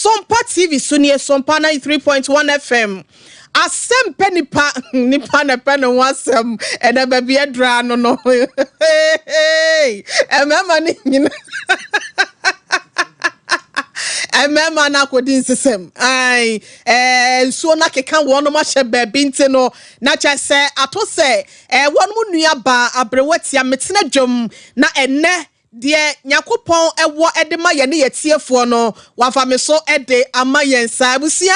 Sompa TV so nie, Sompa 93.1 FM. Asɛm pɛ nipa, nipa na pɛ ne ho asɛm. Ɛnɛ baabi adura no no. Mmarima no nyina. Mmarima no akɔdi nsesɛm. Ai, eh, nsuo no akeka wɔnom ahyɛ baabi nti no, na kyɛ sɛ ato sɛ eh, wɔnom nua baa aberewa tia metena dwam na ɛnɛ Deɛ Nyankopɔn wɔ de ma yɛne yɛtiefoɔ no, Wafa me so de ama yɛn saa. Abusua,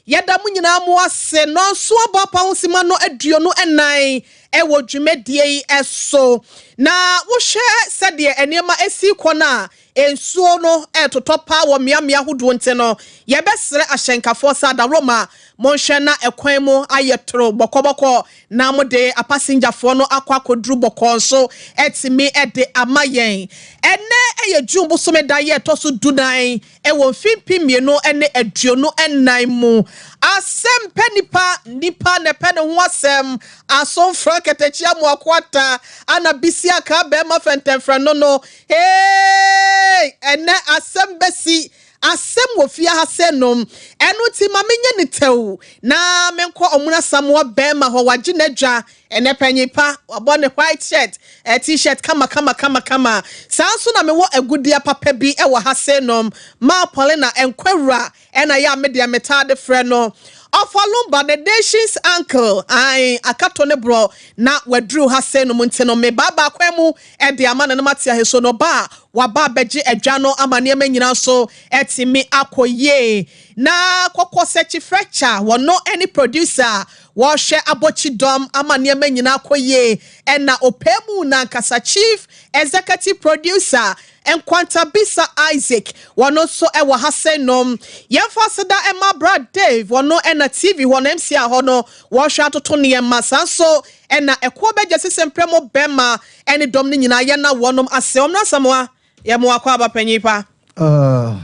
yɛda mo nyinaa mo ase. Nnɔnso abɔ apahosima no 24 wɔ dwumadie yi so. Na wohwɛ sɛdeɛ nneɛma si rekɔ no a, nsuo no retotɔ paa wɔ mmeammea ahodoɔ nti no, yɛbɛsrɛ ahyɛnkafoɔ sɛ adaworoma monhwɛ na ɛkwan mu ayɛ toro bɔkɔbɔkɔ na mode apasengyafoɔ no akɔ akɔduru bɔkɔɔ nso atumi de ama yɛn. Ɛnnɛ yɛ June bosome da yɛ ɛtɔ so dunan wɔ mfe 2024 mu. Asɛm pɛ nipa, nipa na ɛpɛ ne ho asɛm. Asomfra Kɛtɛkyi Amoako Atta ana Bisi Akaa Bɛɛma Fɛntɛmfrɛ no no. Hey! Ɛnnɛ asɛm bɛsi. Asɛm wɔ fie ha sɛ nom. Ɛno nti ma menyɛ no tɛw na menkɔ Ɔmono Asamoah bɛɛma hɔ wagye n'adwa ɛnɛ panyin pa wabɔ ne white shirt eh, t-shirt kama kama kama kama saa nso na mewɔ agudeɛ papa bi wɔ ha sɛ nom Maa Paulina Nkwawura ɛna yɛ a me deɛ metaa de frɛ no Ɔfa Lumba the nation's uncle ae akato ne borɔ na waduru ha sɛ nom nti no me baabaa kwan mu de ama no na mate aheso no ba a waba abɛgye adwa no ama nneɛma nyinaa nso atumi akɔ yie. Na Kɔkɔ Sɛkyi Frɛkya, wɔno ne producer a wɔhwɛ Abɔkyi Dɔm ama nneɛma nyinaa akɔ yie, ɛna Ɔpɛɛmu no ankasa Chief Executive Producer Nkwanta Bisa Isaac, wɔno nso wɔ ha sɛ nom. Yɛmfa aseda mma Bra Dave, wɔno na TV hɔ no, MCR hɔ no, wɔhwɛ atoto nneɛma, saa nso na Ɛkoɔ Bɛgya Sisɛ Mprɛmo Bɛma Ɛne dɔm no nyinaa yɛ na wɔnom ase. Ɔmena Asamoah, yɛ mo akwaaba panyin pa. Uh,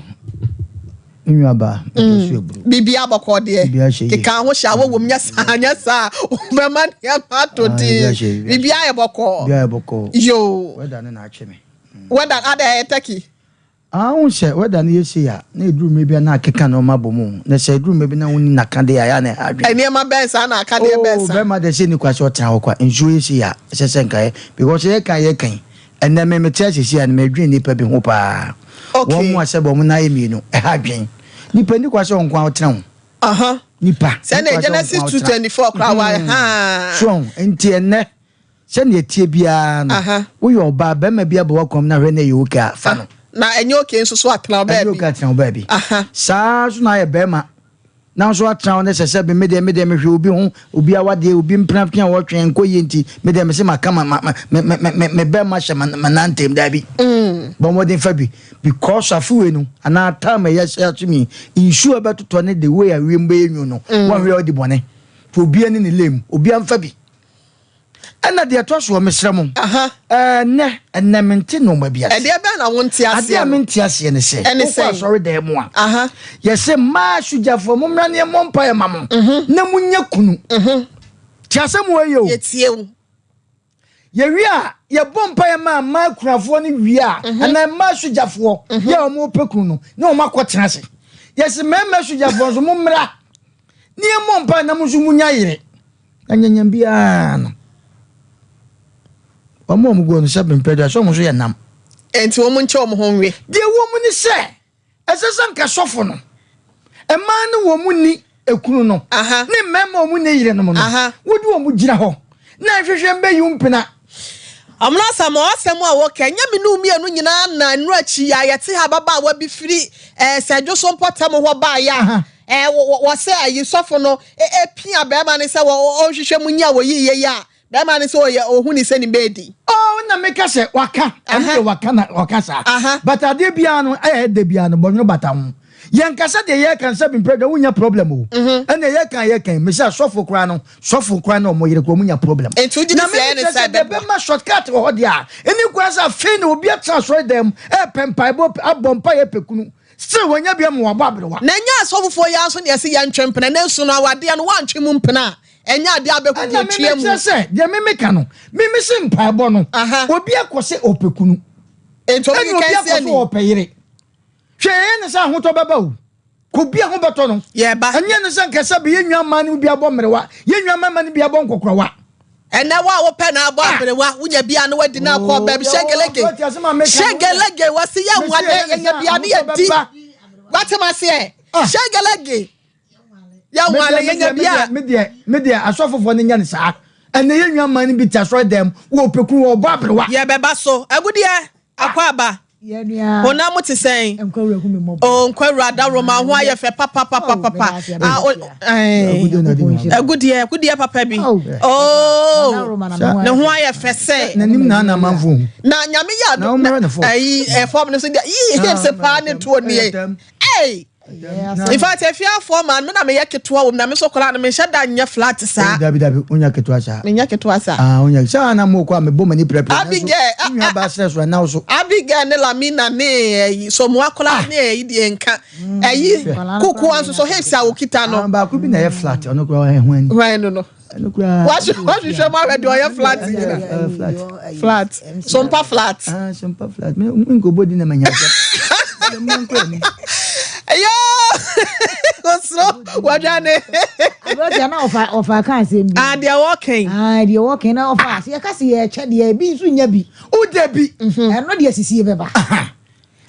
me nua ba, mede so aburu. Biribiara bɔkɔɔ deɛ. Biribiara hyɛ yie. Keka ho hyɛ awɔ wom nyɛ saa nyɛ saa. Wobɛma nneɛma atɔ Ah, din. biribiara hyɛ yie. Biribiara yɛ bɔkɔɔ. Biribiara yɛ bɔkɔɔ. Yoo. Wɛda no na akye me. Wɛda adɛ ɛyɛ turkey. Ah wohu sɛ weather no yɛ sei a na ɛduru mmerɛ bi a na akeka nnoɔma abɔ mu o, na sɛ ɛduru mmerɛ bi na wonni nakadeɛ a ɛyɛ a na ɛha adwene. Nneɛma bɛn saa na akadeɛ bɛn Oh saa? bɛrima deɛ sɛ ɛnni kwa sɛ ɔtena hɔ kwa, nsuo yɛ sei a ɛsɛ sɛ nka yɛ because yɛka a yɛka yi ɛnnɛ me mete ase sei a no medwene nnipa bi ho paa, Okay. wɔn a sɛbe wɔn nan ayɛ mmienu ɛha adwene, nipa nni kwa sɛ ɔnko ara ɔtena ho, Aha. nipa nni Sɛnea kwa sɛ ɔnko Genesis ara 2 ɔtena. 24 koraa wa haa. So ɔho, nti ɛnnɛ Sɛnea ɛteɛ biara no, woyɛ ɔbaa, barima bi abɔ w'akɔm na hwɛ na ɛyɛ okay a, fa no. Na ɛnyɛ okay nso so a, tena wo baabi. Ɛnyɛ okay a, tena wo baabi. Saa ara nso na ayɛ barima na nso atena hɔ na sɛ sɛ me deɛ me deɛ mehwɛ obi ho, obi awadeɛ, obi mpenatwe a wɔtwe nkɔ yie nti, me deɛ mese maka ma ma me me me me barima hyɛ ma ma nantam daabi. Bɔ mmɔden fa bi because afe wei no anaa time a yɛahyɛ ato mi nsuo a ɛbɛtotɔ ne the way a wiem bɛyɛ nwunu no, wɔnhwɛ a ɔdi bɔne. Nti obiara ne ne lane mu, obiara mfa bi. Ɛna deɛ ɛtɔ soɔ, mesrɛ mo, ɛnnɛ, ɛnnɛ mente nnoɔma bi ase. Ɛdeɛ bɛn na wonte aseɛ Adeɛ a no? mente aseɛ ne sɛ, Ɛne wokɔ sɛn? asɔredan mu a, yɛse mmaa asogyafoɔ, mommra ne yɛmmɔ mpaeɛ ma mo, na monya kunu. Te asɛm wei yie o. Yɛtie wo. Yɛwie a, yɛbɔ mpaeɛ ma mmaa akunafoɔ no wie a, anaa mmaa asogyafoɔ yɛ a wɔpɛ kunu no, na wɔn akɔtena ase. Yɛse mmarima asogyafoɔ nso, mommra ne yɛmmɔ mpaeɛ na mo nso monya yere. Na nyanyam biara no, wɔn a wɔgu no sɛ mpɛ dua sɛ wɔn nso yɛ nam. Enti wɔn nkyɛ wɔn ho nwe. Deɛ ɛwɔ mu ne sɛ, ɛsɛ sɛ nka sɔfo no, mmaa no wɔn mu nni ekunu no, ne mmarima wɔn mu nni yerenom no, wode wɔn gyina hɔ na nhwehwɛ mbɛyi mpena. Ɔmono Asamoah asɛm a wɔka ɛnyɛ me ne wo mmienu nyinaa na nnora akyi yi a yɛte ha ababaawa bi firi ɛɛ Sɛdwo so mpɔtam hɔ baeɛ a ɛɛ wɔ sɛ ayi sɔfo no pia bɛrima no sɛ ɔnhwehwɛ mu nyi a wɔyi yɛ yi a bɛrima no sɛ ɔyɛ ɔhu ne sɛ ne bɛɛdi. Oh na meka sɛ waka ɛno deɛ waka na ɔka saa but adeɛ biara no ɛyɛ ɛdɛ biara no bɔnwono bata ho yɛnkasa deɛ yɛka no sɛ mprɛ deɛ wonya problem o ɛnna yɛka yɛka yi mesɛ sɔfo koraa no sɔfo koraa na ɔmo yere koraa ɔmo nya problem Nti wogye di na sɛ ɛyɛ ne meme kyerɛ sɛ sɛ deɛ ɛbɛboa? bɛma short cut wɔ hɔ deɛ a ɛni kwan sɛ afei na obi atena asɔre dan mu ɛɛpɛ mpaebɔ abɔ mpaeɛ pɛ kunu still wanya bi ama wabɔ aberewa. Na ɛnyɛ asɔfofoɔ yi ara nso na yɛse yɛntwe mpena, nanso no awadeɛ no woantwe mu mpena a, ɛnyɛ adeɛ a wobɛhu deɛ Ɛna ɛtwea meme mu. kyerɛ sɛ deɛ meme ka no meme se mpaebɔ no obi akɔ sɛ ɔpɛ kunu Nti obi ɛna obi keka akɔ nsi sɛ ani. ɔpɛ yere hwɛ yɛyɛ ne sɛ ahotɔ bɛba o. Ka obi a ho bɛtɔ no. Yɛba. Ɛnyɛ no sɛ nkɛsɛ bɛ yɛn nua mmaa no bi abɔ mmerewa, yɛn nua mmarima no bi abɔ nkɔkorɔwa. Ɛnɛ wo a wopɛ na abɔ Ah! aberewa, wonya bi a na wadi na akɔ Oh, baabi. yɛ Hyɛgelege. wɔ ɔte asɛm a meka no. Hyɛgelege, wɔsi yɛ Mesi nwade, yɛ yɛnya sɛ bi a ne ahotɔ yɛdi. bɛba. Wate ma seɛ? Ah. Hyɛgelege. Yɛ nwale, yɛnya bi a. Me deɛ, me deɛ, asɔfofoɔ no nyɛ no saa. Ɛnɛ yɛn nua mmaa no bi te asɔre dɛm, wɔ pɛku, wɔ bɔ aberewa. Yɛbɛba so. Agudeɛ, akɔ aba. Yɛnua. Honam te sɛn? Nkwawura hu me mmɔbɔ. Oh, nkwawura dawuroma ho ayɛ fɛ papapapapa. Ah, o, eh. Agudeɛ, agudeɛ papa bi. Oh. Oh, ne ho ayɛ fɛ sɛ. N'anim na ana amanfo hu. Na nyame yɛ Na ado. wɔmmrɛ no fam. Ayi, ɛfam no so deɛ, yii, hips paa ne toɔ nie. Hey! In fact, efiafoɔ man, me na meyɛ ketewa wɔ mu na me nso koraa no menhyɛ da nyɛ flat saa. Oh, dabi dabi, onya ketewa saa. Menyɛ ketewa saa. Ah, onya. Saa na mo kɔ a mebɔ m'ani prɛprɛ. Abigail, ah, nua ba srɛ so ɛnaw so. Abigail ne Lamina ne ɛyi Somoa koraa ne ɛyi deɛ nka. Ɛyi kukuwa nso so hips a okita no. Ah, baako bi na ɛyɛ flat, ɔno koraa ɔyɛ hwan ni. Hwan no no. Ɛno koraa. Wahwehwɛ mu ahwɛ deɛ ɔyɛ flat nyina. Flat. Flat. Sompa flat. Ah, sompa flat. Me nkɔbɔ di na manya asɛm. Mo nkɔ ani. Yoo! Osoro wadwane. Aberanteɛ na ɔfa ɔfa ka asɛm bi. Ah, deɛ wɔkɛn. Ah, deɛ wɔkɛn na ɔfa ase yɛka se yɛkyɛ deɛ ebi nso nya bi. O dabi. Ɛno deɛ sisie bɛba.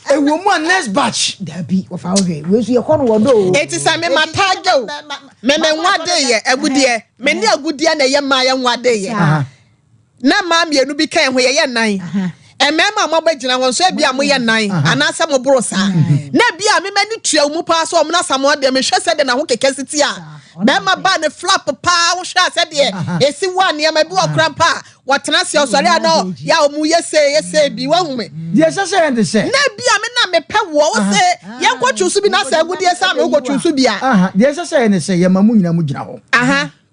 Ɛwɔ mu a next batch. Dabi wɔfa wo hwɛ wei nso yɛkɔ no wɔ dɔ o. Eti sɛ me ma taagye o. Me me nwade yɛ agudeɛ. Me ne agudeɛ na ɛyɛ mmaa yɛ nwade yɛ. Na mmaa mmienu bi ka yɛn ho yɛyɛ nnan. Mmarima a moabɛgyina hɔ nso ebia moyɛ nnan anaasɛ moboro saa. Na ebia me m'ani tua wo mu paa sɛ ɔmo Asamoah deɛ mehwɛ sɛdeɛ n'ahokeka si te a, bɛrima baa ne flap paa wohwɛ a sɛdeɛ esi wɔ a nneɛma bi wɔ kora mpo a wɔtena ase ɔsɔre a na yɛ a ɔmo yɛ sei yɛ sei bi wahu me. Deɛ ɛsɛ sɛ yɛn de sɛ. Na ebia me na mepɛ woɔ wo se yɛnkɔ twi so bi na sɛ agudeɛ sɛ me wokɔ twi so bi a. Deɛ ɛsɛ sɛ yɛn de sɛ yɛma mo nyinaa mo gyina hɔ.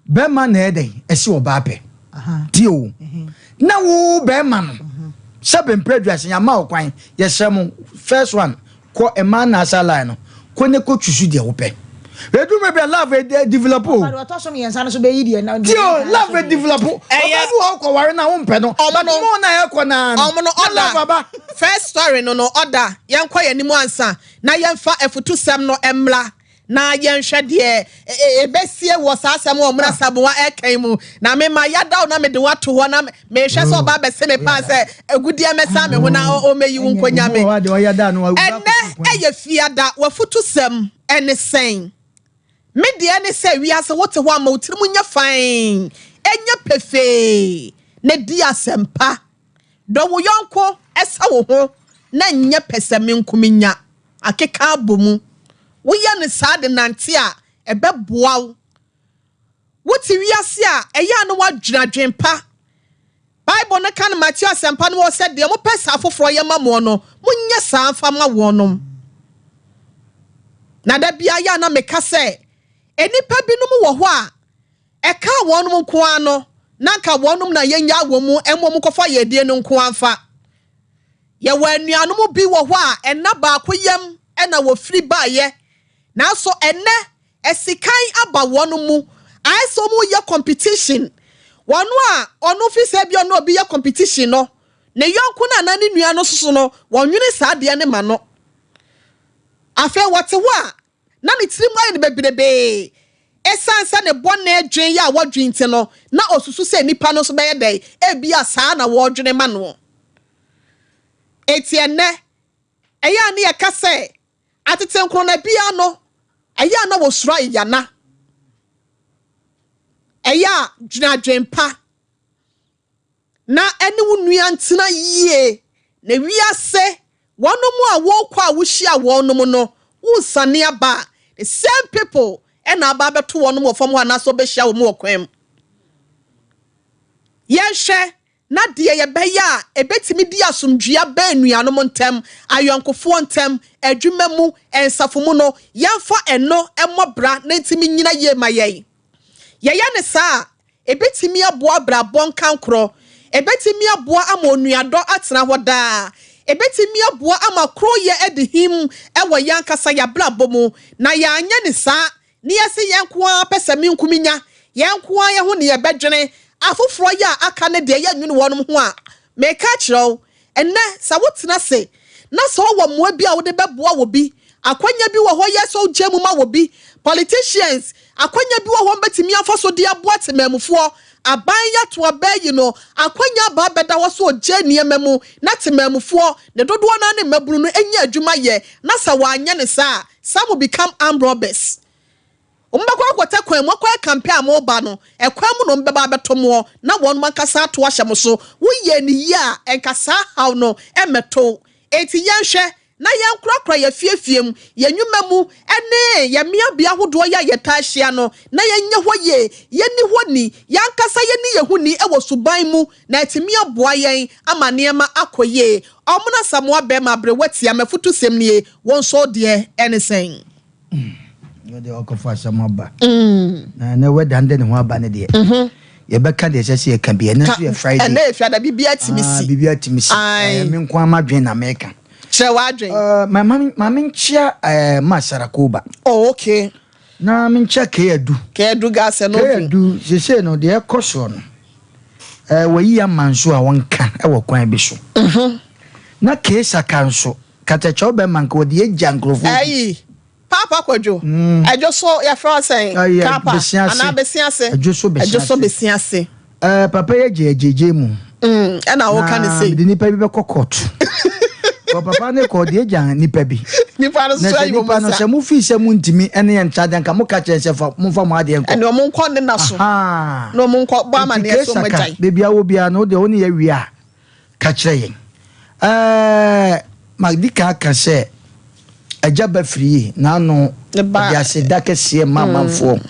Bɛrima na ɛyɛ dɛn ɛsi ɔbaa pɛ. Tie o. Na wo bɛrima no sɛ bɛmpɛ aduase yɛama wo kwan yɛsrɛ mo first one kɔ mmaa na asa line no kɔ ne kɔ twusu deɛ wopɛ. Edu mmerɛ bi a love e develop o. Ɔtɔ so mmiɛnsa no so bɛyi deɛ na. Tie o love e develop. Ɔbaa bi wɔ hɔ kɔware na wompɛ no. Ɔmo no But mo na ɛkɔ naa no. Ɔmo no Na love ɔda. aba. First story no no ɔda. Yɛnkɔ yɛn anim ansa na yɛmfa afutusɛm no mmra. Na yɛnhwɛ deɛ ɛbɛsie wɔ saa asɛm a Ɔmena Samoa ɛreka yi mu. Na me ma yadaw na mede wo ato hɔ na mehwɛ sɛ ɔba abɛse me paa sɛ agudeɛ mɛsan me ho na ɔmmɛyi wo nkonya me. Ɛnnɛ ɛyɛ fiada, w'afutusɛm ɛne sɛn? Me deɛ ne sɛ wiase wote hɔ a ma wo tirim nyɛ fann, ɛnyɛ pefee na di asɛmpa. Dɔ wo yɔnko sɛ wo ho na nyɛ pɛsɛmenkominya. Akeka abɔ mu. Woyɛ no saa de nante a, ɛbɛboa wo. Wote wiase a, ɛyɛ a na woadwene adwempa. Bible no ka no Mateo Asɛmpa no mu hɔ sɛ, Deɛ mopɛ sɛ afoforɔ yɛ ma moɔ no, monyɛ saa mfa mma wɔnom. Na da biara yɛ a na meka sɛ, nnipa binom wɔ hɔ a, ɛkaa wɔnom nko ara no, na anka wɔnom na yɛnnyaa wɔn mu mmom nkɔfa yɛn adie no nko ara mfa. Yɛwɔ anuanom bi wɔ hɔ a ɛna baako yam na wɔfiri baeɛ, nanso ɛnnɛ asikan aba wɔn mu, ayɛ sɛ wɔreyɛ competition. Wɔn a ɔno fi sɛ bi ɔne obi yɛ competition no, ne yɔnko no anaa ne nua no soso no, wɔnwene saa adeɛ no ma no. Afei wɔte hɔ a, na ne tirim ayɛ no bebrebe. Esiane sɛ ne bɔne dwen yɛ a wɔdwen nti no, na osusu sɛ nnipa no nso bɛyɛ dɛn? Ebia saa na wɔredwene ma no. Enti ɛnnɛ, ɛyɛ a na yɛka sɛ atete nkorɔna biara no, ɛyɛ a na wɔsuro ayeyana. Ɛyɛ a dwene adwempa. Na ɛne wo nua ntena yie, na wiase wɔnom a wɔrekɔ a wohyia wɔnom no, wonsane aba a, the same people na aba abɛto wɔnom wɔ fam hɔ anaasɛ wɔbɛhyia wɔn wɔ kwan mu. Yɛnhwɛ na deɛ yɛbɛyɛ a ɛbɛtumi di asomdwoeɛ aba anuanom ntam, ayɔnkofoɔ ntam, adwuma mu, nsafo mu no, yɛmfa ɛno mmɔ bra na ɛntumi nnyina yie ma yɛn. Yɛyɛ no saa a, ebetumi aboa abrabɔ nkankorɔ, ebetumi aboa ama onuadɔ atena hɔ daa, ebetumi aboa ama koroyɛ adi him wɔ yɛn ankasa yɛn abrabɔ mu. Na yɛanyɛ no saa, na yɛse yɛn nko ara pɛ sɛ menkominya, yɛn nko ara yɛn ho na yɛbɛdwene, afoforɔ yɛ a aka no deɛ yɛnnwene wɔnom ho a, meka akyerɛ wo, ɛnnɛ sɛ wotena ase na sɛ wowɔ mmoa bi a wode bɛboa obi. Akwanya bi wɔ hɔ yɛ sɛ wogya mu ma wɔ bi. Politicians, akwanya bi wɔ hɔ wɔbɛtumi afa so de aboa temanmufoɔ. Aban yɛato aba ayi no, akwanya aba abɛda hɔ sɛ ɔgya nneɛma mu na temanmufoɔ, ne dodoɔ no ara ne mmabunu no nya adwuma yɛ, na sɛ wɔanyɛ no saa a, some will become armed robbers. Wɔbɛkɔ akɔtɛ kwan mu akɔyɛ campaign a moreba no, ɛkwan mu na wɔbɛba abɛto moɔ na wɔnom ankasa ato ahyɛ mo so. Woyɛɛ no yie a, nka saa haw no mmɛto wo. Enti yɛnhwɛ na yɛnkorakora yɛn afiefie mu, yɛn nnwuma mu ne yɛn mmeabea ahodoɔ yi a yɛtaa hyia no, na yɛnyɛ hɔ yie, yɛnni hɔ ni, yɛn ankasa yɛnni yɛn ho ni wɔ suban mu, na atumi aboa yɛn ama nneɛma akɔ yie. Ɔmono Asamoah Bɛɛma Aberewa Tia, M'afutusɛm nie, wo nso wo deɛ ne sɛn? Deɛ ɔkɔfa asɛm aba na na wɛda de ne ho aba ne deɛ yɛbɛka deɛ ɛsɛ sɛ yɛka bi. Ɛno nso yɛ Friday. Ɛnɛ yɛ fiada, biribi atumi si. Biribi atumi si. Me nko ara m'adwene na meka. Kyerɛ w'adwene. Ma menkyia ma Sarakoba. Oh, okay. Na menkyia Keadu. Keadu Gase no. Keadu sese no deɛ ɛkɔ soɔ no, wɔyi ama nso a wɔnka wɔ kwan bi so. Na Keesaka nso katakyɛw bɛma nka wɔde agya nkurɔfoɔ bi. Ayi, Paapa Kwadwo, Ɛdwo so yɛfrɛ wo sɛn? Kapa anaa Besiase? Ɛdwo so Besiase. Ɛdwo so Besiase. Ɛɛ papa yi agye agyegye mu. Ɛna woka ne sei. Na mede nipa bi bɛkɔ court. Kɔ papa ne kɔ ɔde agya nipa bi. Nipa no so ayi wɔn nsa. Na sɛ mo fi sɛ mo ntumi ɛne yɛn ntra deɛ nka mo ka kyerɛ sɛ fa mo nfa mo adeɛ nkɔ. Ɛne ɔmo nkɔ ne na so. Na ɔmo nkɔ bɔ amaneɛ so ɔmo agyae. Beebi a wɔ biara no deɛ wo ne yɛ wie a. Ka kyerɛ yɛn. Ɛɛ, madi kan aka sɛ Agya ba firi yi n'ano ɔde aseda kɛseɛ ma amanfoɔ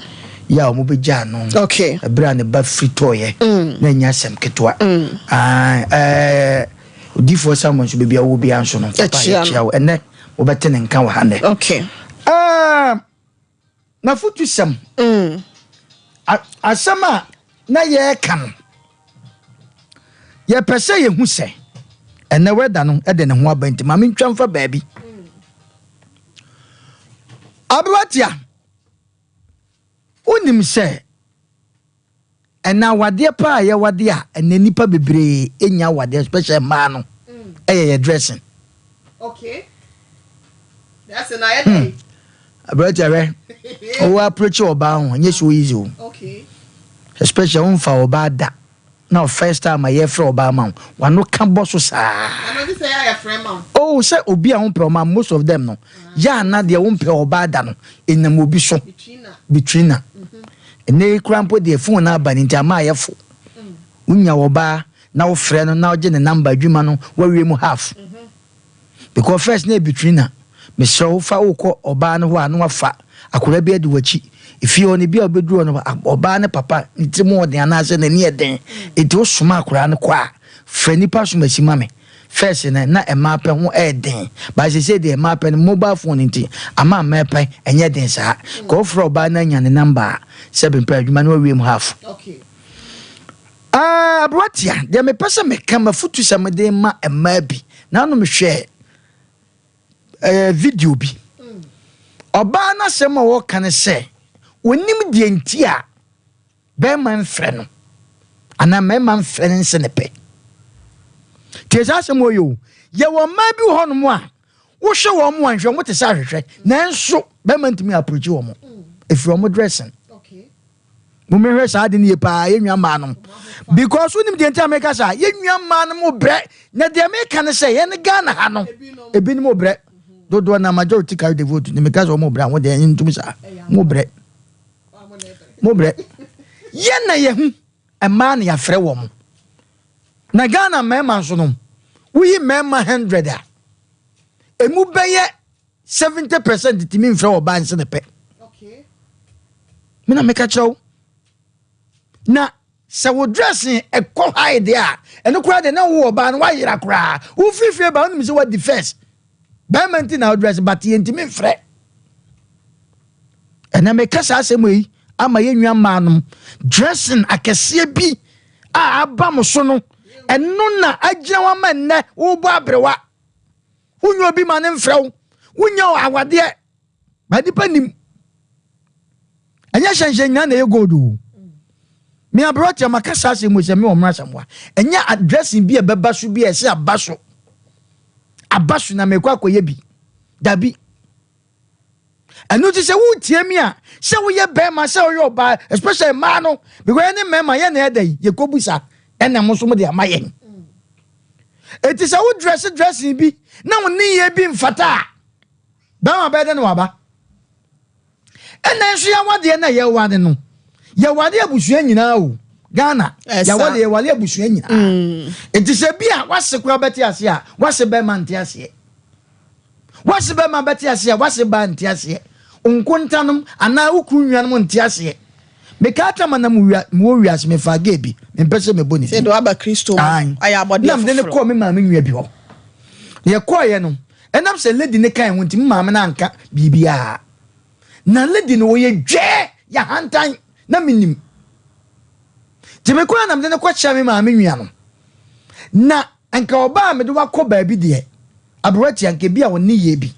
yi a wɔbɛgyaa no ɛberɛ a ne ba firi tɔeɛ na ɛnyɛ asɛm ketewa. Ɛɛ, Odiyifoɔ Samuel nso baabi a ɔwɔ biara nso no, papa yɛkyia wo. Ɛnnɛ wobɛte ne nka wɔ ha nnɛ. Ɛɛ, N'afotusɛm, Asɛm a na yɛreka no, yɛpɛ sɛ yɛhu sɛ ɛnɛ wɛda no de ne ho aba nti ma mentwa mfa baabi. Abewatia, wonim sɛ Ɛnɛ awadeɛ paa a yɛwade a ɛnɛ nnipa bebree nnya awadeɛ especially mmaa no ɛyɛ yɛ dressing. Okay. Dressing ayɛ dɛ. Hmm. Aberante hwɛ ɔwɔ approach ɔbaa ho ɛnyɛ so easy o. Okay. Especially womfa ɔbaa da na first time a yɛfrɛ ɔbaa ma wo wano ka bɔ so saa. Ɛno de sɛ yɛ ayɛfrɛ ma wo. Oh sɛ obi a wompɛ ɔma most of them no yɛ ana deɛ wompɛ ɔbaa da no ɛnam obi so. Between na. Ɛnnɛ yi koraa mpo deɛ phone no aba no nti ama ayɛ fo. Wonya ɔbaa na wofrɛ no na wogye ne number adwuma no wawie mu half. Because first na ɛbitiri na mesrɛ wo fa wokɔ ɔbaa no hɔ a na wafa akwadaa bi adi w'akyi. Efie hɔ no bi a wobɛduru hɔ no ɔbaa ne papa ne tiri mu ɔden anaasɛ n'ani yɛ den. Enti wosoma akwadaa no kɔ a frɛ nipa som asi ma me. First no na mmaa pɛ ho ɛyɛ den but sesei deɛ mmaa pɛ no mobile phone nti ama mmaa pɛ ɛnyɛ den saa. Ka wofrɛ ɔbaa no anya ne number a sɛbi mpɛ adwuma no wawie mu half. Ah, aberanteɛ deɛ mepɛ sɛ meka mafutu sɛ mede ma mmaa bi na ano mehwɛ eh, video bi. Ɔbaa no asɛm a wɔka ne sɛ onim deɛ nti a Barima mfrɛ no anaa mmarima mfrɛ no nse ne pɛ. Tie saa asɛm wɔ yi o. Yɛwɔ mmaa bi wɔ hɔnom a wohwɛ wɔn a nhwɛ wɔn te sɛ ahwehwɛ nanso barima ntumi approach wɔn. Ɛfiri wɔn dressing. Momehwɛ saa ade no yie paa yɛn nua mmaa nom because wonim deɛ nti a meka saa yɛn nua mmaa no mo brɛ na deɛ meka ne sɛ yɛn Ghana ha no ebinom brɛ dodoɔ na majority carry the vote ne meka sɛ wɔn brɛ a wɔn deɛ ntum saa mo brɛ. Mo brɛ. Yɛn na yɛhu mmaa na yɛafrɛ wɔn. Na Ghana mmarima nso no, woyi mmarima 100 a, emu bɛyɛ 70% tumi mfrɛ ɔbaa nse ne pɛ. Me na meka kyerɛ wo. Na sɛ wo dressing ɛkɔ high deɛ a, ɛno koraa deɛ na wo ɔbaa no woayera koraa. Wofiri fie ba wonim sɛ woadi first. Bɛrima nti na wo dress but yɛntumi mfrɛ. Ɛnɛ meka saa asɛm yi ama yɛn nua mmaa nom dressing akɛseɛ bi a aba mo so no ɛno na agyina wɔn ama nnɛ wobɔ aberewa wonya obi ma ne mfrɛ wo wonya awadeɛ ba nipa nim ɛnyɛ hyɛnhyɛn nyinaa na ɛyɛ gold o me aberewa tia maka saa asɛm yi sɛ me wɔ mmara samoa ɛnyɛ dressing bi a ɛbɛba so bi a ɛsɛ aba so aba so na mekɔ akɔyɛ bi dabi. Ɛno nti sɛ woretie me a, sɛ woyɛ bɛrima sɛ woyɛ ɔbaa, especially mmaa no, because yɛne mmarima yɛn na ɛda yi, yɛkɔbusa ɛna mo nso mo de ama yɛn. Eti sɛ wo dress dressing bi na wo nneyɛɛ bi mfata a, bɛrima bɛyɛ dɛ na waba. Ɛna nso yɛawadeɛ na yɛware no, yɛware abusua nyinaa o. Ghana, yɛware yɛware abusua nyinaa. Eti sɛ bi a wase koraa bɛte aseɛ a, wase bɛrima nte aseɛ. W'ase bɛrima bɛte aseɛ a, w'ase baa nte aseɛ. Wo nkontanom anaa wo kunu nuanom nte aseɛ. Mekaa tam a na mewɔ wiase, mefaa gay bi, mempɛ sɛ mebɔ ne din. Sɛ de waba Kristo mu, ayɛ abɔdeɛ Na mede no foforɔ. kɔɔ me maame nua bi hɔ. Na yɛkɔeɛ no, ɛnam sɛ lady no kae ho nti, me maame no anka biribiara. Na lady no, ɔyɛ dwɛɛ, yɛ ahantan, na menim. Nti mekɔeɛ na mede no kɔkyerɛɛ me maame nua no. Na Anka ɔbaa a mede wo akɔ baabi deɛ, aberewa ti anka ebi a wo nneyɛɛ bi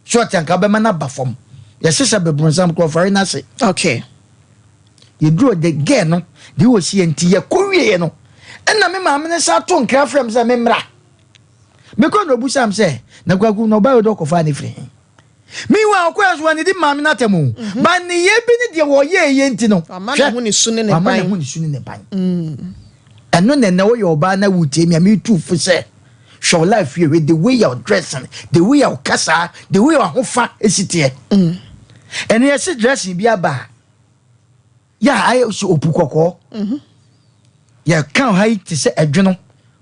so ɔte anka wobɛma no aba fam. Yɛhyehyɛ bebronsam koraa ɔfɔre no ase. Okay. Yɛduru hɔ the girl no deɛ ɔsi yɛ nti yɛkɔ wieɛ no ɛna me maame no san to nkra frɛ me sɛ memmra. Mekɔ na ɔbusaa me sɛ na Kwaku na ɔbaa wei de ɔkɔfaa no firi he? Meanwhile ɔkɔɛ nso wanidi maame no atɛm o. Mhm. Ba nneyɛɛ bi ne deɛ wɔyɛɛyɛ nti no. Wama ne ho ne su ne ne ban. Wama ne ho ne su ne ne ban. Mm. Ɛno na ɛnɛ woyɛ ɔbaa na wotie me a metu fo sɛ hwɛ wo life yie hwɛ the way you're dressing the way you're kasa the way ahofa esi teɛ. Mm. Ɛno yɛsi dressing bi aba a yɛ a ayɛ sɛ opu kɔkɔɔ. Mm-hmm. Yɛka ha yi te sɛ ɛdwono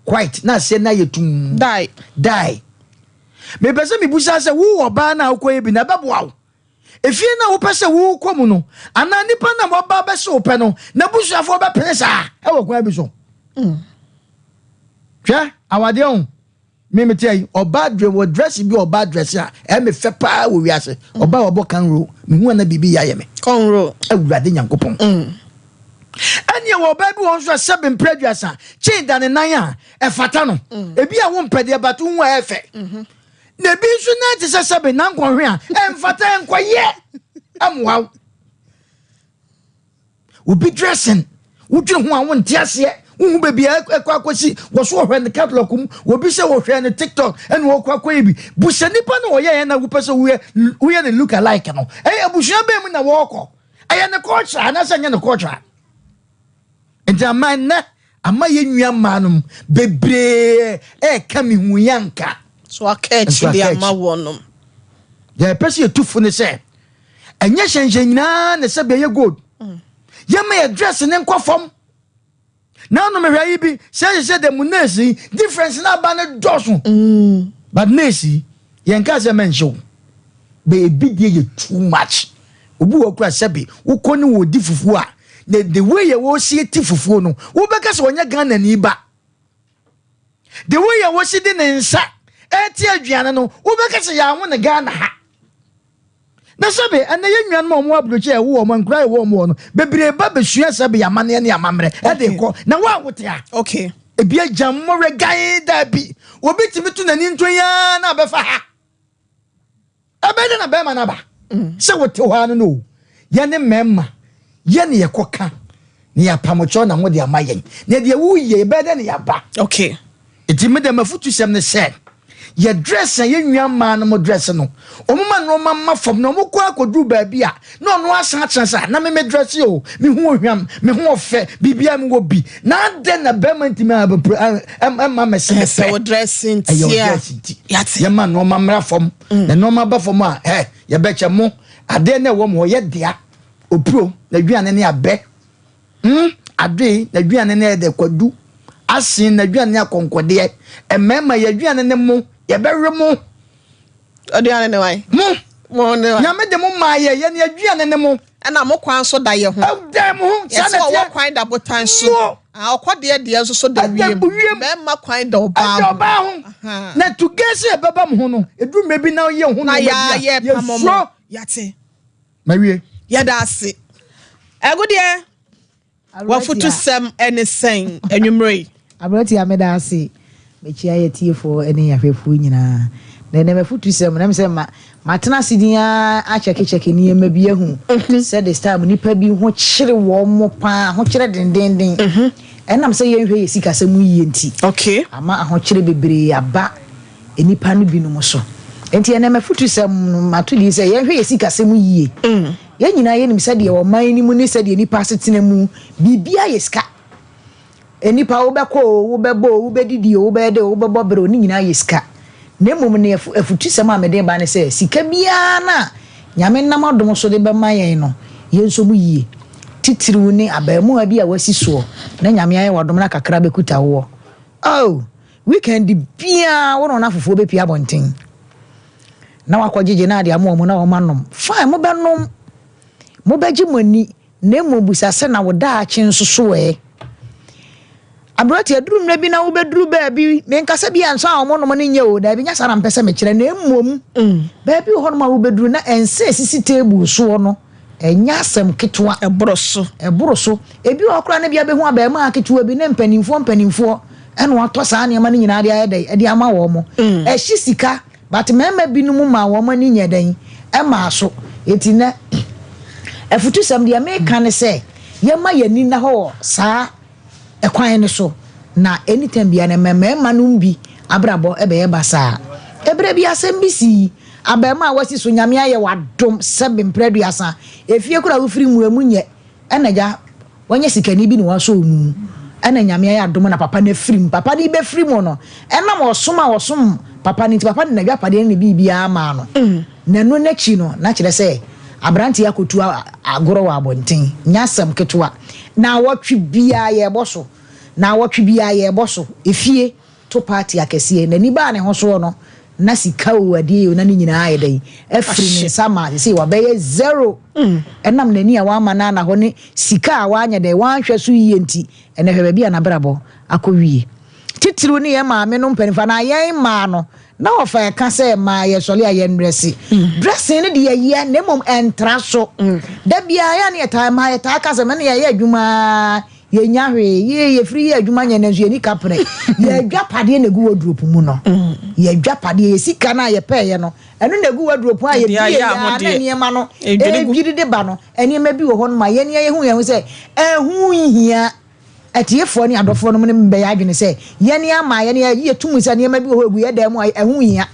white na aseɛ na ayɛ tum. Die. Die. Mepɛ sɛ mibisa sɛ, wo ɔbaa no a wokɔyɛ bi no, ɛbɛboa wo? Efie no a wopɛ sɛ wokɔ mu no, anaa nipa no a waba abɛhyɛ wo pɛ no, n'abusuafoɔ bɛpene saa ɛwɔ kwan bi so? Mm. Hwɛ, awadeɛ ho, me mete ayi, ɔbaa dre wɔ dress bi ɔbaa dress a ɛyɛ me fɛ paa wɔ wiase. Mm. Ɔbaa wɔbɔ kanro, mehu ana biribi yɛ ayɛ me. Kanro. Awurade Nyankopɔn. Mm. Ɛneɛ wɔ ɔbaa bi wɔ nso a sɛbe mprɛ aduasa, kyen da ne nan a, ɛfata no mm. ebi a wompɛ deɛ but wohu a ɛfɛ mhm. Na ebi nso nan te sɛ sɛbe nankɔhwe a ɛmfata ɛnkɔyɛ ɛmmoa wo. Obi dressing wodwene ho a wonte aseɛ wohu baabi a ɛkɔ akɔsi wɔ so wɔhwɛ no catalog mu obi sɛ wɔhwɛ no tiktok ɛna wɔkɔ akɔyɛ bi busa nipa na ɔyɛ yɛn na wopɛ sɛ woyɛ woyɛ ne look alike no ɛyɛ abusua bɛn mu na wɔrekɔ ɛyɛ ne culture anaasɛ ɛnyɛ ne culture nti ama nnɛ Ama yɛn nua mmaa nom bebree ɛɛka me hu yɛ anka. So aka akyi de ama wɔnom. Deɛ yɛpɛ sɛ yɛtu fo ne sɛ, ɛnyɛ hyɛnhyɛn nyinaa na ɛsɛ bɛyɛ gold. Mm. Yɛma yɛ dress ne nkɔ fam. Na ano mehwɛ yi bi sɛ ɛsɛ sɛ dɛm nurse yi difference na aba no dɔɔso. Mm. But nurse yi yɛn ka sɛ mɛnhyɛ o. Bɛ ebi deɛ yɛ too much. Obi wɔ kura sɛbi wokɔ ne wɔ di fufuo a na the way yɛ wɔsi ti fufuo no wobɛka sɛ ɔnyɛ Ghana ni ba. The way yɛ wɔsi de ne nsa ɛte aduane no wobɛka sɛ yɛaho ne Ghana ha. Na sɛbi ɛnɛ yɛ nuanom a wɔn aburokyi a ɛwɔ wɔn nkura ɛwɔ wɔn wɔ no bebree ba bɛsua sɛbi amanneɛ ne amammerɛ ɛde kɔ na wɔn a wote a. Okay. Ebi agya mmɔwerɛ gan daabi obi tumi to n'ani nto yi ara na abɛfa ha. Ɛbɛyɛ dɛ na bɛrima no aba mm. sɛ wote hɔ ara no no o. Yɛne mmarima yɛ ne yɛkɔka na yɛapamokyɛw na mode ama yɛn. Na deɛ woyɛ yɛbɛyɛ dɛ na yɛaba. Okay. Nti me deɛ m'afutusɛm ne sɛ yɛ dress a yɛn nua mmaa no mo dress no wɔn ma nneɛma mma fam na wɔn kɔ akɔduru baabi a na ɔno asan atena sɛ na me me dress o me ho ohwam me ho ɔfɛ biribiara me wɔ bi na adɛn na bɛrima ntumi ɛma me se me pɛ ɛyɛ wo dress nti ɛyɛ wo dress nti yɛma nneɛma mmra fam mm. Na nneɛma ba fam a ɛ yɛbɛkyɛ mo adeɛ na ɛwɔ mo hɔ yɛ dea opuro na aduane ne abɛ mm adoe na aduane ne ɛdɛ kwadu asen na aduane ne akɔnkɔdeɛ mmarima yɛ aduane ne mo yɛbɛwe mo. Aduane ne wan? Mo. Mo ne wan? Nyame de mo maa yɛ, yɛ ne aduane ne mo. Ɛna mo kwan nso da yɛ ho. Ɛda mo ho. Saa na ɛteɛ. Yɛsɛ ɔwɔ kwan da botan so. Mo. Ah, ɔkɔ deɛ deɛ nso so da wiem. Ɛda wiem. Bɛrima kwan da ɔbaa ho. Ɛda ɔbaa ho. Na to gɛ sɛ ɛbɛba mo ho no, ɛduru mmerɛ bi na yɛ ho na nneɛma bi a, yɛ pamɔ mo. Yɛate. Mawie. Yɛda ase. Ɛgo deɛ. W'afotusɛm ne sɛn anwummerɛ yi? Aberanteɛ meda ase. Mekyia yɛ tiefoɔ ne ahwɛfoɔ nyinaa. Na ɛnɛ m'afotusɛm no, ɛm sɛ ma matena ase din ara akyɛkekyɛke nneɛma bi ahu sɛ this time nnipa bi ho kyere wɔn mo paa, ahokyerɛ dendenden. Ɛnam sɛ yɛnhwɛ yɛ sikasɛm yie nti, Okay. ama ahokyerɛ bebree aba nnipa no binom so. Enti ɛnnɛ m'afotusɛm no mato din sɛ yɛnhwɛ yɛn sikasɛm yie. Yɛn nyinaa yɛnim sɛdeɛ ɔman no mu ne sɛdeɛ nnipa asetena mu biribiara yɛ sika. Nnipa wobɛkɔ o, wobɛbɔ o, wobɛdidi o, wobɛyɛ dɛ o, wobɛbɔ bere o, ne nyinaa yɛ sika. Na mmom no afutusɛm a mede reba ne sɛ sika biara no a Nyame nam adom so de bɛma yɛn no, yɛnsɔ mu yie. Titiriw ne abarimaa bi a wasi soɔ na Nyame ayɛ wo adom na kakra bɛkuta woɔ. Oh! Weekend biara wo ne wo nafofoɔ bɛpue abɔnten na wakɔgyegye na ade ama wɔn na wɔn anom. Fine, mobɛnom, mobɛgye mo ani, na mmom bisa sɛ na wo daakye nso so ɛ? Aberante, aduru mmerɛ bi na wobɛduru baabi, menka sɛ bi a nsa a wɔnom no nyɛ o, daabi, nyɛ saa na mpɛ sɛ mekyerɛ, na mmom baabi wɔ hɔnom a wobɛduru na ɛnsa ɛsisi table soɔ no, Ɛnyɛ asɛm ketewa. Ɛboro so. Ɛboro so. Ebi wɔ hɔ koraa no bi abɛhu abarimaa ketewa bi ne mpanimfoɔ mpanimfoɔ ɛna watɔ saa nneɛma no nyinaa de ayɛ dɛn ɛde ama wɔn. Ɛhye sika but mmarima binom maa wɔn ani nyɛ dɛn ɛmaa so. Eti nɛ afutusɛm deɛ meka ne sɛ yɛma yɛn ani nna hɔ wɔ saa kwan no so na anytime biara no mmarima nom bi abrabɔ bɛyɛ basaa. Ɛberɛ bi asɛm bi sii, abarimaa a wasi so Nyame ayɛ wo adom sɛbe mprɛ aduasa, efie koraa a wofiri mu emu nyɛ ɛna agya wanya sikani bi na wasɔ wo mu ɛna Nyame ayɛ adom na papa no afiri mu. Papa no rebɛfiri mu no ɛnam ɔsom a ɔsom papa no nti papa de n'adwapadeɛ ne ne biribiara maa no. Na ɛno no akyi no, na kyerɛ sɛ aberante yi akɔtu agorɔ wɔ abɔnten. Nyɛ asɛm ketewa. Naawɔtwe biara yɛrebɔ so. Naawɔtwe biara yɛrebɔ so. Efie to party akɛseɛ. N'ani baa ne ho soɔ no, na sika o, adeɛ o, na ne nyinaa ayɛ dɛn? Afiri ne nsa ma seesei wabɛyɛ zero. Ɛnam n'ani a wamma no anna hɔ ne sika a wanyɛ dɛn, wanhwɛ so yie nti, ɛnnɛ hwɛ baabi a n'abrabɔ akɔwie. Titiriw ne yɛn maame no mpanimfoɔ anaa yɛn mmaa no, na wɔfa ɛka sɛ mmaa yɛsɔre a yɛndrɛse. Dressing no deɛ yɛ na mmom ɛntra so. Da biara yɛ a ne yɛtaa mmaa yɛtaa ka sɛ mene yɛyɛ adwuma ara yɛnnya hwee. Yee yɛfiri yɛ adwuma nyɛ nanso yɛnni kaprɛ. Yɛn adwapadeɛ na ɛgu wardrobe mu no. Yɛn adwapadeɛ, yɛn sika no a yɛpɛeɛ no, ɛno na ɛgu wardrobe a Yɛde yɛbue ayɛ yɛ a na ahodeɛ. nneɛma no Ɛdwiri gu. ɛredwiri de ba no. Nneɛma bi wɔ hɔnom a yɛn ara yɛhu yɛn ho sɛ ɛho nhia. Atiefoɔ ne adɔfoɔ nom no bɛyɛ adwene sɛ yɛn ama yɛn yɛgye yɛtum sɛ nneɛma bi wɔ hɔ ɛgu yɛn dan mu a ɛho nhia.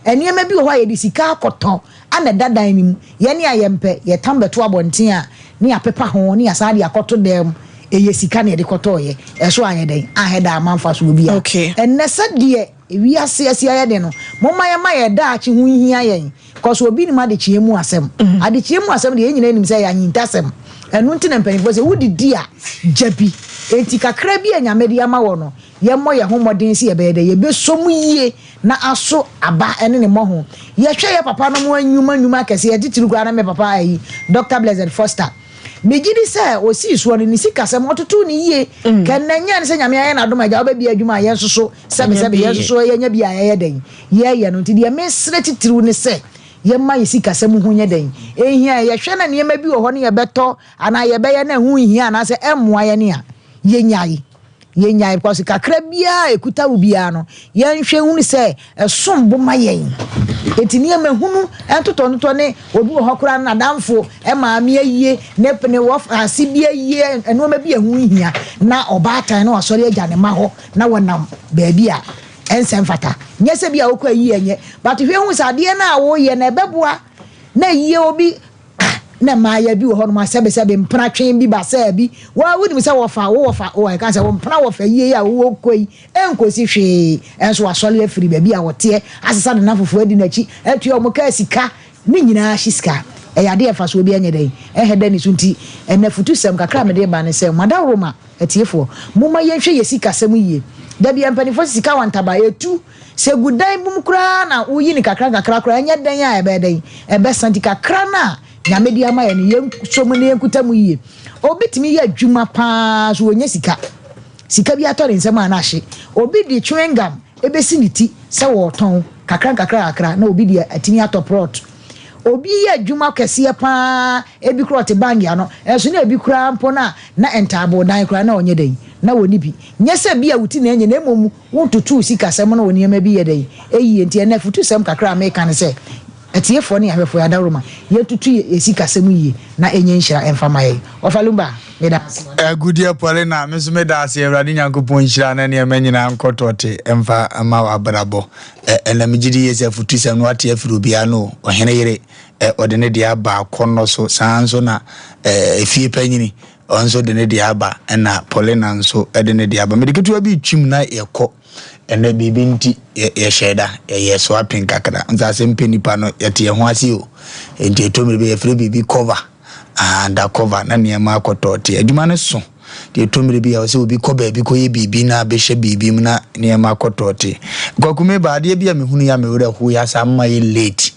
Nneɛma bi wɔ hɔ a yɛde sika akɔtɔ ana ɛda dan no mu. Yɛn a yɛmpɛ, yɛtam bɛto abɔnten a ne yɛapepa ho ne yɛasan de akɔto dan mu. Ɛyɛ sika na yɛde kɔtɔeɛ. Ɛso anyɛ dɛn? Anhɛ da amma mfasoɔ biara. Okay. Ɛnnɛ sɛdeɛ wiase asi ayɛ den no, momma yɛmma yɛn daakye ho nhia yɛn. Cos obi nim adekyeɛ mu asɛm. Adekyeɛ mu asɛm deɛ yɛn nyinaa nim sɛ ɛyɛ ahintasɛm. Ɛno nti na mpaninfoɔ sɛ wodidi a gya bi. Enti kakra bi a Nyame de ama wɔ no, yɛmmɔ yɛn ho mmɔden sɛ yɛbɛyɛ dɛ, yɛbɛsɔ mu yie na aso aba ne ne mmɔho. Yɛhwɛ yɛ papa nom nnwuma nnwuma akɛseɛ, titiriw koraa ne me papa ayi, Doctor Blessed Foster. Megye di sɛ osii soɔ no, ne sikasɛm, ɔtotoo no yie. Kɛ nnɛ nyɛ ne sɛ Nyame ayɛ no adom a agya wobɛbie adwuma a yɛn nso so sɛbesɛbe yɛn nso so yɛnya bi a yɛyɛ dɛn? Yɛyɛ no. Nti deɛ mesrɛ titiriw ne sɛ yɛmma yɛn sikasɛm ho nyɛ dɛn? Ɛnhia yɛn. Yɛhwɛ na nneɛma bi wɔ hɔ no yɛbɛtɔ anaa yɛbɛyɛ na ɛho nhia anaasɛ ɛmmoa yɛn a, yɛnyae. Yɛnyae because kakra biara a ɛkuta wo biara no, yɛnhwɛ nhunu sɛ ɛsom bo ma yɛn. Enti nneɛma hunu ntotɔntotɔ ne obi wɔ hɔ koraa no n'adamfo maame ayie, ne ne wɔfaase bi ayie, nneɛma bi a ɛho nhia na ɔbaatan na wasɔre agya ne mma hɔ na wɔnam baabi a ɛnsɛ mfata. Nyɛ sɛ bi a wokɔ ayie ɛnyɛ, but hwɛ hu sɛ adeɛ no a woyɛ no ɛbɛboa na ayie obi ah na mmaayɛ bi wɔ hɔnom a sɛbesɛbe mpena twe bi basaa bi waa wonim sɛ wɔfa wo wɔfa wo ɛka sɛ wo mpena wɔfa yie a wowɔ kɔ yi ɛnkɔsi hwee ɛnso wasɔre afiri baabi a wɔteɛ asesa ne nafofoɔ adi n'akyi atua wɔn kaa sika ne nyinaa hye sika ɛyɛ adeɛ mfasoɔ bi ɛnyɛ dɛn ɛhɛ da ne so nti ɛnɛ futusɛm kakra a mede ba ne sɛ madaworoma Atiefoɔ, momma yɛnhwɛ yɛn sikasɛm yie. Da biara mpanimfoɔ se sika wɔ ntaban, ɛtu. Sɛ ɛgu dan bi mu koraa na woyi no kakra nkakra koraa, ɛnyɛ dɛn a ɛbɛyɛ dɛn? Ɛbɛsa. Nti kakra no a Nyame de ama yɛn no, yɛnsɔ mu na yɛnkuta mu yie. Obi tumi yɛ adwuma pa ara nso ɔnnya sika. Sika bi atɔ ne nsam a na ahye. Obi de chewing gum bɛsi ne ti sɛ ɔretɔn, kakra nkakra kakra na obi de atumi atɔ prɔt. Obi yɛ adwuma kɛseɛ pa ara, ebi koraa ɔte bank ano, nso na ebi koraa mpo no a na ntaabodan koraa na ɔnyɛ dɛn, na ɔnni bi. Nyɛ sɛ bi a wo ti na ɛnyɛ na mmom wontotoo sikasɛm no wɔ nneɛma bi yɛ dɛn, yie. Nti ɛnnɛ afutusɛm kakra a meka ne sɛ, Atiefoɔ ne ahwɛfoɔ yɛ adaworoma, yɛntutu yɛn sikasɛm yie na ɛnyɛ nhyira mfa ma yɛn. Ɔfa Lumba, meda ase. Agudeɛ Paulina, me nso meda ase. Awurade Nyankopɔn nhyira na nneɛma nyinaa nkɔ tɔte mfa mma w'abrabɔ. Ɛnna megye di yie sɛ afutusɛm no wate afiri obiara no o. Ɔhene yere, ɔde ne deɛ aba akɔnnɔ so. Saa ara nso na efie panyini, ɔno nso de ne deɛ aba, ɛnna Paulina nso de ne deɛ aba. Mede ketewa bi retwam na yɛkɔ. Ɛnnɛ biribi nti yɛhyɛɛ da, yɛyɛɛ swapping kakra. Nso asɛm pɛ nipa no, yɛte yɛn ho ase o. Nti ɛtɔ mmere bi yɛfrɛ biribi cover. Ah, under cover na nneɛma akɔtɔ te. Adwuma no so. Nti ɛtɔ mmere bi a ɛwɔ sɛ obi kɔ baabi kɔyɛ biribi na abɛhyɛ biribi mu na nneɛma akɔtɔ te. Kwaku meba adeɛ bi a mehunu yɛ a me werɛ how yɛ asa ama yɛ late.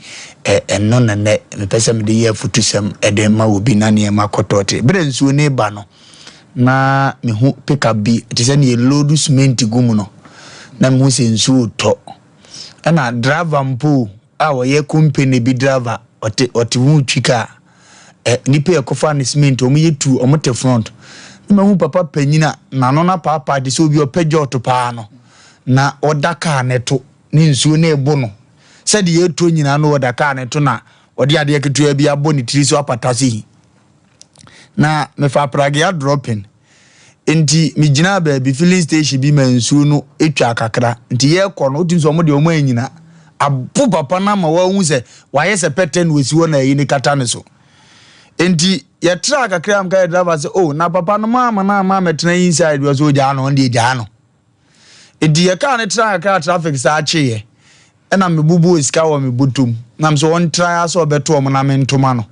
Ɛ, ɛno na nnɛ mepɛ sɛ mede yɛ afutusɛm de ma obi na nneɛma akɔtɔ te. Berɛ nsuo no reba no, na mehu pickup bi te sɛ nea yɛloodu cement gu mu no, na mehu sɛ nsuo retɔ. Ɛna driver mpo a ɔyɛ company bi driver, ɔte ɔte ho retwi kaa. Ɛ nnipa a ɛkɔfa ne cement, wɔyɛ tu, wɔte front. Na mahu papa panyin a n'ano no apaapaa te sɛ obi a ɔpɛ jɔɔto paa no, na ɔda kaa no to, ne nsuo no rebo no. Sɛdeɛ ɛretɔ nyinaa no ɔda kaa no to na ɔde adeɛ ketewa bi abɔ ne tiri so apata so yi. Na mefa pragea dropping nti megyinaa baabi filling station bi ma nsuo no twaa kakra nti yɛrekɔ no wotumi sɛ wɔn deɛ wɔn anyina abo papa no ama wɔahu sɛ wayɛ sɛ pɛtɛ na osi hɔ na ayi ne kata ne so nti yɛtraa kakra am ka yɛ driver sɛ oh na papa no maa ma na ama mɛtena inside bi ɔsɛ ogyaa no ɔno deɛ gyaa no nti yɛkaa no tra kakra traffic saa kyeeɛ Ɛna me bobɔɔ sika wɔ me bɔtɔ mu na me sɛ ɔntra ara sɛ ɔbɛto ɔmo na me ntoma no.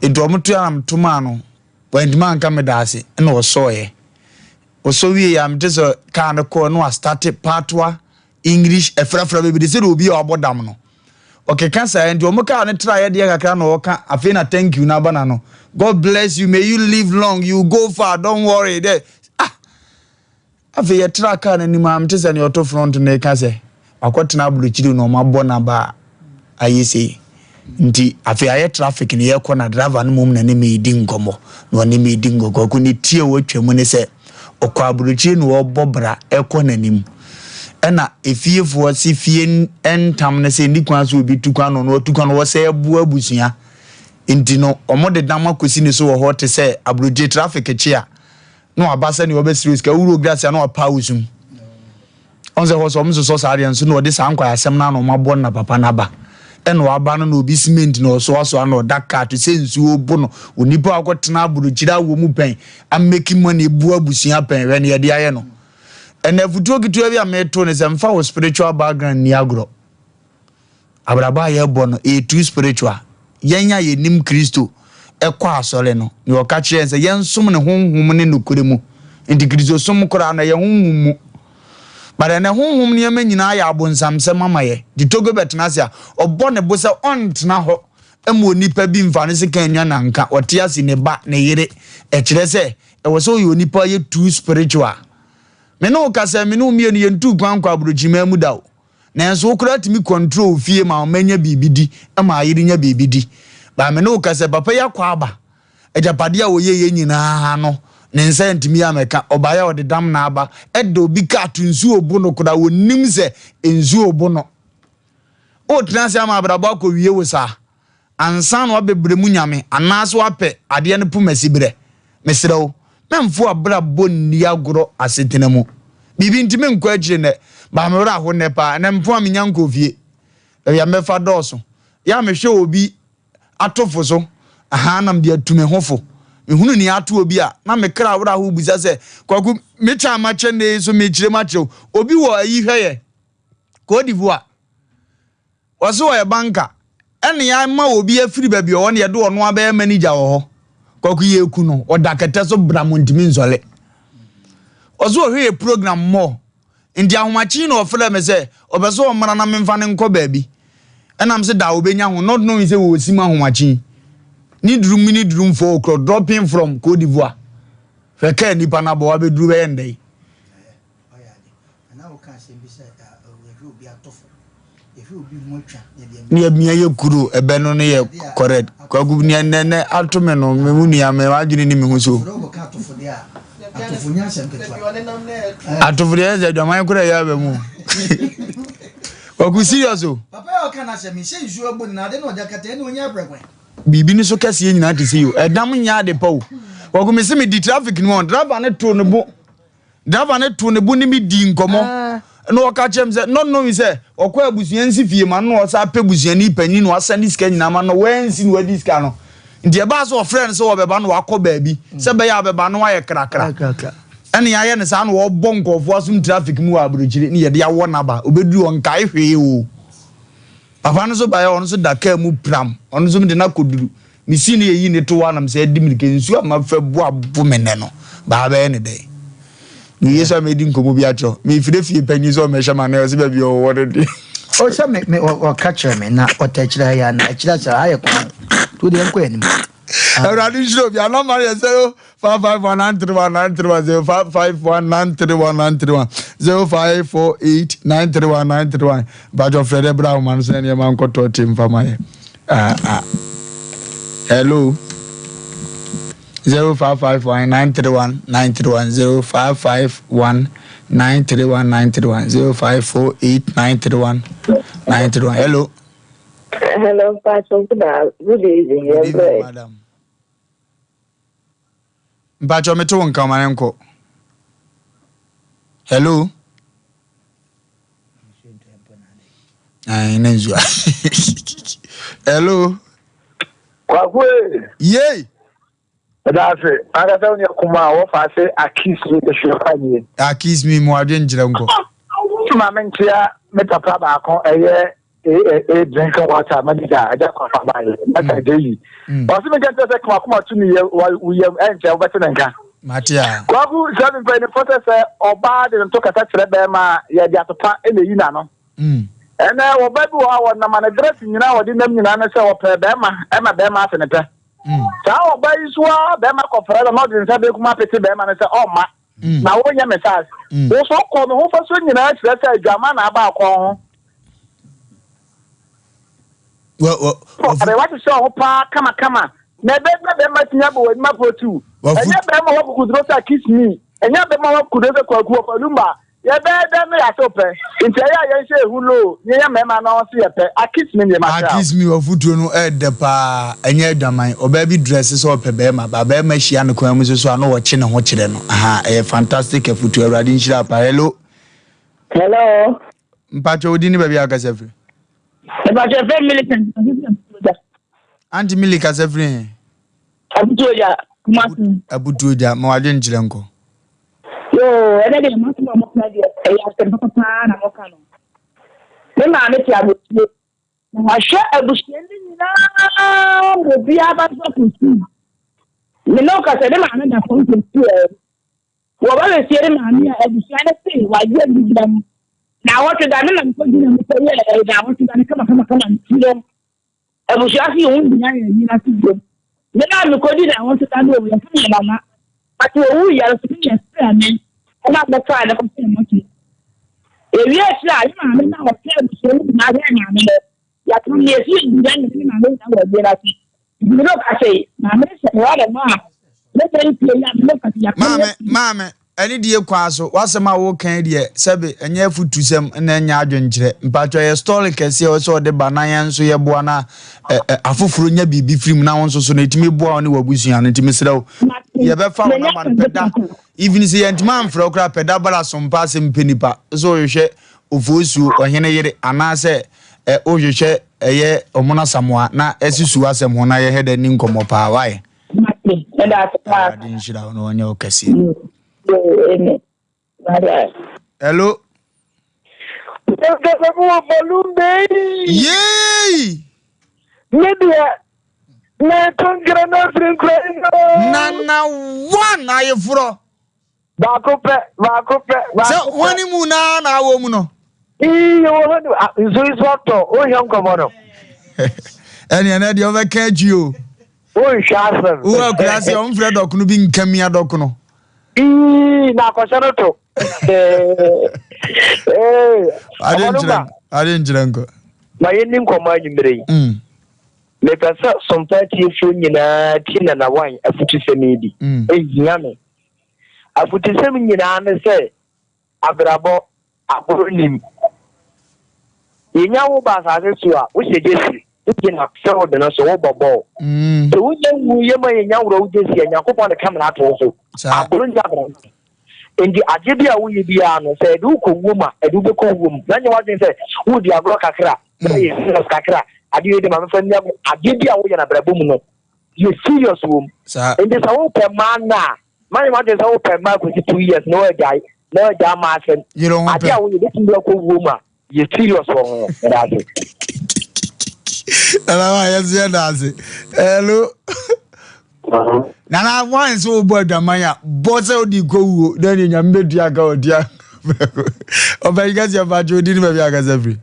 Nti ɔmo toa na me tomaa no, wantumi anka me da ase ɛna ɔsɔɔeɛ. Ɔsɔ wieɛ a mete sɛ kaa no kɔɔ na wastate patoa, English, ɛfrafra bebree sɛdeɛ obi a wabɔ dam no. Ɔkeka saa nti ɔmo kaa no traeɛ deɛ kakra na ɔka afei na thank you no aba n'ano. God bless you, may you live long, you go far, don't worry. Dɛ ah! Afei yɛtraa kaa no anim ara, mete sɛ nea ɔto front no reka sɛ wakɔtena aburokyiri na wɔabɔ n'aba a ayɛ sei. Nti afei ayɛ traffic no yɛkɔ na driver no mmom na ne me redi nkɔmmɔ. Na ɔne me redi nkɔmmɔ. Kwaku ne ti a watwa mu ne sɛ ɔkɔ aburokyiri na ɔrebɔ bra ɛkɔ n'anim. Ɛna efiefoɔ se fie ntam no sɛ nni kwan sɛ obi tu kwan na ɔno atu kwan na ɔsɛ ɛboa abusua. Nti no wɔde dam akɔsi ne so wɔ hɔ te sɛ aburokyiri traffic kye a na waba sɛ nea ɔbɛsrɛ sika wuro gracia na wapa wo sum ɔn sɛ hɔ sɛ ɔmo sosɔ saa deɛ nso na ɔde saa nkwayasɛm no ano ɔmo abɔ no na papa no aba ɛna waba no na obi cement na ɔsoasoa na ɔda kaa to sɛ nsuo bo no onipa a ɔkɔtena aburokyire awɔ mu pɛn ameki money ebu abusua pɛn hwɛ ne yɛde ayɛ no ɛna afutuo ketewa bi a meto ne sɛ mfa wo spiritual background ni agorɔ Abrabɔ a yɛbɔ no, ɛyɛ too spiritual. Yɛn a yɛnim Kristo kɔ asɔre no, nea ɔka kyerɛ yɛn sɛ yɛnsom no honhom ne nokorɛ mu. Nti Kristosom koraa no, ɛyɛ honhom mu. But ɛnɛ honhom nneɛma nyinaa yɛ abonsamsɛm ama yɛ. Nti Togo bɛtena ase a, ɔbɔ ne bo sɛ ɔntena hɔ ma onipa bi mfa ne sekan nwa nanka. Ɔte ase ne ba, ne yere. Ɛkyerɛ sɛ ɛwɔ sɛ ɔyɛ onipa a ɔyɛ too spiritual. Me ne wo kasa yi, me ne wo mmienu yɛntuu kwan nkɔ aburokyiman mu da o. Nanso wo koraa tumi control wo fie ma ɔma nya biribi di, ma ayere nya biribi di. But me ne wo ka sɛ papa yi akɔ aba, agyapadeɛ a ɔyɛeɛ nyinaa no, ne nsa antumi ammɛka. Ɔbaeɛ a ɔde dam na aba, ɛda obi kaa to nsuo bo no koraa, ɔnnim sɛ nsuo bo no. Wotena ase ama abrabɔ akɔwie wo saa. Ansa na woabɛbrɛ mu nyame anaasɛ woapɛ adeɛ no poma siberɛ, mesrɛ wo, mɛmfa w'abrabɔ nni agorɔ asetena mu. Biribi nti menkɔ akyire nnɛ, but me werɛ aho nnɛ paa. Ɛnnɛ mpo a mennya nkɔɔ fie. Baabi a mɛfa dɔɔso. Yɛ a mehwɛ obi atofo so, ahaa, na mede atu me ho fo. Mehunu nea ato obi a, na me kra werɛ ahow bisa sɛ, Kwaku, me kyɛ a makyɛ nnɛ yi nso mekyerɛ mu akyerɛ wo? Obi wɔ ayi hwɛ yɛ, Cote d'Ivoire. Ɔse ɔyɛ banker ɛna yɛama obi afiri baabi ɔwɔ no yɛde ɔno abɛyɛ manager wɔ hɔ. Kwaku yɛku no ɔda kɛtɛ so bram ɔntumi nsɔle. Ɔse ɔhwɛ yɛ program more nti ahomakye na ɔfrɛ me sɛ ɔpɛ sɛ ɔmmra na memfa no nkɔ baabi. Ɛna mese da ɔbɛnya ho not knowing sɛ wɔsi mu ahomakye. Ne duru mu ne duru 4 o'clock dropping from Cote d'Ivoire. Hwɛ kaa nipa no abɔ wabɛduru bɛyɛ ndɛ yi. Ne yɛ yɛ kuro ɛbɛ no no yɛ correct kwaku nea nnɛ nnɛ ato me no me mu nua me adwene ni me ho so atofo deɛ sɛ adwaman koraa ɛyɛ aba mu. Kwaku serious o. Papa yi a ɔka n'asɛm yi, sɛ nsuo abu no na ade na ɔde akata ɛne ɔnya abrɛ kwan. Biribi no so kɛseɛ nyinaa te sɛ yi o. Ɛdam nyɛ ade pa o. Kwaku me se me di traffic no wɔn driver no too ne bo driver no too ne bo ne me di nkɔmɔ ah. na ɔka kyerɛ me sɛ not knowing sɛ ɔkɔ abusua nsi fie ma no na ɔsa apɛ busuani panyin na wasan ne sika nyinaa ma no wɔansi na wadi sika no nti ɛbaa sɛ ɔfrɛ no sɛ ɔbɛba no wakɔ baabi sɛ bɛyɛ abɛba no ayɛ krakra Ɛna yɛayɛ no saa na wɔbɔ nkurɔfoɔ asom traffic mu wɔ aburokyire ne yɛde awɔ n'aba obɛduru ɔnkae hwee o papa no nso baeɛ ɔno nso da kaa mu pram ɔno nso mede no akɔduru mesi ne yɛyi ne to hɔ anam sɛ adi mirika nsuo a mafa bu abo me nɛ no baa bɛyɛ ne dɛn mewie sɛ medi nkɔmmɔ bi akyerɛ mefiri fie panyin sɛ ɔmɛhyɛ ma na ɔsɛ baabi ɔwɔ no deɛ ɔsɛ me me ɔka kyerɛ me na ɔtɛ kyerɛ yɛ na ɛkyerɛ sɛ ayɛ kwan to deɛ nkɔ anim Awurade nhyira obi a nɔmba no yɛ 0551931931 0551931931 0548931931 bàtɔ frɛ dɛ bra ahoma no so na nneɛma nkɔtɔ te mfa ma yɛ ah ah hello 0551931931 0551931931 0548931931 hello. Hello, Pastor. Good, good evening. Good evening, madam. Mpatsɔ mi to wo nka ɔma ne nkɔ. Hello. Ayi ne nzu. Hello. Kwaku. Yay. Ɛda ase. Ankasa wo nua kumaa a wɔfa ase akis mi bɛhwɛ kwa nie. Akis mi mu adwen nkyerɛ nkɔ. Ma me nkyea me papa baako ɛyɛ AAA drinking water manager agya kɔfa baayɛ mɛsa agya yi. Ɔse me nka nkyerɛ sɛ koma tumi yɛ wo yam ɛnkyɛ wobɛte ne nka. Mate a. Kwaku sɛ me mpanyinfoɔ sɛ sɛ ɔbaa de ne to kasa kyerɛ bɛrima a yɛde atopa ɛna eyi n'ano. Ɛnɛ ɔbaa bi wɔ hɔ a wɔnam a ne dress nyinaa wɔde nam nyinaa ne sɛ ɔpɛ bɛrima ɛma bɛrima ase ne pɛ. Mm. Saa ɔbaa yi so ara bɛrima kɔfrɛ no na ɔde nsa benkum apete bɛrima no sɛ ɔmma mm. na wonyɛ me saas. Mm. Wo so kɔ no ho fa so nyinaa kyerɛ sɛ adwama na aba akɔn ho. Ɔbɛ wahyehyɛ ɔho paa kamakama na ɛbɛyɛ bɛrima tumi abɔ w'anim apɔtu. Ɛnyɛ bɛrima wɔ kukuduro sɛ kiss me. Ɛnyɛ bɛrima wɔ kukuduro sɛ kwaku ɔfalumba. Yɛbɛyɛ dɛn na yɛase wo pɛ? Nti ɛyɛ a yɛnhyɛ ehu loo na yɛnyɛ mmarima na wɔn nso yɛ pɛ. Akis me deɛ matra wo. Akis me w'afutuo no ɛɛdɛ paa ɛnyɛ adwaman ɔbaa bi dresse sɛ ɔpɛ bɛɛma ba bɛɛma hyia no kwan mu nso so a na ɔkye ne ho kyerɛ no ahaa ɛyɛ fantastic afutuo awurade nhyira wo paa hello. Hello. Mpakyɛ wo din ne baabi a wokasa firi. Mpakyɛ fɛ Millicent Abutuoja. Auntie Millie kasa firi he? Abutuoja, Kumasi. Abutuoja, ma wadwen kyerɛ nkɔ. Yoo, ɛnɛ deɛ m'asɛm a moka deɛ ɛyɛ asɛm papa paa na moka no. Me maame te abotire na wahwɛ abusua no nyinaa ma obiara ba so akɔ sukuu. Me ne wo kasa ne maame da fam kɔ sukuu ɛ. Wɔba bɛsie ne maame a abusua no se wayɛ biribiara no. Na awɔtwe da me na mekɔgyina mu kɔyɛɛ ɛyɛ na awɔtwe da no kama nti no. Abusua se wɔn nyinaa yɛ ayie no ase biom. Me na mekɔdi na wɔn nso da no o, yɛse meyɛ nana. But wɔwuu yɛ no so me yɛfrɛɛ me ɛna mɛfaa no kɔhyɛɛ mɔkyere. Yɛwie akyire a, yɛ maame no a ɔhwɛ abusua no nyinaa hwɛɛ maame no. Yɛaka no yɛsi yɛ nyinaa ne me maame nyinaa wɔ ayie no ase. Nti me ne wo kasa yi, maame no hyɛ me hɔ dɛm a, me sɛ ntie yi a me ne wo kasa yi, yɛaka no Maame, yɛsi. maame, Anidie kwan so, w'asɛm a woreka yi deɛ, sɛbe, ɛnyɛ afutusɛm na ɛnyɛ adwenkyerɛ. Mpakyɛw, ɛyɛ story kɛseɛ a ɛwɔ sɛ ɔde ba na yɛn nso yɛboa na ɛ, ɛ, afoforɔ nya biribi firi mu na wo nso so no, ɛtumi boa wo ne w'abusua no. Nti mesrɛ wo, yɛbɛfa wo nɔma no, pɛ da. Even sɛ yɛntumi amfrɛ wo koraa, pɛ da bra sompa asɛm pɛ nipa. Sɛ wohwehwɛ Ofosuo, ɔhene yere, anaasɛ ɛ, wohwehwɛ ɛyɛ Ɔmono Asamoah na ɛsusu w'asɛm ho na yɛhwɛ dɛ ni nkɔmmɔ paa. Why? Mate, meda ase paa. Awurade nhyira wo na ɔnyɛ wo kɛseɛ. Amen. Bye bye. Hello. Yay! Me deɛ, meto nkra no afiri nkura yi no. Nana one ayeforɔ. Baako pɛ, baako pɛ, baako pɛ. Sɛ wɔn ni mu naa na awɔ mu no. Ii wɔ hɔ ni ah, nsu yi so atɔ, wohwɛ nkɔmɔ no. Ɛnni ɛnɛ deɛ ɔbɛka akyi o. Wonhwɛ asɛm. Wowɔ akura ase ɔmfrɛ dɔkono bi nkamia dɔkono. Ii na akɔhyɛ no to. Ade nkyerɛ ade nkyerɛ nkɔ. Ma yɛnni nkɔmɔ anwummere yi. Mm. Mepɛ sɛ sompa atiefoɔ nyinaa tie Nana Wan afutusɛm yi bi. Mm. Ehia me. Afotusɛm nyinaa ne sɛ abrabɔ agorɔ nnim. Yɛnya wo ba asase so a, wohyɛ gyesi, wogyina field no so, wobɔ bɔɔl. Sɛ wonya wu yɛ ma yɛnya worɔ wo gyesi a, Nyankopɔn de kamera ato wo so. Agorɔ nni abrabɔ. Enti adeɛ bi a woyɛ biara no, sɛ ɛde wo kɔ wuo mu a, ɛde wo bɛkɔ wuo mu. Na nyɛ w'adwene sɛ woredi agorɔ kakra, na yɛ serious kakra, adeɛ wei de ma mefa nni agorɔ. Adeɛ bi a woyɛ no abrabɔ mu no, yɛ serious wɔ mu. Enti sɛ wopɛ mmaa nna a, ma nyɛ w'adwene sɛ wopɛ mmaa kɔsi 2 years na woagyae, na woagyae mmaa asɛm. Adeɛ a woyɛ bɛtumi de akɔ wuo mu a, yɛ serious wɔ ho. Meda ase. Nana wa yɛ so yɛ da ase. Hello. Nana wan sɛ wobɔ adwaman a bɔ sɛ wode kɔ wuo na ne nyame bɛtua ka ɔtua. Ɔbɛyi kɛseɛ mpakyɛ odi ne baabi akasa firi.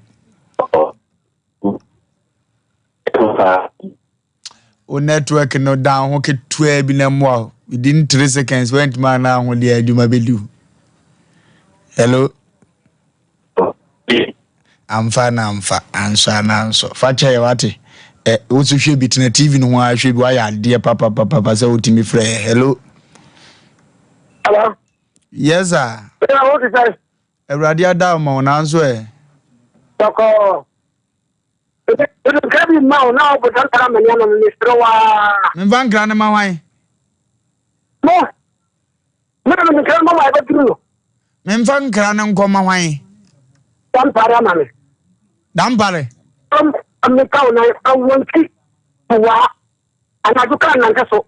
Wo network no dan ho ketewaa bi na mmoa wo. Within 3 seconds wantumi anna ho deɛ adwuma bɛdi wo. Hello. Amfa na amfa, ansɔ ana ansɔ. Fa kyɛ yɛ wate. Ɛ wo so hwɛ bi tena TV no ho ara hwɛ bi wayɛ adeɛ papapapa sɛ wotumi frɛ yɛ. Hello. Hello. Yes sir. Yeah, what is that? Awurade ada ma wo nanso ɛ. Tɔkɔɔ. Nkra bi mma wo na wobɔ dampara ma nneɛma no mesrɛ wo aa. Memfa nkra no ma hwan? Mo. Me na mede nkra no ma ma ɛbɛduru no. Memfa nkra no nkɔma hwan? Dampare ama me. Dampare? Meka wo nan awɔnkyi waa anadwo kaa nante so.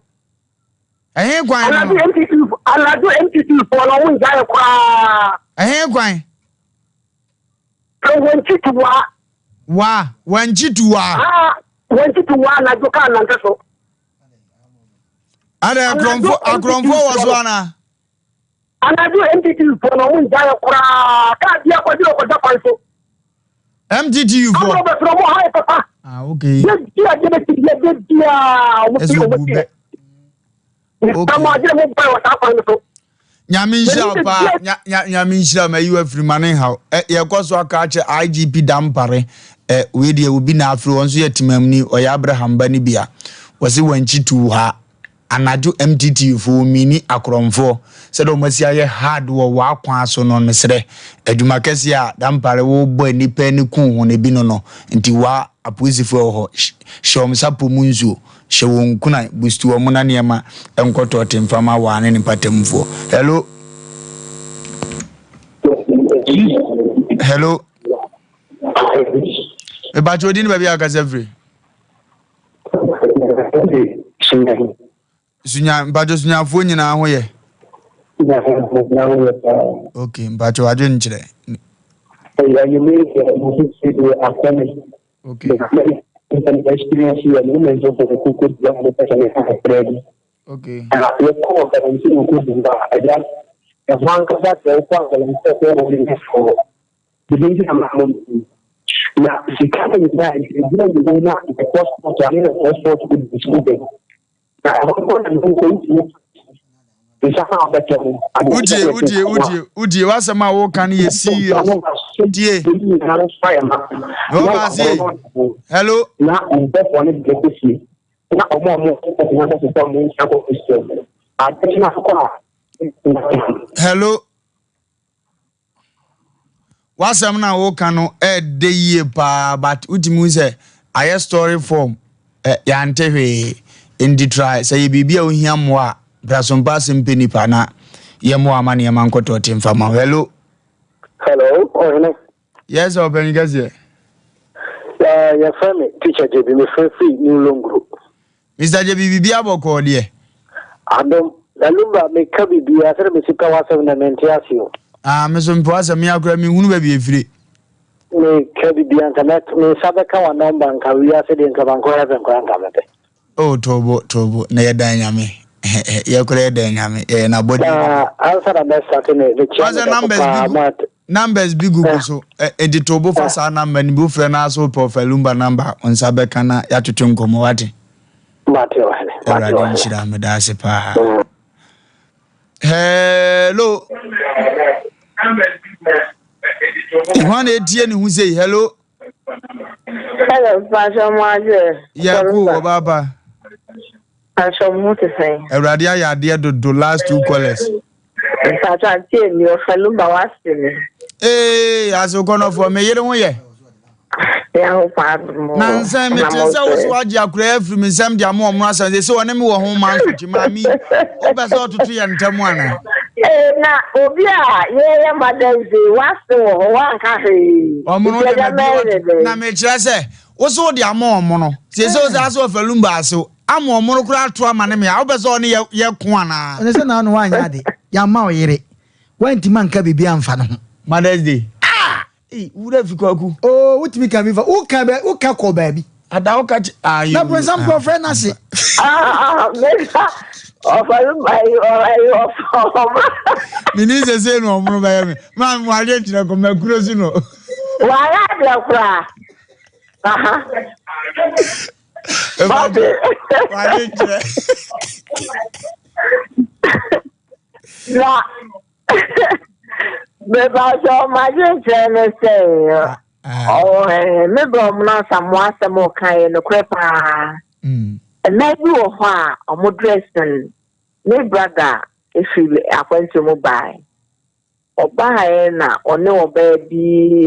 Ɛhe kwan no? Anadwo MTT anadwo MTT foɔ no ɔmo ngyae koraa. Ɛhe kwan? Wɔnkyi tu waa. Waa wɔnkyi tu waa. Aa wɔnkyi tu waa anadwo kaa nante so. Ada akorɔmfo akorɔmfo wɔ so ana? Anadwo MTT foɔ no ɔmo ngyae koraa kaa bi akɔgye ɔkɔda kwan so. MTTU foɔ. Ama ɔbɛfrɛ ɔmo ha yɛ papa. Ah okay. De bi a de bɛ ti bi a de bi a ɔmo ti ɔmo ti. Okay. Mo agye mo bɔ wɔ saa kwan no so. Nyame nhyira wo paa. Nyame nhyira wo ma yi wafiri ma ne nhaw. Ɛ yɛkɔ so aka akyerɛ IGP Dampare. Ɛ wei deɛ obi na afiri wɔn nso yɛ temamni ɔyɛ Abraham ba ne bia. Wɔse wɔnkyi tuu ha. Anadwo MTTU foɔ wɔmini akorɔmfoɔ sɛdeɛ wɔn asi ayɛ hard wɔ w'akwan so no mesrɛ adwuma kɛseɛ a Dampare wobɔ nnipa ani ku ho no ebi no no nti wa apolisifoɔ ɛwɔ hɔ hyɛ wɔn sapɔ mu nsuo hyɛ wɔn nkuran boost wɔn na nneɛma nkɔ tɔɔte mfa ma waa ne ne mpatamufoɔ hello hello mepakyɛ odi ne baabi a akasa firi Sunya mpakyɛ sunyafoɔ nyinaa ho yɛ. Ok mpakyɛ wadwe nkyerɛ. Ok. Ok. Na sika no nyinaa nti ɛgyina nyinaa na ɛkɔ sport a ne ɛkɔ sport kɔ di sukuu bɛn na ɛhɔ nkɔ na ne nkɔ ntumi nsa na ɔbɛtɔ no. Wotie wotie wotie wotie w'asɛm a woka no yɛ serious tie. Wɔba ase hello. Na mbɔfoɔ no de kɔ fie na ɔmo a ɔmo kɔ fie na ɔmo ɔmo nsa kɔ fie ade na akɔ a. Hello. W'asɛm no a woka no ɛɛdɛ yie paa but wotumi hu sɛ ayɛ story form ɛ yɛante hwee nti try sɛ yɛ biribi a wohia mmoa a bra so mpa asɛm pɛ nipa na yɛmmoa ama nneɛma nkɔtɔ te mfa ma wo. Hello. Hello, ɔhene. Yes, ɔpanyin kɛseɛ. Uh, yɛfrɛ me Teacher Gyebi, mefrɛ firi New Longro. Mister Gyebi, biribi abɔkɔɔ deɛ? Adom, na Lumba meka biribiara sɛdeɛ mesi pɛ w'asɛm no mente ase o. Ah, me so mepɛ w'asɛm, me akora menhunu baabi efire. Meka biribiara nka mɛ me nsa bɛka wa nɔmba nka wiase deɛ nka mankɔ heaven koraa nka mɛpɛ. Oh, tobo, tobo, na yɛdan Nyame. Yɛkora yɛdan Nyame, yɛyɛ n'abɔdeɛ. Na ansa na mɛsate me mekyia me dɔfo paa mo at Numbers bi gugu so. Enti to bo fa saa number no bi. Wofrɛ no ara sɛ wopɛ ɔfa Lumba number a, wo nsa bɛka na yɛatwetwe nkɔmmɔ. Wate? Mate ɔhene. Mate Awurade ɔhene. nhyira. Meda ase paa. Hello. Hwan na etie ne ho sei? Hello. Hello, Pastor Moadwe. Yɛ ko ɔbaa pa. Pastor mo ho te sɛn? Awurade ayɛ adeɛ dodo last two callers. Mpatsɔ atie mi ɔfa lumba wase mi. Ee ase kɔnɔfoɔ me yere ho yɛ. Nyankopɔn adom o. Nansa yi Na mete mo sɛ wo nso so ɛ? wagye akora yi afiri me nsam de ama ɔmo asan sɛ sɛ ɔne me wɔ ho ma nso kyi maame yi wopɛ sɛ ɔtoto yɛn ntam anaa? Ee, na obi a yɛyɛ Mother's Day w'ase wɔ hɔ wanka hwee. Ɔmo no Nti deɛ ɛgya mabie mɛyɛ ne wato dɛn? na mekyerɛ sɛ wo so wode ama ɔmo no sɛ sɛ wo sɛ asɛ ɔfa lumba ase ama ɔmo no koraa ato ama ne me a wopɛ sɛ ɔne yɛ yɛ ko anaa? Ɔne sɛ naano woanyɛ ade yɛama wo yere woantumi anka biribi amfa ne ho. Mother's Day. Ah! Ei, wura fi kwaku. Oh, wotumi ka bi fa. Woka bɛ, woka kɔ baabi. Ada woka kye. Ah, Na bronsam kɔ frɛ n'ase. Ah, mesa ɔfɔlu ayi ayi ɔfɔ. Mini sɛ sɛ no ɔmono bɛyɛ me. Maa mo adeɛ nkyerɛ kɔ makuro so no. Wàhálà adeɛ koraa. Aha. Bɔbi. Wàhálà nkyerɛ. Na. Mepakyɛ m'adwenkyerɛ ne sɛ me brɛ ɔmo no asamoa asɛm ɔka yɛ nokorɛ paa. Mmaa bi wɔ hɔ a ɔmo dressing me brother efiri akwantuo mu bae. Ɔbaeɛ na ɔne ɔbaa bi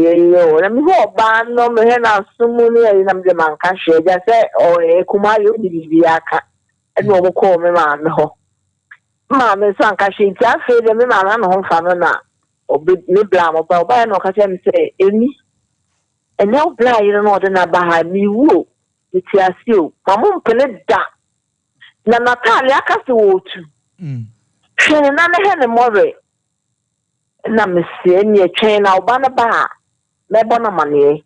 ɛyɛ o na mehu ɔbaa no mehwɛ n'aso mu ne ɛyi na mede manka hwee agya sɛ ɔyɛ kumaa yɛ ɔde biribi aka ɛna ɔmo kɔɔ me maame hɔ. Me maame nso anka hwee nti afei deɛ me maame ano ho mfa no na ɔbɛ me bla a ɔba ɔbaeɛ na ɔka kyerɛ me sɛ ɛni ɛnɛ wo bla yere no ɔde no aba ha mewu o mete ase o ma mo mpene da na n'ataade aka sɛ wɔretu hwɛ ne nan hwɛ ne mmɔwerɛ na meseɛ neɛ twɛn na ɔba no ba a Mɛbɔ no amanneɛ.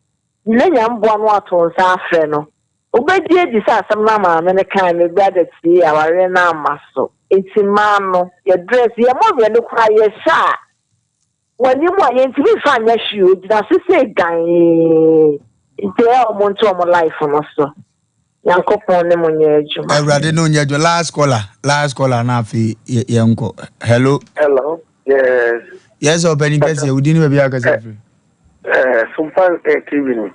Menya mmoa no ato nsa afrɛ no. Obegye adi sɛ asɛm no a maame no kae no, brada tiee, awareɛ no amma so. Enti mmaa no, yɛ dress, yɛn mmɔwerɛ no koraa yɛhyɛ a, w'anim a, yɛntumi mfa nyɛ hwee o, gyina so sei gann. Nti ɛyɛ a wɔn nto wɔn life no so. Nyankopɔn ne mo nyɛ adwuma. Awurade ne onyɛ adwuma. Last caller, last caller na afei yɛnkɔ. Hello. Hello. Yes. Yes, ɔpɛni kɛseɛ, wo din ne baabi a wokasa firi. Eh, Sumpa eh, TV ni.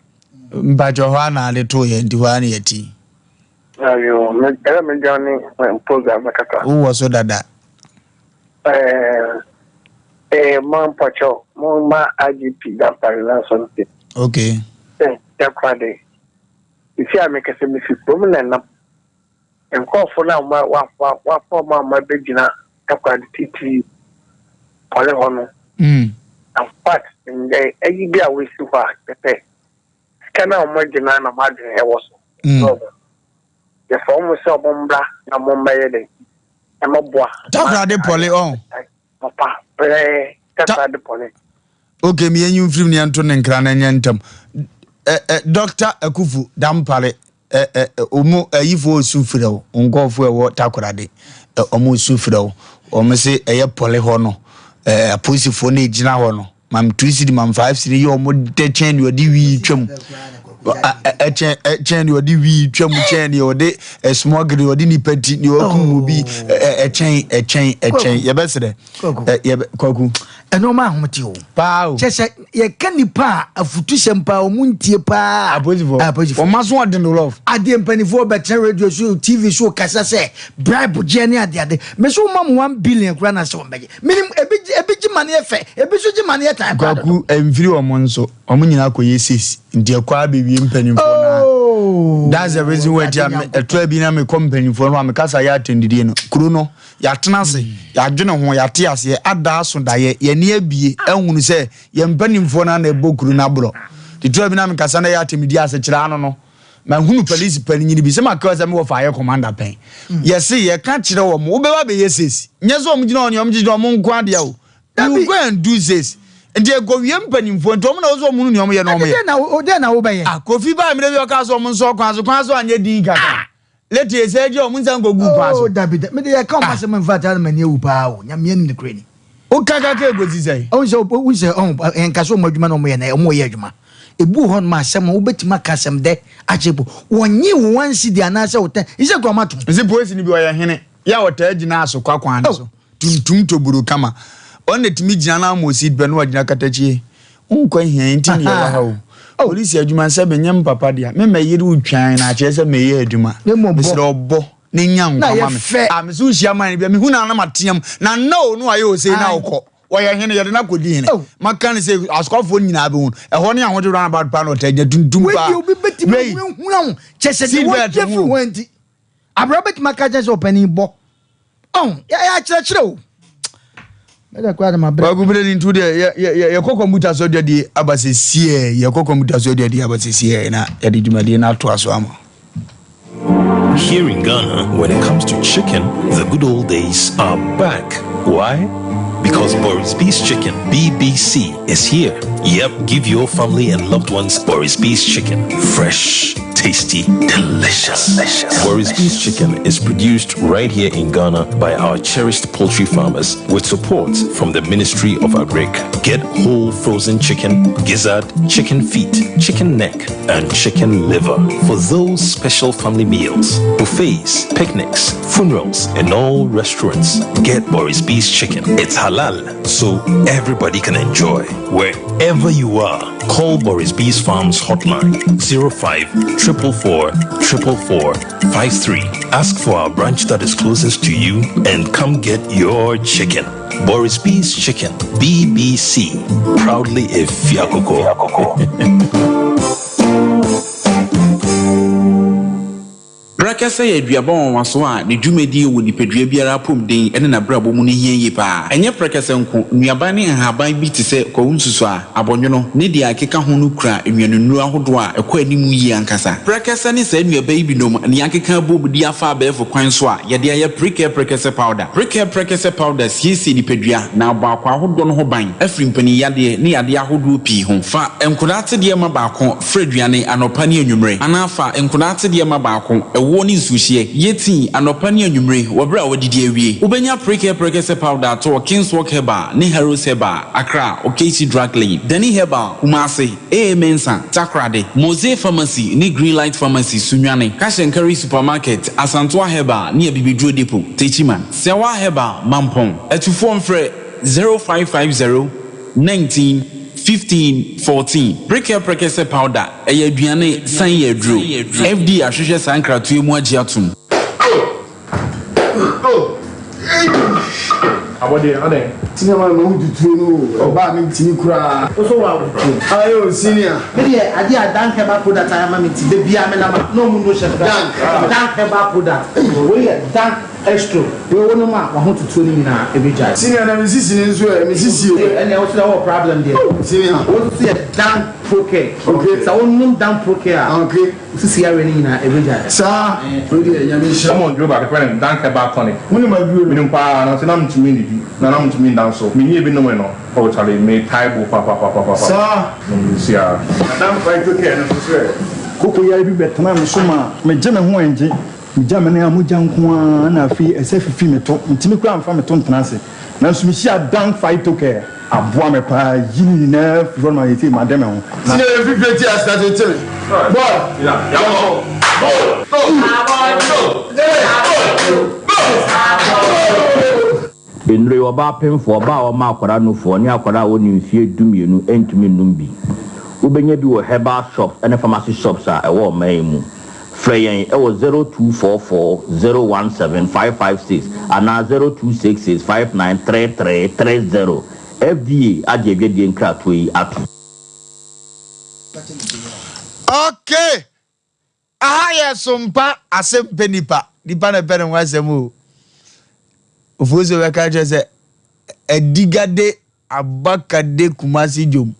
Mpakyɛ hɔ a na ade to yɛ nti hɔ a na yɛti. Ayo, me ɛna me dwa ne eh, program na kasa. Wowɔ so dada. Eh, eh, ma mpakyɛ mo ma IGP dampare na so nti. Okay. Eh, takoradi. Sisi a mekasa mefi kurom na nam. Nkurɔfo no a wɔafa wɔn a wɔabɛgyina Takoradi titiriw pɔle hɔ no, in fact, ndɛ ayi bi a woesi hɔ a kyerɛ sɛ sika no a wɔagye no ara na wɔn adwene wɔ so. So yɛfrɛ wɔn sɛ wɔmmra na wɔmmɛyɛ dɛn? Mmɛboa. Takoradi pɔle ɔn. Papa, pɛɛ Takoradi pɔle. Okay, mi yɛnyi mfirim ne yɛnto ne nkra na ɛnyɛ ntɛm. Ɛ ɛ Dr. Akufu Dampare ɛ ɛ ɔmo ayifoɔ resu frɛ wo, nkurɔfoɔ ɛwɔ Takoradi, ɛ ɔmo resu frɛ wo. Ɔmo se ɛyɛ pɔle hɔ no, ɛ apolisifoɔ no egyina hɔ no, mam two cedi, mam five cedi yɛ ɔmo dɛ kyɛn deɛ ɔde wii twam. Ɛkyɛn ɛkyɛn deɛ ɔde wii twam, kyɛn deɛ ɔde smuggle, deɛ ɔde nipa ti, deɛ ɔkum obi, ɛ ɛkyɛn ɛkyɛn ɛkyɛn. Yɛbɛsrɛ. Kwaku. Ɛ yɛbɛ Kwaku. Ɛnɔɔma ahomete o. Paa o. Kyɛ sɛ yɛka nipa a afutusɛm paa ɔmo ntie paa. Apolisifoɔ. Apolisifoɔ. Wɔn aso ɔden do love. Adeɛ mpanimfoɔ bɛtena radio so TV so kasa sɛ bribe gyeɛ ne adeade. Mese woma mo 1 billion koraa na sɛ wɔn bɛgye. Menim ebi gye ebi gye ma no yɛ fɛ ebi nso gye ma no yɛ tan koraa dodo. Kwaku ɛnfiri wɔn nso wɔn nyinaa kɔ yɛ sis nti ɛkɔ abɛwie mpanimfoɔ naa. Oh. That's the reason why ti a ɛtɔ bi na mekɔ mpanimfoɔ no a mekasa yɛ atɛndidie no kuro no. Yɛatena ase, yɛadwene ho, yɛate aseɛ, ada aso daeɛ, yɛn ani abue ahunu sɛ yɛn mpanimfoɔ no ara na ɛbɔ kuro no aborɔ. Titire bi na mekasa na ɛyɛ atɛmdidie asekyerɛ ano no, mahunu polisi panyin bi sɛ maka sɛ mewɔ fa ayɛ commander pɛn. Yɛse yɛka kyerɛ wɔn, wobɛba abɛyɛ sesi. Nyɛ sɛ wɔn gyina hɔ ne wɔn gyegyina wɔn nko adeɛ o. You go and do this. Nti ɛkɔwie mpanimfoɔ nti wɔn na wɔsɛ wɔn hunu nea wɔyɛ na wɔn yɛ. Dɛn na wobɛyɛ? Ah, Kofi baa mmerɛ bi ɔkaa sɛ wɔn nsɔ kwan so, kwan so anyɛ din kakra. Late sɛ gye ɔmo nsa nkɔgu paa so. Oh dabi dabi mede yɛ ka ɔmo asɛm in fact ana m'ani awu paa o Nyame anim nokorɛ ni. Wo ka kaka ekosi sɛn? Ɔhu sɛ wohu sɛ ɔho yɛn ka sɛ ɔmo adwuma na ɔmo yɛ na ɔmo yɛ adwuma. Ebi wɔ hɔ nom a asɛm no wobɛtumi aka asɛm dɛ akyerɛ po wɔnye wo one cedi anaasɛ wo ten nsɛ kura ɔmo atom. Nse polisi no bi ɔyɛ hene yɛ a ɔtaa gyina asokwa kwan no so tuntum toburo kama ɔno na tumi gyina na ama osi pɛ na wagyina katakyie Wo nkwa hia yɛn nti na yɛwɔ ha o. Polisi adwuma sɛ menyɛ me papa dea, me mɛyere wo twan na akyerɛ sɛ meyɛ adwuma. Mesrɛ wo bɔ na nya nkwa ma me. Ah, mesɛ wohyia man bi a mehu no a na mateam na nna o na wayɛ osei na wokɔ. Ɔyɛ hene, yɛde no akɔdi hene. Maka no sɛ asukwafoɔ no nyinaa bɛhu no. Ɛhɔ ne ahodwo roundabout paa na ɔtaa gyina tuntum paa. Wei deɛ obi bɛtumi Wei, ahunahuna wo kyɛ sɛ deɛ seat belt wɔgye firi ho. hɔ nti. Aberɛ bɛtumi aka kyerɛ sɛ ɔpanin bɔ. Ɔn, yɛ akyerɛkyerɛ o. Mɛdɛ koraa de mabrɛ. Kwaku Bere ni nti deɛ yɛ yɛ yɛkɔ kɔmputa so aduadie aba sɛ siɛ yɛkɔ kɔmputa so aduadie aba sɛ siɛ na yɛde dwumadie no atoa so ama. Here in Ghana, when it comes to chicken, the good old days are back. Why? Because Boris B's Chicken, BBC, is here. Yep, give your family and loved ones Boris B's Chicken. Fresh, tasty, delicious. delicious. Boris B's Chicken is produced right here in Ghana by our cherished poultry farmers with support from the Ministry of Agric. Get whole frozen chicken, gizzard, chicken feet, chicken neck, and chicken liver for those special family meals, buffets, picnics, funerals, and all restaurants. Get Boris B's Chicken. It's halal, so everybody can enjoy. Wherever you are, call Boris B's Farms hotline 05 444 444 53. Ask for our branch that is closest to you and come get your chicken. Boris B's Chicken, BBC. Proudly a Fiakoko. Prɛkɛsɛ yɛ aduaba nwanwaso a ne dwumadie wɔ nipadua biara apɔmuden ne n'abrabɔ mu no hia yie pa ara. Ɛnyɛ prɛkɛsɛ nko, nnuaba ne nhaban bi te sɛ kwawu nsusuaa, abɔnwono, ne deɛ ɛkeka ho no kura nnuanennuro ahodoɔ a ɛkɔ anim yie ankasa. Prɛkɛsɛ ne saa nnuaba yi binom na yɛakeka abom de afa abɛɛfo kwan so a yɛde ayɛ Prekɛ Prɛkɛsɛ Powder. Prekɛ Prɛkɛsɛ Powder siesie nipadua na abɔ akwaa ahodoɔ no ho ban afiri mpaninyadeɛ ne yadeɛ ahodoɔ pii ho. Fa nkwadaa atedeɛ ma baako fra aduane anɔpa ne anwummere anaa fa nkwadaa atedeɛ ma baako, ɛwoɔ ne nsuohyeɛ, yɛ tii anɔpa ne anwummere wɔ berɛ a woadidi awie. Wobɛnya Prekɛ Prɛkɛsɛ Powder atɔ wɔ Kingswalk Herbal ne Harrows Herbal, Accra, Okaishie Drug Lane, Dani Herbal, Kumasi, AA Mensah, Takoradi, Mose Pharmacy ne Greenlight Pharmacy, Sunyani, Cash and Carry Supermarket, Asantoa Herbal ne Abibiduro Depot, Techiman, Sɛwa Herbal, Mampong. Atufoɔ mfrɛ 0550 19 15 14. Prekɛ Prɛkɛsɛ Powder, ɛyɛ aduane san yɛ aduro. FDA ahwehwɛ saa nkratoɔ yi mu agye atom. Abɔdeɛ, adɛn? Senior man mahu tutuo no o, ɔbaa me ntimi koraa. Wo so wa wo. Aye o senior. Me deɛ adeɛ a Dank herbal product ayɛ ama me nti da biara me nam a na ɔmo no hyɛ me Dank. Dank herbal product wei yɛ Dank Extro wei wo nom a wahotutuo no nyinaa ɛbɛgyae. Senior na me sisi no nso ɛ, me sisi o. Ɛnneɛ wo so deɛ wowɔ problem deɛ. Oh senior. Wo nso yɛ Dank Procare. Okay. Sɛ wo nom Dank Procare a. Okay. Wo sisi yareɛ no nyinaa ɛbɛgyae. Saa. Wei deɛ Nyame nhyira. Wɔn duro baako yɛfrɛ no Dank Herbal Tonic. Wonim aduro no? Menim paa nanso na mentumi nnidi na na mentumi nda nso. Menyɛɛ bi nomee no oh charlie metae bo papapapapa. Saa. Mesia. Na Dank Phyto Care no nso so ɛ? Koko yare bi bɛtenaa me so maa megye me ho ɛngye. Megya me nan a mogya nko ara na afei ɛsɛ fifi me to. Mentumi koraa mfa me to ntena ase. Nanso mehyiaa Dank Phyto Care. Aboa me paa yi ne nyinaa firi hɔ no ma seesei made me ho. Na. Senior yɛ fifire ti ase tete me boy yɛnkɔ go go go go go. Nnuro yi, ɔbaa pemfoɔ, ɔbaa a ɔma akwadaa nufoɔ, ne akwadaa a ɔnni mfeɛ dumienu ntumi nnom bi. Wobɛnya bi wɔ herbal shops ne pharmacy shops a ɛwɔ ɔman yi mu. Frɛ yɛn wɔ 0244 017 556 anaa 0266 5933 30. FDA agye adwadie nkratoɔ yi atom. Okay! Aha yɛ sompa asɛm pɛ nipa. Nipa na ɛpɛ ne ho asɛm o. Ofosu bɛka kyerɛ sɛ adigade abakade kumasi dwom.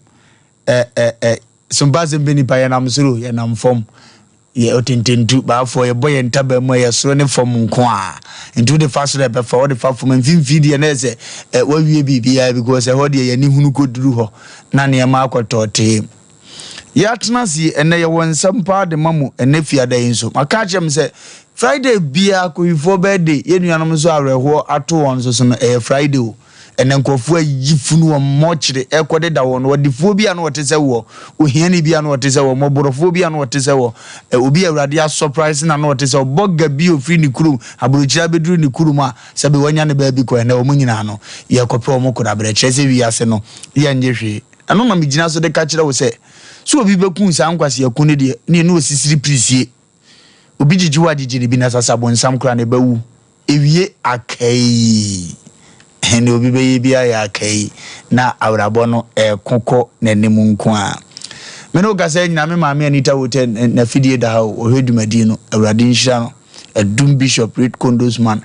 Ɛ ɛ ɛ sompa asɛm pɛ nipa yɛnam soro yɛnam fam. Yɛ otententu baafoɔ yɛbɔ yɛn ntaba mu a yɛ soro ne fam nko a. Nti wode fa soro ɛbɛfa wode fa fam mfimfini deɛ na ɛsɛ ɛ wawie biribiara because ɛhɔ deɛ yɛne hunu kɔduru hɔ na nneɛma akɔtɔɔtee. Yɛatena ase yi, ɛnnɛ yɛwɔ nsɛm paa de ma mo ɛnnɛ fiada yi nso. Maka akyerɛ mo sɛ Friday biara Kohifoɔ birthday, yɛn nuanom nso awerɛhoɔ ato wɔn nso so no, ɛyɛ Friday o. Ɛnnɛ nkurɔfoɔ ayi funu wɔn mɔkyere ɛrekɔdeda wɔn, ɔdefoɔ bi a na ɔte sɛ woɔ, ohiani bi a na ɔte sɛ woɔ, mmɔborɔfoɔ bi a na ɔte sɛ woɔ, obi a Awurade asɔpraese na na ɔte sɛ woɔ, bɔga bi a ɔfiri ne kurom, aburokyire abɛduru ne kurom a sɛbe wanya ne baabi kɔ, ɛnnɛ wɔn nyinaa no, yɛrekɔpɛ wɔn koraberɛ. Kyerɛ sɛ wiase no, yɛnnye hwee. Ɛno na megyina so de ka kyerɛ wo sɛ, sɛ obi bɛku saa nkwaseaku no deɛ, ne ɛne osisiri pirisie. Obi gyegye wo a, gyegye no bi, na sasabonsam koraa no, ɛbɛwu. Ewie akaii. Nea obi bɛyɛ biara yɛ akai na abrabɔ no ɛko kɔ n'anim nko ara. Me ne wo kasa yi nyinaa me maame Anita Wote n'afidie da ha o, ɔhwɛ dwumadie no. Awurade nhyira no. Adum Bishop Reed Condos man,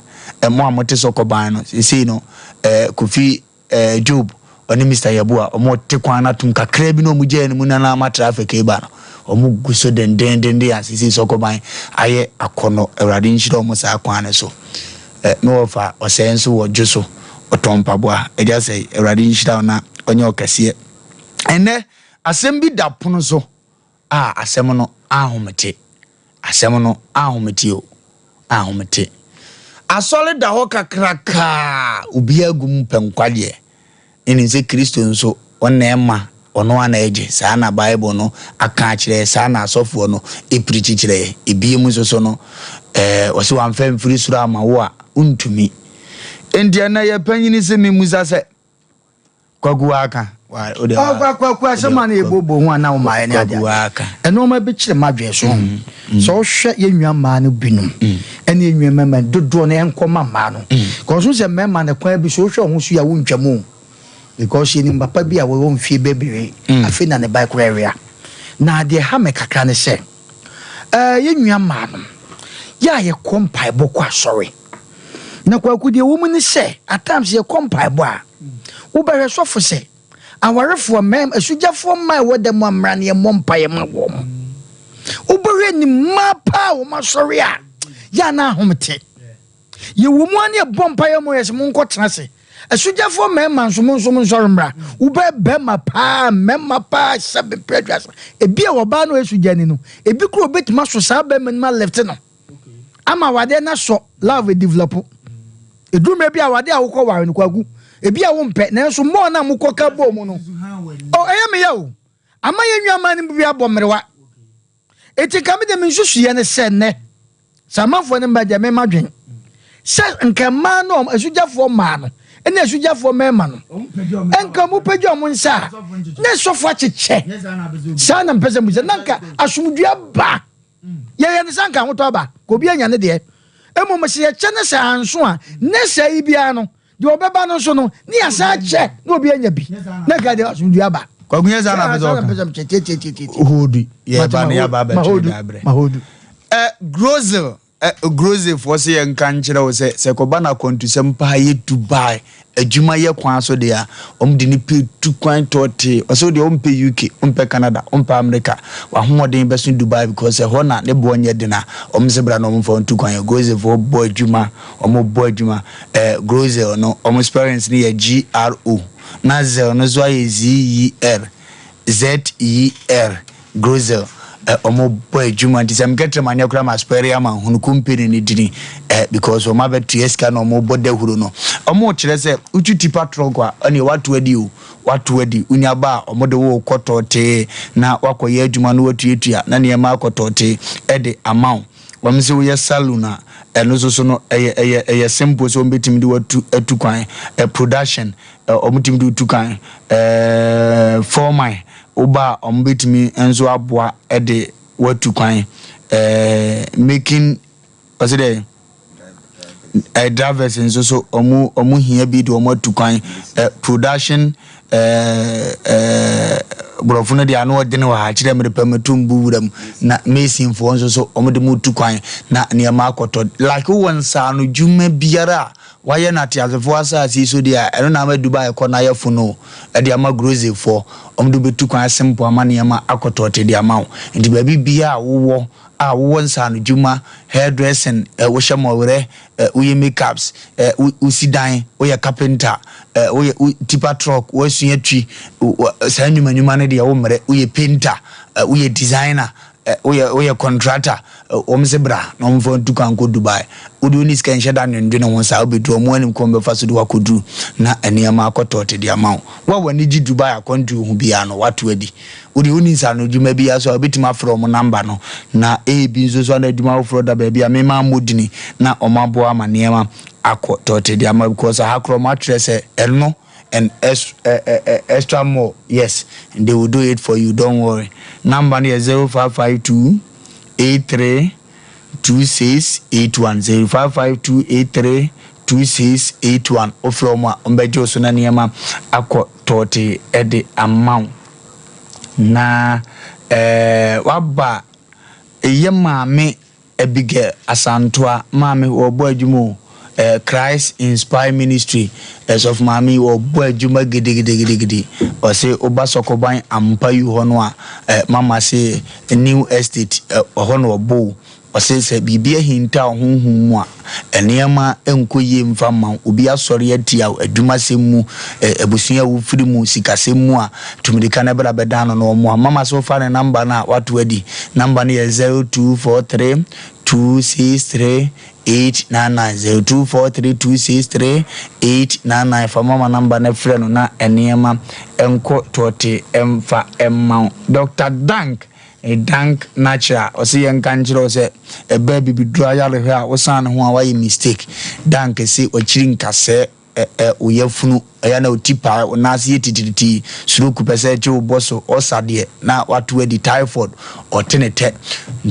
mo a mote Sɔkɔban no, seesei no eh, Kofi eh, Job ɔne Mister Yeboah wɔn te kwan no atom kakra bi na wɔn gyaa no mu na na ama traffic reba no, wɔn gu so dendendenden a seesei Sɔkɔban ayɛ akɔnɔ. Awurade nhyira wɔn saa kwan no so. Eh, me wɔfa ɔsɛe nso wɔ dwo so, ɔtɔn mpaboa. Agya sɛe, Awurade nhyira wo na ɔnyɛ wo kɛseɛ. Ɛnnɛ, asɛm bi da pono so a asɛm no ahomete. Asɛm no ahomete o, ahomete. Asɔre da hɔ kakrakaa, obiara gu mu pɛ nkwagyeɛ. Menim sɛ Kristo nso, ɔno na ɛma, ɔno ara na ɛgye. Saa na Bible no aka akyerɛ yɛ, saa na asɔfoɔ no pirikyi kyerɛ yɛ. Ebiem nso so no, ɛɛ, ɔse wamfa amfiri soro amma wo a, wontumi. Enti ɛnnɛ yɛ panyini se memmisa sɛ, Kwaku waka, wa, wo deɛ wa. Ɔ, Kwaku, asɛm a na yɛbobɔ ho a na womaeɛ ne adeɛ Kwaku waka. Nneɛma bi kyerɛ m'adwene so. Sɛ wohwɛ yɛn nua mmaa no binom ne yɛn nua mmarima no, dodoɔ no ɛnkɔ ma mmaa no. Because wohu sɛ mmarima no kwan bi so wohwɛ wɔn ho so yie a wontwa mu o. Because yɛnim papa bi a wɔ mfie bebree, afei na ne ba koraa awia. Na deɛ ɛha me kakra ne sɛ, ɛɛ yɛn nua mmaa no, yɛ a yɛkɔ mpaebɔ kɔ asɔre. Na Kwaku deɛ ɛwɔ mu ne sɛ, at times yɛkɔ mpaebɔ a, wobɛhwɛ sɔfo sɛ, Awarefoɔ mmarima, asugyafoɔ mmaa a ɛwɔ da mu a mmra na yɛmmɔ mpaeɛ ma wɔn. Wobɛhwɛ ni mmaa paa a wɔn asɔre a yɛ a na ahomete. Yɛwɔ mu a ne yɛbɔ mpaeɛ ma yɛ sɛ monkɔ tena ase. Asugyafoɔ mmarima nso mo nso mo nsɔre mmra. Wobɛ bɛrima paa mmarima paa sɛ bepɛ aduasa. Ebi a ɔbaa no yɛ sugyani no, ebi kura obetumi aso saa bɛrima no ma lift no. Ama awadeɛ no asɔ love develop. Ɛduru mmerɛ bi a awadeɛ a wokɔ ware no kwaku ebi a wompɛ nanso mmɔɔ no a mokɔ ka bɔɔ mu no oh ɛyɛ me ya o ama yɛn nnuamaa no bi abɔ mmerewa eti nka me de me nsusuiɛ ne sɛ nnɛ sɛ amanfoɔ no mma deɛ mema dwen sɛ nka mmaa no asugyafoɔ mmaa no ɛne asugyafoɔ mmarima no nka ɔmo pagya ɔmo nsa a na sɔfo akyekyɛ saa na mpɛ sɛ mu sɛ na nka asomdua ba. Yɛyɛ no sɛ anka ahotɔ aba, ka obi anya ne deɛ. Mmom sɛ yɛkyɛ no sɛ anso a, ne sɛe yi biara no, deɛ ɔbɛba no nso no, ne yɛasan akyɛ na obi anya bi, na nka deɛ asomdwoeɛ aba. Kwaku nyɛ saa na apɛ sɛ ɔka. Hodu yɛba no yɛaba abɛtwe de abrɛ. Ɛ Grozel Ɛ Grozefoɔ se yɛnka nkyerɛ wo sɛ, sɛ ɛkɔba no akwantusɛm paa yɛ Dubai adwuma yɛ kwan so deɛ a, wɔn de nipa tu kwan tɔɔtee. Ɔse wo deɛ wompɛ UK, wompɛ Canada, wompɛ America, w'ahoɔden bɛso Dubai because ɛhɔ na ne boɔ nyɛ den a, wɔn se bra na wɔn mfa wo ntu kwan. Grozefoɔ bɔ adwuma, wɔn bɔ adwuma. Ɛ Grozel no, wɔn spellings no yɛ GRO, na zel no nso ayɛ ZEL. ZER Grozel eh, ɔmo bɔ adwuma nti sɛ mekɛtrɛ ma nyɛ koraa ma spɛre ama hunu company no dini eh, because ɔmo abɛtua sika na ɔmo bɔ dahuro no. Ɔmo kyerɛ sɛ wotwi tipa trɔk a ɛneɛ wato adi o, wato adi, wonya ba a ɔmo de wo kɔ tɔɔtee na wakɔyɛ adwuma no watuatua na nneɛma akɔ tɔɔtee ɛde ama wo. Wɔn sɛ woyɛ saloon a ɛno nso so no ɛyɛ ɛyɛ ɛyɛ simple sɛ wɔn bɛtumi de watu atu kwan, eh, production Wɔtumi de wo tu kan. Foreman, woba a wɔbɛtumi nso aboa de woatu kwan. Making, ɔsɛ dɛ drivers nso so wɔn wɔn hia bi de wɔn atu kwan. Production borɔfo no deɛ ano ɔdene wɔ ha kyerɛ mmerɛ pɛ mɛto mbu wura mu na masonfoɔ nso so wɔn de mo tu kwan na nneɛma akɔtɔ like wowɔ nsaano dwuma biara a Wɔayɛ no ateasefoɔ asase yi so deɛ a, ɛno na ama Dubai kɔ no ayɛ fo no o, de ama Grozefoɔ. Wɔde wo bɛtu kwan simple ama nneɛma akɔ tɔɔte de ama wo. Nti baabi biara a wowɔ a wowɔ nsaanodwuma, hairdressing, wohyɛ mɔwerɛ, woyɛ makeups, wosi dan, woyɛ carpenter, woyɛ wo tipper truck, woasua twi, saa nnwuma nnwuma no deɛ wommrɛ, woyɛ painter, woyɛ designer, Woyɛ woyɛ contractor, wɔn se bra na wɔn fa ntu kwan nkɔ Dubai. Wode wonni sika nhyɛ da nnwendwene ho saa, wobɛduru wɔn anim kwan bɛfa so de wo akɔduru na nneɛma akɔ tɔɔte de ama wo. Wo a w'ani gye Dubai akwantuo ho biara no, woato adi. Wodeɛ wonni nsaano adwuma biara so a, wobɛtumi afrɛ wɔn number no na ebi nso so a na adwuma foforɔ da baabi a mema mmɔ dini na wɔn aboa ama nneɛma akɔ tɔɔte de ama because aha koraa wɔn atwerɛ sɛ ɛno and extra more yes they will do it for you don't worry number no yɛ 0552 83 2681 0552 83. 2681. Wofrɛ wɔn a, wɔbɛgye wo so na nneɛma akɔ tɔɔtee de ama wo. Na eh, waba yɛ maame Abigail Asantoa maame wɔbɔ adwuma o eh, Christ Inspire Ministry eh, sɔfo maame yi wɔbɔ adwuma gidigidigidi. Ɔse woba Sɔkɔban Ampa yi hɔ no a eh, mama se New Estate eh, ɛhɔ na ɔbɔ o. Ɔse sɛ biribi ahintaw honhom mu a, nneɛma nkɔ yie mfa mma wo, obi asɔre atia wo, adwumasɛm mu, abusua a wofiri mu, sikasɛm mu a, tu mirika na bra bɛdan no na ɔmmoa wo. Mama sɛ wofa ne number no a, woato adi. Number no yɛ 0243 263 899, 0243 263 899. Fa mama number no frɛ no na nneɛma nkɔ tɔɔte mfa mma wo. Doctor Dank Dank Natural ɔse yɛnka nkyerɛ wo sɛ ɛbɛ abibiduro ayarehwɛ a wosan ne ho a woayɛ mistake. Dank se wakyiri nkasɛɛ ɛ ɛ wo yafunu ɛyɛ na wo ti pae wo nan ase yɛ titiritii stroke pɛ sɛ ɛkye wo bɔ so ulcer deɛ na wato adi typhoid ɔte ne tɛ.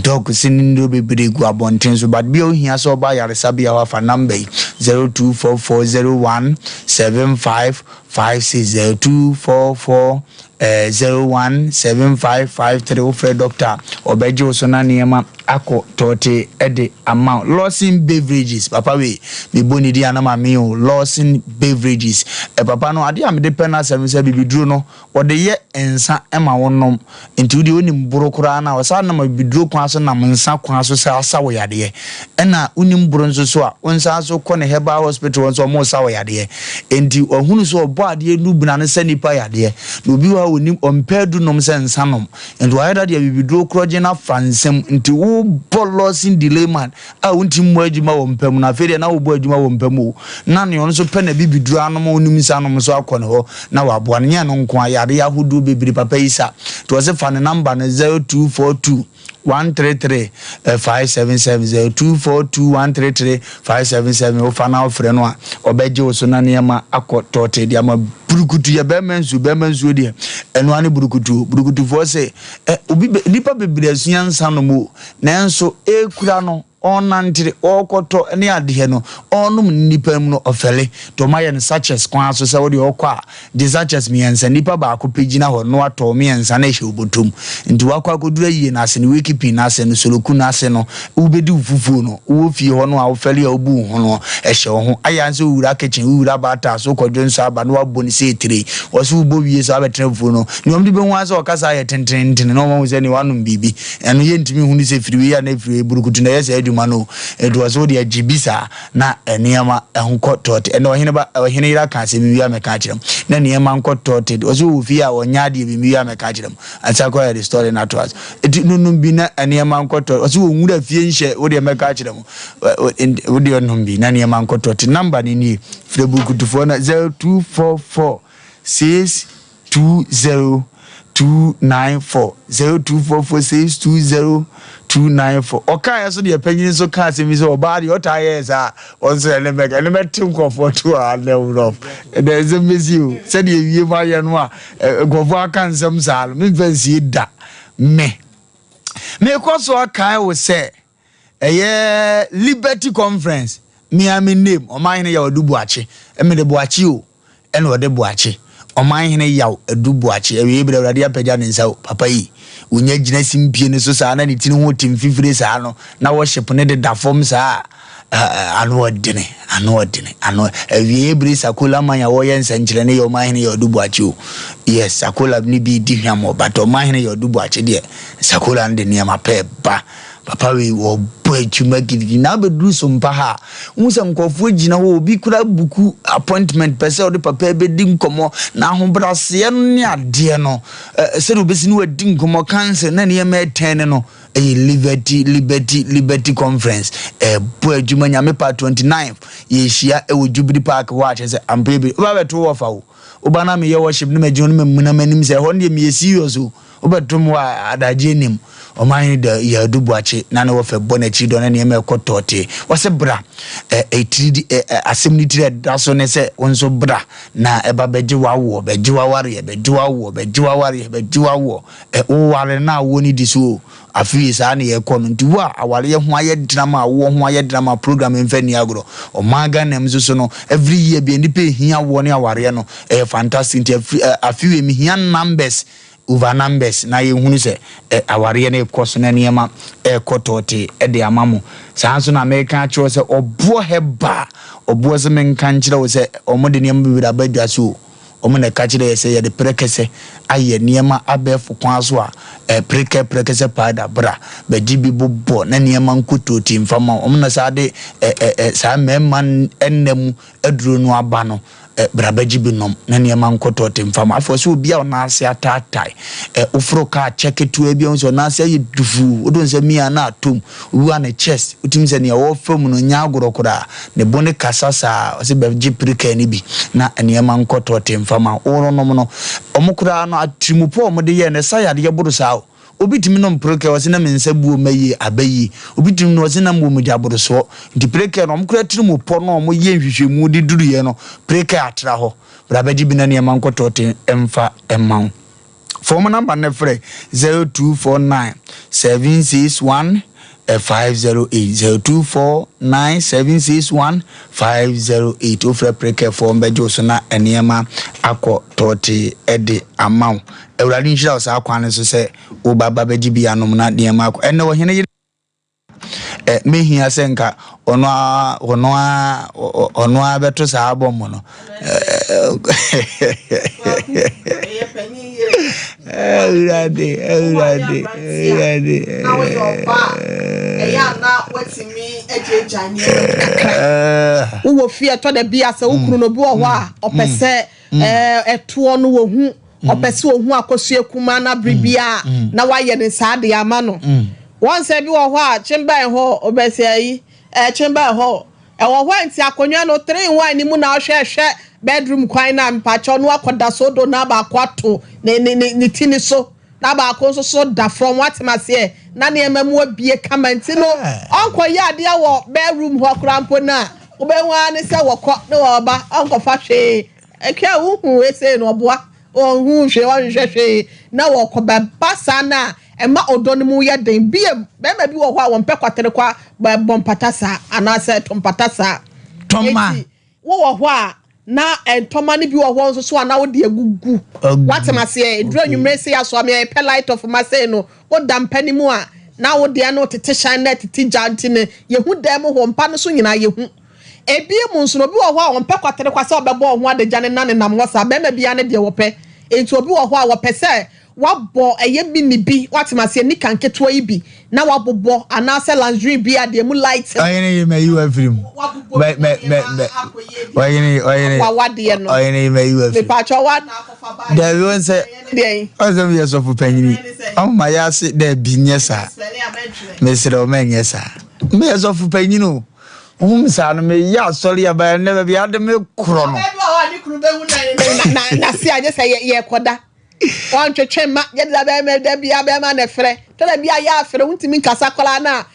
Doc se ne nnuro bebree gu abɔnten so but bia ohia sɛ ɔba ayaresabea hɔ a fa number yi 024401 7556 0244 01 7553 wofrɛ dɔkta a ɔbɛgye wo so na nneɛma akɔ tɔɔtee de ama wo. Lawson Beverages papa wei mebɔ ne din a na mame o Lawson Beverages eh, papa no adeɛ a mede pɛ no asɛm sɛ bibiduro no wɔde yɛ nsa ma wo nom nti wodeɛ wonim boro koraa no a ɔsan nam abibiduro kwan so nam nsa kwan so sɛ asa wo yadeɛ ɛna wonim boro nso so a wo nsa so kɔ ne herbal hospital hɔ nso ɔmo sa wo yadeɛ Enti wahunu sɛ Ɔbɔadeɛ nu bena no sɛ nnipa yadeɛ, na obi wɔ hɔ a ɔnim, ɔmpɛ adu nom sɛ nsa nom. Enti wayɛ da de abibiduro korɔgye no afa nsa mu. Enti wobɔ Lawson Delayman a wontumi mmɔ adwuma wɔ mpa mu no, afei deɛ na wobɔ adwuma wɔ mpa mu o, na nea ɔno nso pɛ n'abibiduro anom a ɔnim nsa nom nso akɔ ne hɔ na waboa no. Nyɛ ɛno nko ara, yareɛ ahodoɔ bebree papa yi sa. Nti ɔse fa ne number no, 0242. 133 577 0242 133 577 wofa na wofrɛ no a ɔbɛgye wo so na nneɛma akɔ tɔɔte de ama burukutu yɛ bɛrima nsuo bɛrima nsuo deɛ ɛno ane burukutu burukutufoɔ sɛ ɛ obi nipa bebree asua nsa nom o nanso ekura no ɔnantere ɔrekɔtɔ ne adeɛ no ɔrenom nnipa mu no ɔfɛle nti ɔma yɛ no sachets kwan so sɛ wodeɛ ɔkɔ a gye sachets mmiɛnsa nnipa baako pɛ gyina hɔ na watɔ mmiɛnsa na ɛhyɛ wo bɔtɔm nti wakɔ akɔduru ayie no ase no wake no ase no soloku no ase no wobɛdi wo fufuo no wowɔ fie hɔ no a wofɛle a wobu wo ho no ɛhyɛ wo ho ayɛ sɛ wowura kitchen wowura baata so wokɔdwo nso aba na wabɔ no sɛ etire wɔ so wobɔ wie so abɛtena fufuo no nea ɔmde bɛhu ara sɛ ɔkasa ayɛ tentenentene na ɔmahu sɛ ne wanom biribi Ɛno yɛntumi nhunu sɛ firi wei anaa firi wei, burukutu na ɛyɛ saa adwuma no o. Enti wɔ sɛ wode agye bi saa na nneɛma nkɔ tɔɔte. Ɛnna ɔhene ba, ɔhene yere aka asɛm bi wie a mɛka akyerɛ mo. Na nneɛma nkɔ tɔɔte. Wɔ sɛ wɔ fie a wɔnyɛ adeɛ bi wie a mɛka akyerɛ mo. Ansa koraa yɛde story no atoa so. Enti nonom bi na nneɛma nkɔ tɔɔte. Wɔ sɛ wɔ nwura fie nhyɛ, wo deɛ mɛka akyerɛ mo. Wo deɛ nom bi na nneɛma nkɔ tɔɔte. Number no nie, frɛ burukutufoɔ no 0244 6 20294 0244 620294 Ɔkaeɛ so deɛ panyin nso kaa asɛm yi sɛ ɔbaa deɛ ɔtaa yɛɛ saa ɔnso ɛne bɛka ɛne bɛte nkurɔfoɔ to a na wurɔf ɛdɛ nsɛm bɛsi o sɛdeɛ wie mu ayɛ no a nkurɔfoɔ aka nsɛm saa no memfa nsie da me mekɔ so akae wo sɛ ɛyɛ Liberty Conference me ara me name Ɔmanhene Yaw Adu Boakye mede Boakye o ɛna ɔde Boakye Ɔmanhene Yaw Adu Boakye awiei berɛ Awurade apagya ne nsa o papa yi wonya gyina simpie no so saa na ne tiri ho te mfifire saa no na worship no deda fam saa a ano ɔdene ano ɔdene ano awiei bere Sakola man a wɔyɛ nsɛnkyerɛnne yɛ Ɔmanhene Yaw Adu Boakye o yes Sakola ne bi di hwam but Ɔmanhene Yaw Adu Boakye deɛ Sakola no de nneɛma pɛɛ ba Papa wei wɔbɔ adwuma gidigidi na abɛduru Sompa ha a, wohu sɛ nkurɔfoɔ gyina hɔ, obi kura buku appointment pɛ sɛ ɔde papa yi bɛdi nkɔmmɔ, na ahobrɛaseɛ no ne adeɛ no, sɛdeɛ ɔbɛsi ne wadi nkɔmmɔ, council na nneɛma ɛtɛn no, ɛyɛ Liberty, Liberty, Liberty Conference. Ɛbɔ adwuma Nyame pa 29 yɛhyia ɛwɔ Jubilee Park hɔ a kyerɛ sɛ ampa bi, woba bɛto wɔfa o, woba na meyɛ worship ne magyina no mamuna m'anim sɛ ɛhɔ no deɛ meyɛ serious o. Wobɛtom hɔ a, adagyeɛ nnim. Ɔman hene da Yadu Boakye na ne wɔfɛ bɔ n'akyiri dɔ na nneɛma ɛkɔ tɔɔtee. Wɔse bra. Ɛ, ɛtiri di, ɛ, ɛ, asɛm no tiri a ɛda so ne sɛ wo nso bra na ɛba bɛgye w'awoɔ, bɛgye w'awareɛ, bɛgye w'awoɔ, bɛgye w'awareɛ, bɛgye w'awoɔ. Ɛ, woware na awoɔ no di so o. Afei saa na yɛkɔ no. Nti wo a awareɛ ho ayɛ drama, awoɔ ho ayɛ drama, program mfa nni agorɔ. Ɔman Ghana mu nso so no, every year bia nnipa ɛhia awoɔ ne awareɛ no, ɛyɛ fantastic. Nti afiri, eh, afe wei mehia numbers over numbers na yɛhunu sɛ eh, awareɛ no rekɔ so na nneɛma ɛrekɔ tɔɔtee de ama mo. Saa nso na meka akyerɛ wo sɛ ɔboɔ herbal, ɔboɔ sɛ menka nkyerɛ wo sɛ wɔde nneɛma bebree aba dwa so o. Wɔn na ɛka kyerɛɛ yɛ sɛ yɛde prɛkɛsɛ ayɛ nneɛma abɛɛfo kwan so a, prekɛ, prɛkɛsɛ powder, bra bɛgye bi bobɔ na nneɛma nkotootii mfa ma wo. Wɔn na saa de ɛ, ɛ, ɛ, saa mmarima nna mu aduro no aba no, ɛ, bra bɛgye bi nom na nneɛma nkotootii mfa ma wo. Afei ɔsɛ obi a ɔnan ase ataatae, ɛ, woforo kaa kyɛ ketewa bi a, wohu sɛ ɔnan ase ayɛ dufuu, wode wo nsa mia a na atɔ mu. Obi wɔ a ne chest, wotumi sɛ nea ɔrefa mu no nyɛ agorɔ koraa. Ne bo no kasa saa, ɔse bɛgye prekaa no bi na nneɛma nkɔ tɔɔte mfa ma wo. Worenom no, wɔn koraa no atirimupo a wɔde yɛɛ no ɛsa yadeɛ boro saa o. Obi tumi nom prekaa ɔse na me nsa buo mma yie, aba yie. Obi tumi nom ɔse na mewɔ mogya borosoɔ. Nti prekaa no wɔn koraa atirimupo no a wɔyɛɛ nhwehwɛmu de duruiɛ no, prekaa atra hɔ. Bra bɛgye bi na nneɛma nkɔ tɔɔte mfa mma wo. Fa wɔn namba no frɛ 0249 761 508 0249 761 508. Wofrɛ Prekɛfoɔ wɔbɛgye wo so na nneɛma akɔ tɔɔtee de ama wo. Awurade nhyira wo saa kwan no so sɛ woba ba bɛgye bi anom na nneɛma akɔ. Ɛnnɛ ɔhene yere. Ɛ mehia sɛ nka ɔno ara ɔno ara ɔno ara bɛto saa bɔmb no. Awurade Awurade Awurade. Na woyɛ ɔba a ɛyɛ a na watumi agyaagyaa nneɛma bi kakra. Wowɔ fie ɛtɔ da bi a sɛ wo kunu no obi wɔ hɔ a ɔpɛ sɛ ɛtoɔ no wɔhu ɔpɛ sɛ ɔhu akosua kumaa no abere biara na wayɛ ne saa de ama no. Wɔn sɛ bi wɔ hɔ a kyembɛn hɔ ɔbɛsɛ ayi ɛɛ kyembɛn hɔ ɛwɔ hɔ a nti akonnwa no 3 in 1 ne mu na ɔhwɛ hwɛ bedroom kwan na mpakyɛw no akɔda so do na baako ato ne ne ne ne ti ne so na baako nso so da fam watem aseɛ na nneɛma mu abie kama nti no ɔnkɔyɛ adeɛ wɔ bedroom hɔ koraa mpo no a wobɛhu ara ne sɛ wɔkɔ ne wɔba ɔnkɔfa hwee Ɛkɛ a wohu wei sei no ɔboa, ɔnhu hwee, ɔnhwehwɛ hwee na wɔkɔ. Bɛba saa no a, ɛma ɔdɔ no mu yɛ den. Bio, barima bi wɔ hɔ a wɔmpɛ kwaterekwa bɔ mpata saa anaasɛ to mpata saa. Tɔma. Enti wowɔ hɔ a na ntɔma no bi wɔ hɔ nso so a na wode agugu. Woatem aseɛ? Ɛduru anwummerɛ sei aso a, me a yɛpɛ light off ma sei no, woda mpa no mu a na wo deɛ no tete hyɛn na tete gya nti no yɛhu dan mu hɔ, mpa no so nyinaa yɛhu. Ebiem nso no, obi wɔ hɔ a ɔmpɛ kwaterekwa sɛ ɔbɛbɔ ɔho adagya ne nan nenam hɔ saa. Barima biara ne deɛ wɔpɛ. Enti obi wɔ hɔ a wɔpɛ sɛ wabɔ ɛyɛ mini bi, woate me aseɛ, nika nketewa yi bi na wabobɔ anaasɛ lingerie bi a deɛ emu light no. Ɔhene yi mayi wo afiri mu. Wabobɔ Mɛ bi na mɛ mɛ nneɛma mɛ akɔ yie bi ɔhene ɔhene wawadeɛ no. ɔhene yi mayi wo afiri mu. Mepaakyɛw wa na akɔfa baa yi. Dabi wɔn sɛ Ɛyɛ ne deɛn? wɔn sɛ meyɛ sɔfo panyini. Ɛne sɛn? Ɔmo ma yɛ ase dabi nyɛ saa. Spɛle a mɛntwerɛ. Mesrɛ wo mɛnyɛ saa. Meyɛ sɔfo panyini o. Wohu me saa no, meyɛ asɔre a bɛyɛ nnɛ baabi ade me korɔ no. Ɔbaa bi wɔ hɔ a ne kunu bɛhu na n'ase a gye sɛ yɛkɔda. Ɔntwetwe mma, gye da bɛrima da bia bɛrima na ɛfrɛ. Tɔ da bi a yɛ afrɛ, wontumi nkasa koraa no a,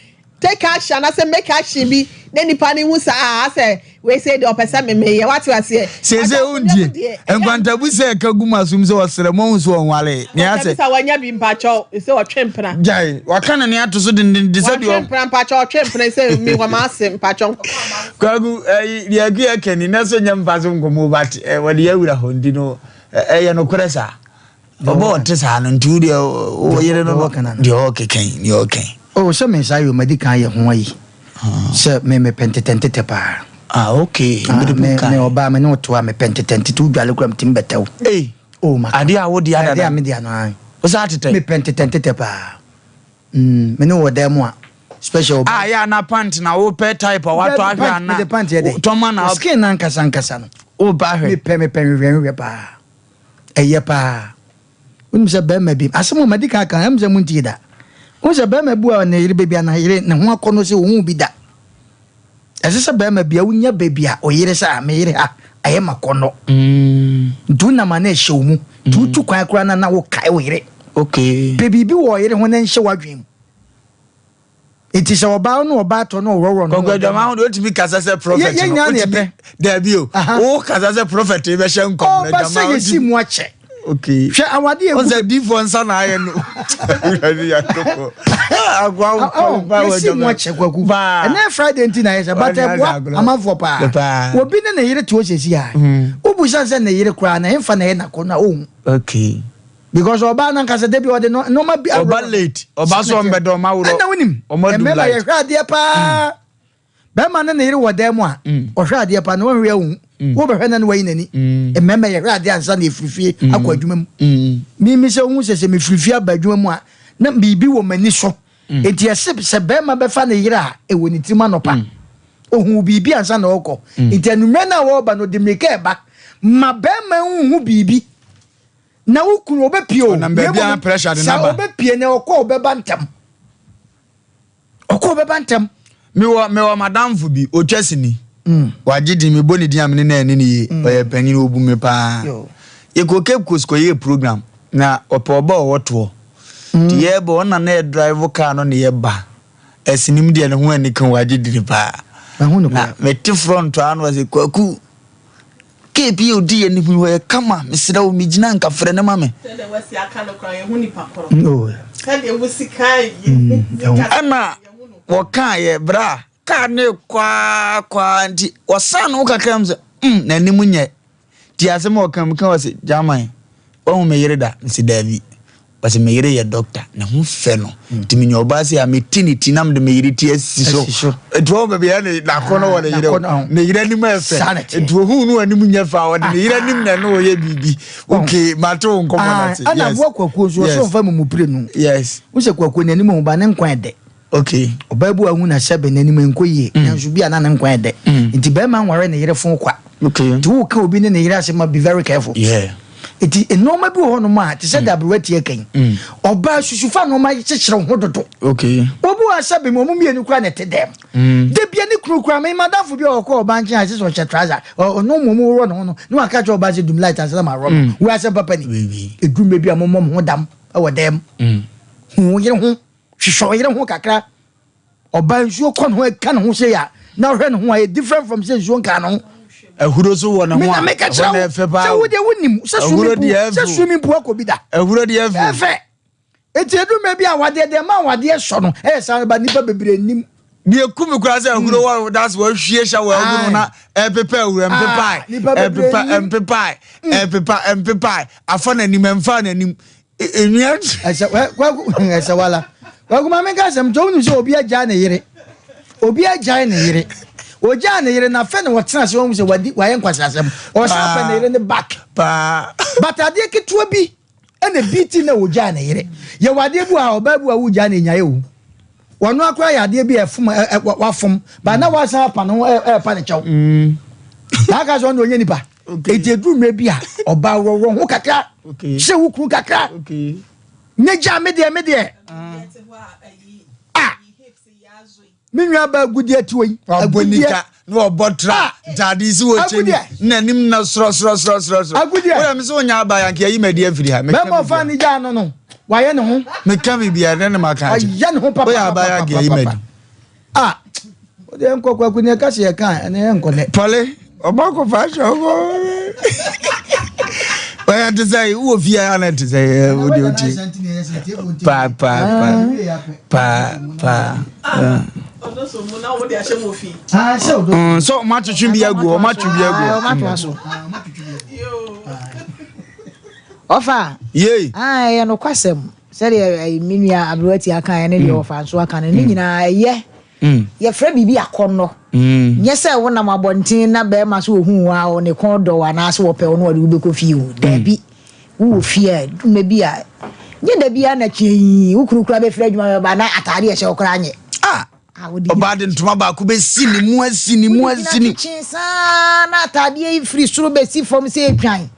take action anaasɛ make action bi na nipa no hu sɛ ah asɛ wei sɛ deɛ ɔpɛ sɛ me meyɛ, wate aseɛ. Seesei wontie. Nkwantabu sɛ ɛka gu m'asom sɛ ɔsrɛ mo ahu sɛ ɔnwaree. Nea asɛ. Nkwantabu sɛ wanya bi mpakyɛw, sɛ ɔtwe mpena. Gyae, waka ne nne ato so denden te sɛ deɛ. Wɔtwe mpena mpakyɛw, ɔtwe mpena sɛ mi wɔ m'ase mpakyɛw. Kwaku, ɛyi, deɛ aku yɛ kani, na so nyɛ mfa so nkɔmmɔ but wɔde yɛ awura hɔ nti no, ɛyɛ nokorɛ saa. Ɔbɔ ɔte saa no nti wo deɛ wo yere no deɛ ɔkeka yi deɛ ɔka yi. Oh sɛ me nsa yɛ o madi kan ayɛ ho ayi sɛ me mepɛ ntetɛ ntetɛ paa. Ah okay ah, me me ɔbaa me ne ɔto a mepɛ ntetɛ ntetɛ wodwale kora metumi bɛtɛw. Ei oh maka adeɛ a wode adada adeɛ a mede ano an. Wo saa tetɛ. Mepɛ ntetɛ ntetɛ paa. Mm me ne wɔ dan mu a special ɔbaa. Ah yɛ ana pant na wopɛ type a watɔ ahwɛ ana. Mede pant yɛ dɛ. Tɔma na. Skin na ankasa ankasa no. Wopɛ ahwɛ. Mepɛ mepɛ nhwehwɛ nhwehwɛ paa. Ɛyɛ paa. Wonim sɛ barima bi, asɛm a madi kan aka, ɛm sɛ montie da. Wohu sɛ barima bi a ne yere baabi a na yere ne ho akɔnnɔ sɛ ohuu bi da. Ɛsɛ sɛ barima bi a wonya baabi a ɔyere sɛ a me yere ha ɛyɛ makɔnnɔ. Mm. Nti wonam a na ɛhyɛ wo mu. Nti wotu kwan koraa na na wokae wo yere. Okay. Pɛ biribi wɔ ɔyere ho na nhyɛ w'adwene mu. Enti sɛ ɔbaa no ɔbaa tɔ no ɔworɔworɔ no. Kɔkɔ adwaman ho de otumi kasa sɛ prɔfɛt no. Yɛ nyɛ pɛ. Dabi o. Wo kasa sɛ prɔfɛt yi bɛhyɛ nkɔm. Ɔba sɛ yɛsi mu akyɛ. Okay. Hwɛ awadeɛ egu. Ɔsɛ difoɔ nsa na ayɛ no. Awurade Nyankopɔn. Akoa wo pa wɔ Yɛsi mu akyɛ kwaku. Ɛnɛ Friday nti na yɛ sɛ but ɛboa amanfoɔ paa. Obi ne ne yere te hɔ sɛsi a. Wobusa sɛ ne yere koraa na ɛmfa na ɛyɛ nakɔ na ɔhu. Okay. Because ɔbaa no ankasa da bi ɔde nneɛma bi. Ɔba late. Ɔba so ɔmbɛdɔ ɔma worɔ. Ɛna wonim. Mmarima yɛhwɛ adeɛ paa. Bɛrima ne ne yere wɔ dan mu a, mm. ɔhwɛ adeɛ paa na wɔnhwɛ ahu. Mm. Wobɛhwɛ na ne wayi n'ani. Mm. Mmarima yɛhwɛ adeɛ ansa na yɛfiri fie akɔ adwuma mu. Mimi sɛ wohu sɛ sɛ mefiri fie aba adwuma mu a, na biribi wɔ m'ani so. Enti ɛse sɛ bɛrima bɛfa ne yere a, ɛwɔ ne tirim anɔpa. Ohu biribi ansa na ɔrekɔ. Enti anwummerɛ no a wɔreba no, ɔde mmirika ɛba. Ma bɛrima nhu biribi. Na wo kunu ɔbɛpie o. Ɔnam baabi a pressure de n'aba. Sɛ ɔbɛpie na ɔkɔ ɔbɛba ntɛm. Ɔkɔ ɔbɛba ntɛm. Mewɔ mewɔ madamfo bi otwa sini. Mm. Wagye din mebɔ ne din a mene na ɛne ne yie. Mm. Ɔyɛ panyin obu me paa. Yɛkɔ Cape Coast kɔyɛɛ program na ɔpɛ ɔba ɔwɔ toɔ. Mm. Nti yɛbɔ ɔna na yɛ car no na yɛba. Ɛsinim deɛ ne ho ani ka wagye din paa. Na mete front ano ɔsɛ Kwaku Cape yi a odi yɛn anim yi, ɔyɛ kama. Mesrɛ wo, megyina nka frɛ no ma me. Sɛdeɛ wasi aka no koraa, yɛhu nipa korɔ. Sɛdeɛ wosi kaa yi. Ɛna wɔkaeɛ berɛ a kaa no rekɔ ara kɔ ara nti wɔsan ne ho kakra mu sɛ mm n'anim nyɛ. Nti asɛm a ɔka mu ka wɔ se German wahu me yere da? Mese daabi. Ɔse me yere yɛ doctor ne ho fɛ no nti menya ɔbaa sei a meti ne ti na mede me yere ti asi so nti wɔn baabi yɛ ne n'akɔnɔ wɔ ne yere o ne yere anim ɛfɛ nti ohun no anim nyɛ fɛ a ɔde ne yere anim na ɛne ɔyɛ biribi okay mate wo nkɔmɔ na te yes ɛna aboa kwakuo nso ɔsɛ ɔnfa mu mu pire no yes n sɛ kwakuo n'anim ho ba ne nkwa ɛdɛ okay ɔbaa bi wa hu na sɛbe n'anim nkɔ yie mm. nanso bi a na ne nkwa ɛdɛ mm. nti bɛrima nware ne yere fon kwa okay nti wo ka obi ne ne yere asɛm a be very careful yeah Enti nneɛma bi wɔ hɔnom a te sɛ de aberewa tie kan. Mm. Ɔbaa susufa nneɛma kyekyere ho dodo. Okay. Obi wɔ sɛ bi mu ɔmo mmienu kura na ɛte dɛm. Mm. De bia ne kunu kura me madamfo bi a ɔkɔ ɔbaa nkyɛn a ɛsɛ sɛ ɔhyɛ trouser. Ɔno mmom worɔ ne ho no na waka kyerɛ ɔbaa sɛ dum light ansa na ma worɔ no. Mm. Wo asɛm papa ni. Edu mmerɛ bi a mommɔ mo ho dam wɔ dɛm. Hu wo yere ho. Hwehwɛ wo yere ho kakra. Ɔbaa nsuo kɔ ne ho ɛka ne ho sei a na ɔhwɛ ne ho a ɛyɛ different from sɛ nsuo nkaa ne ho. Ahuro so wɔ ne ho a ɛhɔ na ɛfɛ paa. Sɛ wo deɛ wonim sɛ swimming pool sɛ swimming pool akɔ bi da. Ahuro deɛ ɛfɛ. Ɛfɛ. Eti edu mɛ bi a wadeɛ deɛ ma wadeɛ sɔ no ɛyɛ saa ba nipa bebree nim. Deɛ eku mi koraa sɛ ahuro wɔ that's wɔahwie shower agu no na ɛpepa ahuro ɛmpepae ɛpepa ɛmpepae ɛpepa ɛmpepae afa n'anim ɛmfa n'anim. Enwia. Ɛsɛ kwaku ɛsɛ wala. Kwaku maame nka asɛm nkyɛn wonim sɛ obi agyae ne yere. Obi agyae ne yere. Ogyaa ne yere na afɛ na wɔtena ase wɔn sɛ wadi wayɛ nkwasi asɛm. Ɔsan pɛ ne yere ne back. Paa. But adeɛ ketewa bi ɛna bi ti na ogyaa ne yere. Yɛ wɔ adeɛ bi wɔ ha ɔbaa bi wɔ a wogyaa ne nyae o. Wɔn akora yɛ adeɛ bi a ɛfom ɛ ɛ wafom. Ba na wasan apa ne ho ɛ ɛɛpa ne kyɛw. Na aka sɛ ɔno ɔnyɛ nipa. Eti eduru mmerɛ bi a ɔbaa worɔworɔ ho kakra hyɛ wo kunu kakra ne gya me deɛ me deɛ a me nua ba agudeɛ ti wɔ yi agudeɛ na ɔbɔ tra ntaade si wɔ kyɛn na anim na sorɔ sorɔ sorɔ sorɔ sorɔ agudeɛ wɔyɛ mi sɛ wɔnya aba yanke ayi ma di afiri ha bɛma ɔfa ne gya no no wayɛ ne ho meka mi bia ne ne ma ka kyɛ wayɛ ne ho papa wɔyɛ aba yanke ayi ma di Ah, o deɛ nkɔ kwaku ne ɛka sɛ yɛka a ɛne yɛ nkɔ nɛ. Pɔle, ɔmo akɔfa ahyɛ ɔmo. Ɔyɛ te sɛ wowɔ fie a na te sɛ wode wotie. Paa paa paa paa paa. Sɛ ɔmo atwetwe bi agu ɔmo atwe bi agu. Ɔfa. Yei. Ah, ɛyɛ nokwasɛm. Sɛdeɛ me nua aberewa tia kaeɛ ne deɛ mm. ɔfa nso aka no ne mm. nyinaa ɛyɛ mm. yɛfrɛ biribi akɔnnɔ nyɛ sɛ wonam abɔnten na bɛrima so ɔhu wo a ne kɔn dɔ wo anaasɛ wɔpɛ wo na wɔde wobɛkɔ fie o daabi wowɔ fie a dwuma bi a nyɛ da biara na kyɛn wo kunu kora bɛfiri adwuma bɛba na ataade ɛhyɛ wo koraa nyɛ ah, ɔbaa de ntoma baako bɛsi ne mu asi ne mu asi ne kyee saa na ataadeɛ yi firi soro bɛsi fam sɛ ɛtwan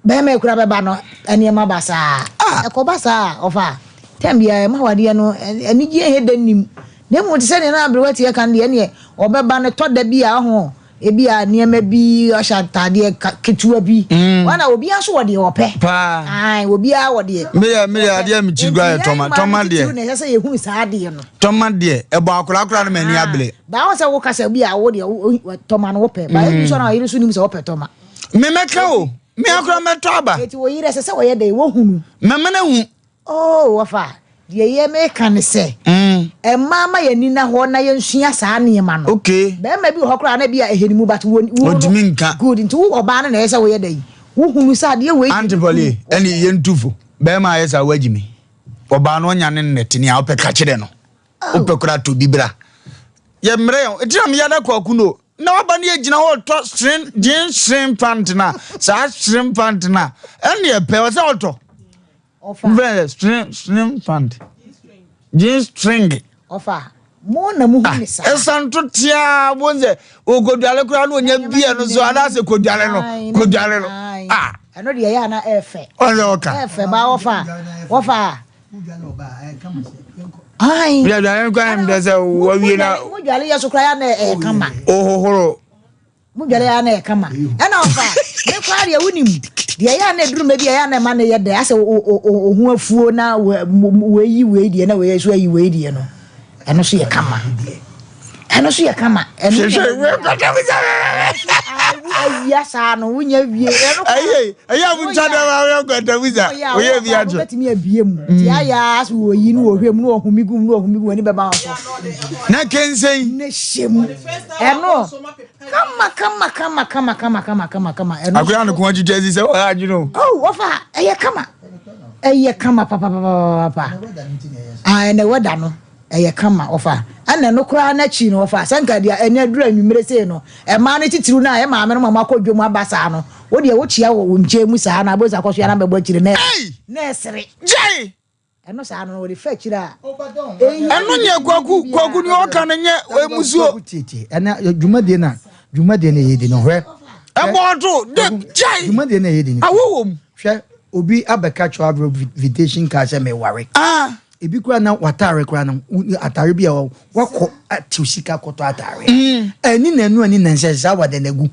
Bɛrima yi koraa bɛba no nneɛma basaa. Ɛkɔba saa a, ɔfa tɛm biara ɛma awadeɛ no anigyeɛ he da nnim. Na mmom te sɛ deɛ na aberewa teɛ ka no deɛ, ɛneɛ ɔbɛba no tɔ da bi a ɔho ebi a nneɛma bi ɔhyɛ ataadeɛ ketewa bi. Mm. Wana obiara nso wɔ deɛ ɔpɛ. Paa. Ae, obiara wɔ deɛ. Meyɛ meyɛ adeɛ a mekyiri gua yɛ tɔma tɔma deɛ. Na ɛsɛ sɛ yɛhunu saa adeɛ no. Tɔma deɛ ɛbɔ akwadaa koraa no m'ani abere. Baa wo sɛ wokasa bi a wo deɛ tɔma no wopɛ. Baa ebi nso na ɔyere nso nim sɛ wopɛ tɔma. Memɛka o. Me akora mɛtɔ aba. Eti wo yere ɛsɛ sɛ wɔyɛ dɛ wɔhunu. Mɛmɛ na hu. Oh wɔfa deɛ yɛ meka ne sɛ. Mmaa ma yɛn ani na hɔ na yɛnsua saa nneɛma no. Okay. Bɛrima bi wɔ hɔ koraa na bi a ɛhɛ ne mu but wo wo. Ɔntumi nka. Good nti wo ɔbaa no na ɛyɛ sɛ woyɛ dɛ yi wohunu sɛ adeɛ wei. Auntie Polly ɛne yɛn tu fo bɛrima ayɛ saa wagyi mi ɔbaa no ɔnya ne nnɛte nea wopɛ ka kyerɛ no. Wopɛ koraa tɔ bi bra. Yɛ mmerɛ yɛn. Ɛti na meyɛ da kwaku no. Na waba ne yɛgyina hɔ ɔtɔ string jean string pant na saa string pant na ɛne ɛpɛ ɔsɛ ɔtɔ. Mfrɛ string string pant. Jean string. Ɔfa mo na mo hu ne saa. Ɛsan to tia bo sɛ okoduale koraa na onya bia no so anaasɛ koduale no koduale no. Ah. Ɛno deɛ ɛyɛ ana ɛfɛ. Ɔsɛ ɔka. Ɛfɛ ba wɔfa wɔfa. Dwadware nkwa yɛ sɛ wawie na. Mo dware yɛ so koraa na ɛyɛ kama. Ohohoro. Mo dware yɛ na ɛyɛ kama. Ɛna ɔfa me koraa deɛ wonim deɛ ɛyɛ na eduru mɛ bi ɛyɛ na ɛma ne yɛ dɛ asɛ oho afuo na wɔayi wei deɛ na wɔyɛ so ayi wei deɛ no ɛno so yɛ kama. Ɛno so yɛ kama. Ɛno hwehwɛ wei kɔtɔ mi sɛ. Awia saa no wonya wie. Ɛyɛ ɛyɛ a mo ntwa dɛ ma wɔyɛ kɔtɔ mi sɛ wɔyɛ bi akyɛ. Wobɛtumi abie mu. Ti ayɛ a so wɔyi no wɔhwɛ mu no wɔhumi gu mu no wɔhumi gu mu ani bɛba wɔn so. Na kɛnsɛn. Ne hyɛ mu. Ɛno kama kama kama kama kama kama kama kama. Ɛno. Akɔyɛ ano kɔn twitwa si sɛ ɔyɛ adwene o. Oh wɔfa ɛyɛ kama ɛyɛ kama papapapapa. Ah ɛnɛ wɛda no. Ɛyɛ kama, ɔfa. Ɛna ɛno koraa no akyi no, ɔfa. Sɛ nka deɛ ɛnɛ aduru anwummere sei no, mmaa no titiriw no a ɛyɛ maame no ma wɔakɔ dwam aba saa no, wo deɛ wokyia wɔ wo nkyɛn mu saa na abɔsi akɔsoa na bɛbɔ akyire na na ɛsere. Gyae! Ɛno saa no, wɔde fa akyire a, ɛnhia Ɛno nyɛ kwaku, kwaku nea ɔka no nyɛ mmusuo. Tietie, ɛnɛ dwumadie no a, dwumadie no a yɛdi no, hwɛ. Ɛbɔ ɔto, de, gyae! Dwumadie no a yɛdi no. Awɔ wɔ mu. Hwɛ, obi abɛka kyerɛ wo abrɛ wo invitation card sɛ meware. Ah! Ebi koraa na w'ataare koraa no, ataare bi a wakɔ atew sika kɔtɔ ataare. Mm. Ɛni na ɛnu ani na nsɛ saa wade na egu.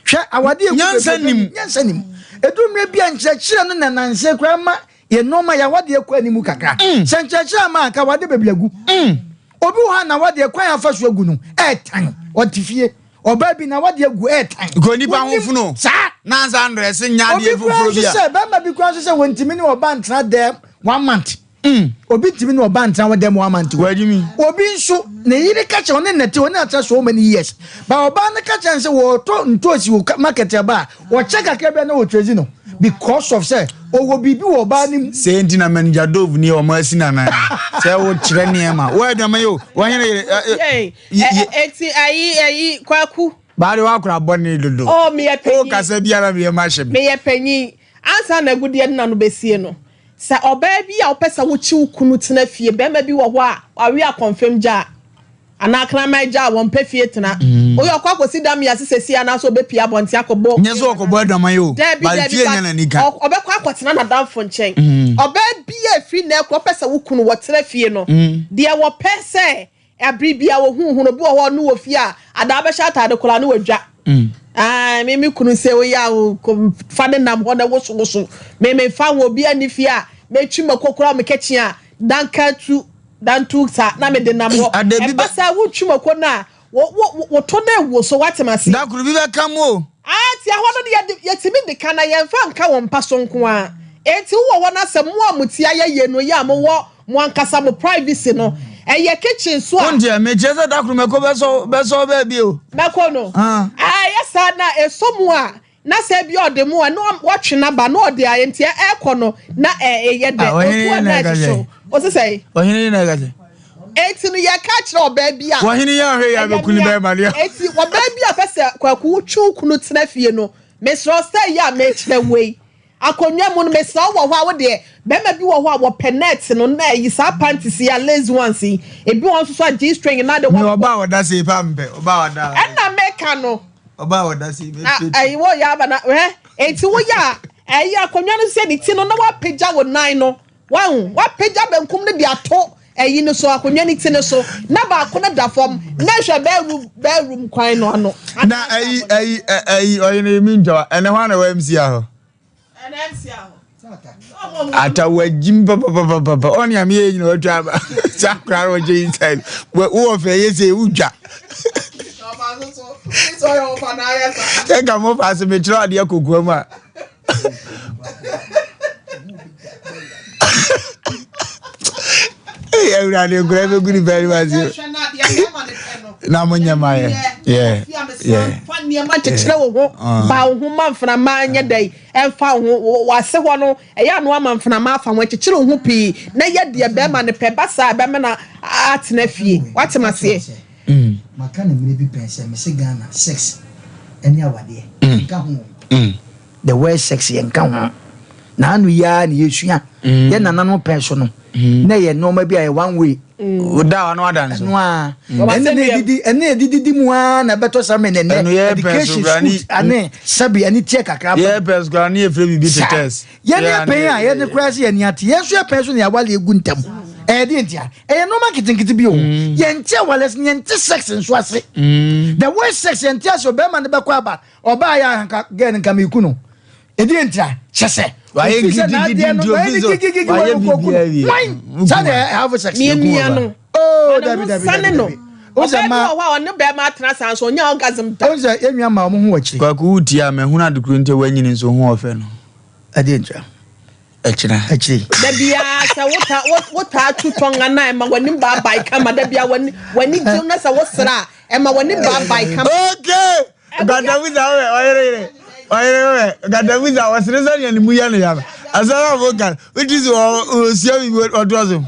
Hwɛ awade egu Nyansa nim. Nyansa nim. Edu mmerɛ bi a nkyerɛkyerɛ no na nanse koraa ma yɛ nneɛma yɛ awade kɔ anim kakra. Mm. Sɛ nkyerɛkyerɛ ama anka awade bebree agu. Mm. Obi wɔ hɔ a na awade kwan afa so agu no ɛɛtan ɔte fie. Ɔbaa bi na awade agu ɛɛtan. Nka onipa ho funu. Saa. Nansa ndrɛse nya adeɛ Obi koraa foforɔ nso bi a. sɛ bɛrima bi koraa nso sɛ wɔntumi ne ɔbaa ntena dɛm one month. Obi ntumi ne ɔbaa ntena hɔ dɛm one month o. Wagyimi. Obi nso ne yere ka kyerɛ ɔne nɛte ɔne atra so many years. Ba ɔbaa no ka kyerɛ no sɛ wɔtɔ ntoosi wɔ market aba a ɔkyɛ kakra bi a na wɔtrezi no because of sɛ ɔwɔ biribi wɔ ɔbaa no mu. Sɛ nti na manager Dove ni ɔmo asi nanan sɛ wo kyerɛ nneɛma wo adwuma yi o wɔhene yere. Eti ayi ayi kwaku. Baade wakora bɔne dodo. Oh meyɛ panyin. O kasa biara meyɛ ma hyɛ me. Meyɛ panyin. Ansa na agudeɛ no na no bɛsie no, sɛ ɔbaa bi a wopɛ sɛ wokye wo kunu tena fie, barima bi wɔ hɔ a wawe akɔmfam gya a, anaa kraman gya a, wɔmpɛ fie tena. Woyɛ ɔkɔ akɔsi dame ase seesei anaasɛ ɔbɛpue abɔnten akɔbɔ. Nyɛ sɛ ɔkɔbɔ adwaman yi o, Daabi, but daabi, fie but nyɛ n'ani ka. ɔbɛkɔ akɔtena n'adamfo nkyɛn. Ɔbaa bi a ɛfiri nnɛ rekɔ wopɛ sɛ wo kunu wɔtena fie no, deɛ wɔpɛ sɛ Bere biara wohu hu no. Obi wɔ hɔ a ɔno wɔ fie a, adaa bɛhyɛ ataade koraa na wadwa. Ae, me me kunu sɛ woyɛ a fa ne nam hɔ na wosowoso. Me me fa ho obi ani fie a, metwi mako koraa mekɛkye a, danka tu dantu sa na mede nam hɔ. Ɛba saa wotwi mako no a, wo wo woto na ewo so wate m'ase. Da koro bi bɛka mu o. Ah, nti ɛhɔ no de yɛde yɛtumi de ka na yɛmfa nka wɔn mpa so nko ara. Enti wowɔ hɔ na sɛ mo a mo ti ayɛ yie no yɛ a mowɔ mo ankasa mo privacy no, ɛyɛ kitchen so a. Wonteɛ, mekyerɛ sɛ da koro mɛkɔ bɛsɔ bɛsɔ baabi o. Mɛkɔ no. Ah. Ah, ɛyɛ saa na ɛsɔ mu a, na sɛ ebia ɔde mo a, na watwe n'aba na ɔde ayɛ nti ɛrekɔ no na ɛyɛ dɛ. Ah, ɔhene Otu yi a na na ɛka ɛhyehye sɛ. wo. Ose sɛn? Ɔhene yi na ɛka sɛ. Enti no yɛka kyerɛ ɔbaa bi a. Ɔhene yi ahwɛ yi abɛku ne bɛrima deɛ. Enti ɔbaa bi a pɛ sɛ kwaku wotwe wo kunu tena fie no, mesrɛ wo sɛ yɛ a mekyerɛ wo yi. Akonnwa mu no, mesrɛ wo wɔ hɔ a wo deɛ, bɛrima bi wɔ hɔ a wɔpɛ net no na ayi saa panties yi a lace ones yi. Ebi wɔ hɔ nso so a G-string na de Me ɔbaa a ɔda sei paa mepɛ, ɔbaa a ɔda. Ɛna meka no. Ɔbaa a ɔda sei Na ɛyi wɔ yɛ aba na hwɛ, enti woyɛ a ɛyi akonnwa no sɛ ne ti no na wapagya wo nan no. Wahu? Wapagya benkum no de ato ayi no so, akonnwa no ti no so, na baako no da fam, na hwɛ bedroom, bedroom kwan no ano. Na ayi, ayi, ayi, ɔyene mi ntwa, ɛnɛ hɔ na wɔ MC ahɔ. Ɛnɛ MC ahɔ. Ata wagyim papapapapa ɔne ame yɛ nyina watwa aba saa koraa na ɔkyɛ inside wowɔ fɛ yɛ sɛ wodwa sɛ nka mofa ase mekyerɛ adeɛ kokoa mu a. Hey, awurade nkura bɛgu ne pɛne ma se na monyɛ ma yɛ fa nneɛma nkyekyerɛ wo ho ah. ba wo ho ma mframa nyɛ dɛn ɛmfa wo ho wase hɔ no ɛyɛ ano ama mframa afa ho nkyekyere wo ho pii na yɛ deɛ bɛrima no pɛ ba saa bɛma no atena fie watem aseɛ mm. maka ne mmerɛ bi pɛn sɛ mese Ghana sex ɛne awadeɛ mm. nka ho mm. The word sex yɛn nka ho. Na ano yi ara na yɛsua. Mm. Yɛn nananom pɛn so no. Mm. Na yɛ nneɛma bi a yɛ one way. Mm. Woda hɔ na wada nso. Ɛno a. Ɛne na edidi ɛne edidi di mu ara na ɛbɛtɔ sa mɛ nɛnɛ. Education school ane sabi ɛne tiɛ kakra. Yɛ pɛn so koraa ne yɛ fɛ bibi tetɛs. Yɛn yɛ pɛn a yɛn ne koraa sɛ yɛn ni ate yɛn nso yɛ pɛn so na yɛawale egu ntɛm. Ɛyɛ deɛ ntia ɛyɛ nneɛma nketenkete bi o. Yɛn ti awale yɛn ti sex nso ase. The word sex yɛn ti ase ɔbɛrima ne bɛkɔ aba. Ɔbaa yɛ anka girl no nka meku no. Ɛdeɛ ntira kyɛ sɛ. Wayɛ ofi sɛ n'adeɛ no gidigidi wayɛ ofi so gigigigi wayɛ wɔ no biribiara wie. Wan saa na have sex. Miamia no. Oh Ma ne dabi ho dabi nsane dabi no. dabi. O sɛ Ɔbaa bi ma wɔ hɔ a ɔne bɛrima atena saa nso ɔnya orgasm da. o sɛ yɛn nua ma ɔmo ho wɔ akyire. Kwaku wo tie a mahunu adekoro nti a wanyini nso ho ɔfɛ no. Ɛdeɛ ntira. Ɛkyena. Akyire. Da biara sɛ wota wotaa tu tɔn ana ɛma w'anim baabae kama da biara w'ani w'ani gye na sɛ wosra a ɛma w'anim baabae kama. Okay. Gadabuza wɛ ɔyere yere ɔyere wɛ gadabuza ɔsere sɛ nea ne mu yɛ no ya no asɛm a mo ka woti so ɔsua biribi ɔtoa so.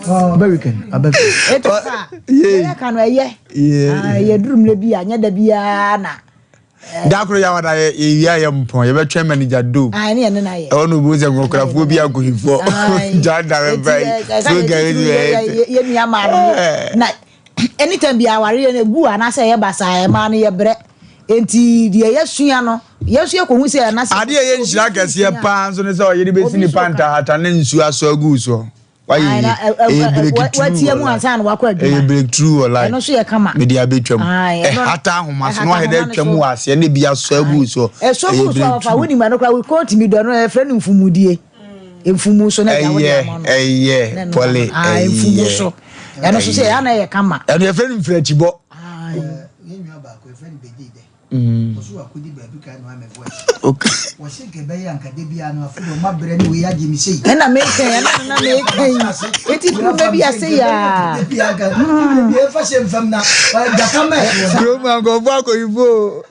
Ɔbɛ weekend ɔbɛ fie. Etu sa yɛ ka no ɛyɛ yɛ duru mmerɛ bi a nyɛ da biara na. Da koro yɛ awada yɛ yɛwia yɛ mpɔn yɛbɛtwɛn manager do. Ayi ne yɛ ne na yɛ. Ɛwɔ no obi sɛ nkɔkorafoɔ bi akohifoɔ. Gya da bɛ ba yi. Program yi bɛ yɛ. Yɛ nua maa no na anytime bi aware yɛ no egu anaasɛ ɛyɛ basaa ɛmaa no yɛ brɛ nti deɛ yɛsua no yɛn nso yɛkɔhu sɛ ɛna sɛ. Adeɛ yɛ nhyira kɛseɛ paa nso ne sɛ ɔyere bɛsi ne pantahata ne nsuo asɔ agu soɔ. Wayɛ yie. Ɛyɛ breakthrough wɔ life. Ɛyɛ breakthrough wɔ life. Ɛno nso yɛ kama. Mede abɛtwam. Ɛhata ahoma so na wahɛ dɛ atwam wɔ aseɛ na ebi asɔ agu so. Ɛsɔ gu so a wɔfa wonim ɛno koraa wo kɔn tumi dɔ no ɛfrɛ no mfumudie. Mfumu so na ɛgya wode ama no. Ɛyɛ pɔle ɛyɛ. Mfumu so. Ɛno nso sɛ ɛyɛ na ɛyɛ kama. Ɛno yɛfrɛ no mfirakyibɔ. Yɛn nua baako yɛfrɛ no Bɛgye dɛ. Ɔso wakɔdi baabi kra na wama voice. Wɔse nka ɛbɛyɛ anka da biara no afei deɛ ɔma brɛ ne wei agye me sei. Ɛna meka yi, ɛna na meka yi. Eti kuru bɛ bi ase yaa. Da biara nka da biara ɛfa hyɛ mfam na gyata mɛ. Kurom ankɔfo akɔyifo o.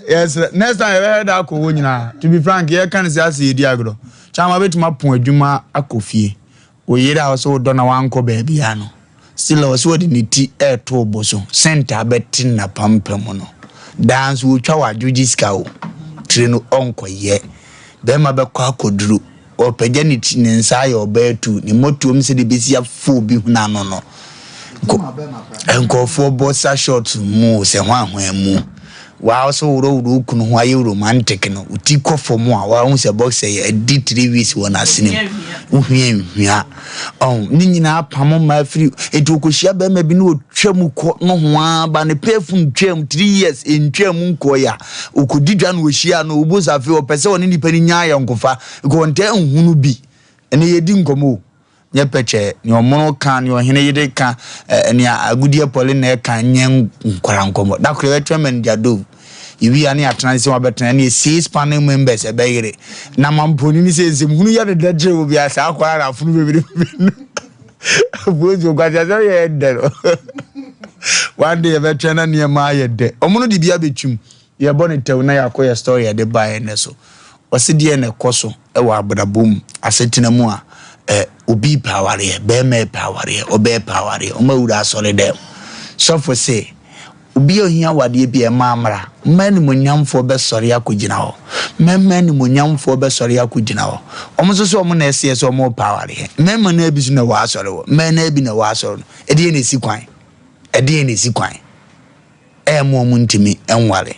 Yes, next time yɛbɛhwɛ da akɔ hɔ nyinaa. To be frank, yɛka no sɛ ase yɛdi agorɔ. Kyama bɛtumi apɔn adwuma akɔ fie. Wo yere a ɔsɛ wodɔ na wankɔ baabiara no, still ɔsɛ ɔde ne ti ɛreto wo bo so, scent a bɛte n'apampam no. Daa nso ɔtwa w'adwo gye sika o, tire no ɔnkɔyɛ. Bɛrima bɛkɔ akɔduru, ɔpagya ne ti, ne nsa ayɛ ɔbaa tu, ne mmɔtoam sɛdeɛ ɛbɛsi afa obi hwene ano no. Nkurɔfoɔ boxer shorts mu sɛ hwanhwan mu. Waa wo so worɔworɔ wo kunu ho ayɛ romantic no, wo ti kɔ fam a wahu sɛ boxer yi adi 3 weeks wɔ n'asene mu. Wohwia nhwia. Ɔho, ne nyinaa pamo mmaa firi, enti wɔkɔhyia bɛrima bi na ɔtwa mu kɔ nohoaa ba ne perfume twaa mu 3 years ɛntwaa mu nkɔɔe a, ɔkɔdi dwa na ɔhyia no, ɔbu sɛ afei ɔpɛ sɛ ɔne nipa no nya ayɔnkofa, because ɔntaa nhunu bi. Ɛnɛ yɛdi nkɔmmɔ o. Nyɛ pɛkyɛɛ, nea ɔmono ka, nea ɔhene yere ka, nea agudeɛ pɔle na ɛka nyɛ nkwara nkɔmmɔ. Da koro yɛbɛtwɛn manager Dove. Yɛwie a ne yɛatena ase sɛ wabɛtena ɛne six panel members ɛbɛyere. Na mampɔni ne sɛ nsɛm hunu yɛ ne dɛ kyerɛ obi a saa akwara na afono bebrebe no. Bozo kwasi asɛm yɛ dɛ no. One day yɛbɛtwɛn na nneɛma ayɛ dɛ. Ɔmono de bi abɛtwim. Yɛbɔ no tɛw na yɛakɔ yɛ story a yɛde baeɛ nnɛ so. Ɔse deɛn na ɛkɔ so wɔ abrabɔ mu, asetena mu a ɛ, obi repɛ awareɛ, barima repɛ awareɛ, ɔbaa repɛ awareɛ, wɔn awura asɔre dɛm. Sɔfo se, obi a ohia awadeɛ bi a ɛma mmra, mma animuonyamfoɔ bɛsɔre akɔgyina hɔ. Mmarima animuonyamfoɔ bɛsɔre akɔgyina hɔ. Wɔn nso sɛ wɔn na ɛseɛ sɛ wɔn repɛ awareɛ. Mmarima no ara bi nso na ɛwɔ asɔre hɔ. Mmaa no ara bi na ɛwɔ asɔre no. Ɛdeɛn na ɛsi kwan? Ɛdeɛn na ɛsi kwan? Ɛyɛ mo a wɔntumi nware.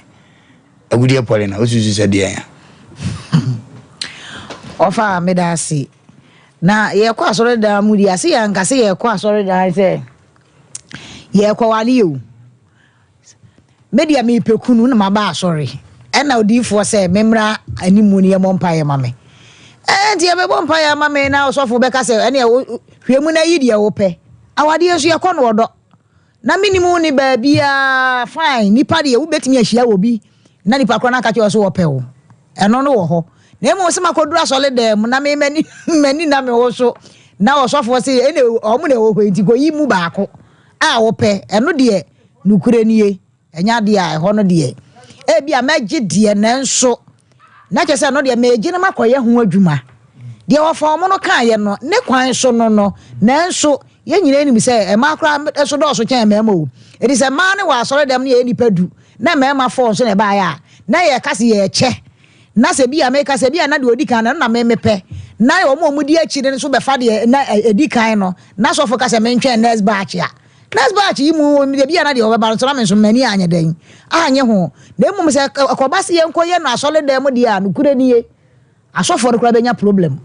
Agudeɛ pɔre na wosusu sɛ deɛn a? Ɔfa meda ase. Na yɛkɔ asɔredan mu deɛ ase yɛnka sɛ yɛkɔ asɔredan sɛ yɛkɔwale o. Me deɛ mepɛ kunu na maba asɔre. Ɛna odiyifoɔ sɛ memmra animu no yɛmmɔ mpaeɛ ma me. Ɛɛ nti yɛbɛbɔ mpaeɛ ama me na ɔsɔfo bɛka sɛ ɛneɛ hwɛ mu na yi deɛ wopɛ. Awadeɛ nso yɛkɔ no ɔdɔ. na menim wo ne baabiaa, fine, nipa deɛ wobɛtumi ahyia wɔ bi na nipa korɔ no aka kyerɛ wo sɛ wɔpɛ wo, ɛno no wɔ hɔ. Na mmom sɛ makɔduru asɔre dan mu na me m'ani m'ani na me wo so na ɔsɔfoɔ se ɛna ɔmo na ɛwɔ hɔ nti kɔyi mu baako a wopɛ, ɛno deɛ nokorɛ nie. Ɛnyɛ adeɛ a ɛhɔ no deɛ ebia mɛgye deɛ nanso na kyerɛ sɛ ɛno deɛ megye no makɔyɛ ho adwuma. Deɛ wɔfa wɔn no kaeɛ no ne kwan so no no nanso yɛn nyinaa nim sɛ mmaa koraa so dɔɔso kyɛn mmarima o. Ɛti sɛ mmaa no wɔ asɔre dɛm no yɛyɛ nnipa du na mmarima fɔɔ nso na ɛbaeɛ a na yɛka sɛ yɛkyɛ na sɛ bi a meka sɛ bi a na deɛ ɔdi kan no ɛno na me mepɛ na wɔn a wɔdi akyire no nso bɛfa deɛ na ɛdi kan no na sɔfo ka sɛ mentwɛn next batch a Next batch yi mu deɛ bi a na deɛ ɔbɛba no nso na me nso m'ani anyɛ dɛn anyɛ ho. Na mmom sɛ ɛkɔba sɛ yɛnkɔyɛ no asɔredan mu deɛ a, nokorɛ nie, asɔfoɔ no koraa bɛnya problem.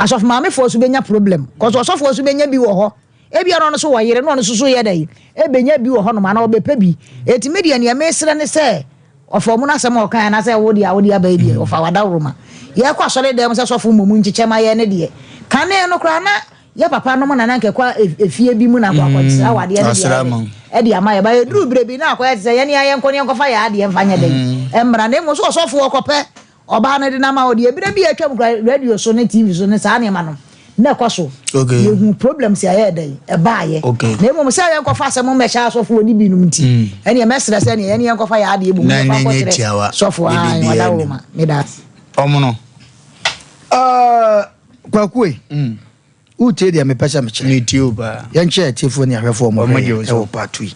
Asɔfo maamefoɔ nso bɛnya problem. Kɔsɛ ɔsɔfoɔ nso bɛnya bi wɔ hɔ. Ebia na ɔno nso wɔ yere na ɔno nso so yɛ dɛn ɛbɛnya bi wɔ hɔnom anaa ɔbɛpɛ bi. Eti me deɛ neɛ mesrɛ ne sɛ ɔfa ɔmo no asɛm a ɔkae anaasɛ wo deɛ a wode aba yi deɛ ɔfa w'adaworoma. Yɛkɔ asɔredan mu sɛ sɔfo mmom nkyekyɛ ma yɛn ne deɛ kane no koraa na Yɛ papa nom na na nka ɛkɔ efie bi mu na akɔ akɔsra wɔ adeɛ no deɛ ɛde ama yɛ ba yɛduru berɛ bi na akɔyɛ te sɛ yɛne ayɛ nkɔ ne yɛnkɔfa yɛ adeɛ mfa nyɛ dɛn mmra na mmom so ɔsɔfoɔ kɔpɛ ɔbaa no de no ama wo deɛ berɛ bi a atwam kora radio so ne TV so ne saa nneɛma no na ɛkɔ so yɛhu problems a ɛyɛ dɛn ɛbaayɛ na mmom sɛ yɛnkɔfa asɛm mmɛhyɛ asɔfoɔ ne binom nti ɛneɛ mɛsrɛ sɛ neɛ yɛne yɛnkɔfa yɛ adeɛ bom yɛfa nkɔkyerɛ sɔfoɔ a wɔda wo ma meda ase ɔmono Kwaku e, wotie deɛ mepɛ sɛ mekyerɛ? Metie o paa. Yɛnkyerɛ atiefoɔ ne ahwɛfoɔ ɔmo hwɛ yɛn ɛwɔ part yi.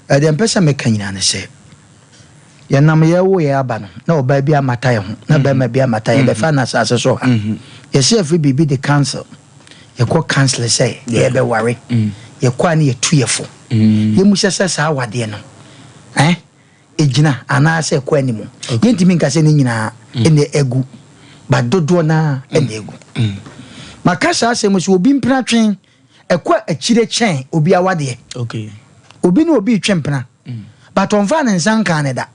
Deɛ mpɛ sɛ meka nyinaa ne sɛ, yɛnam yɛwo yɛ aba no, na ɔbaa bi amata yɛn ho, na bɛrima bi amata yɛn, bɛfa no asase so ha. Yɛsɛ yɛfiri biribi de council, yɛkɔ council sɛ yɛbɛware, yɛkɔ a ne yɛtu yɛ fo. Yɛmu sɛ sɛ saa awadeɛ no, eh, ɛgyina anaasɛ ɛkɔ anim. Yɛntumi nka sɛ ne nyinaa mm. na ɛgu, but dodoɔ no ara na mm. ɛgu. Mm. Maka saa asɛm sɛ obi mpena twe ɛkɔ akyire kyɛn obi awadeɛ. Obi ne obi retwe mpena but ɔmfa ne nsa nkaa ne da.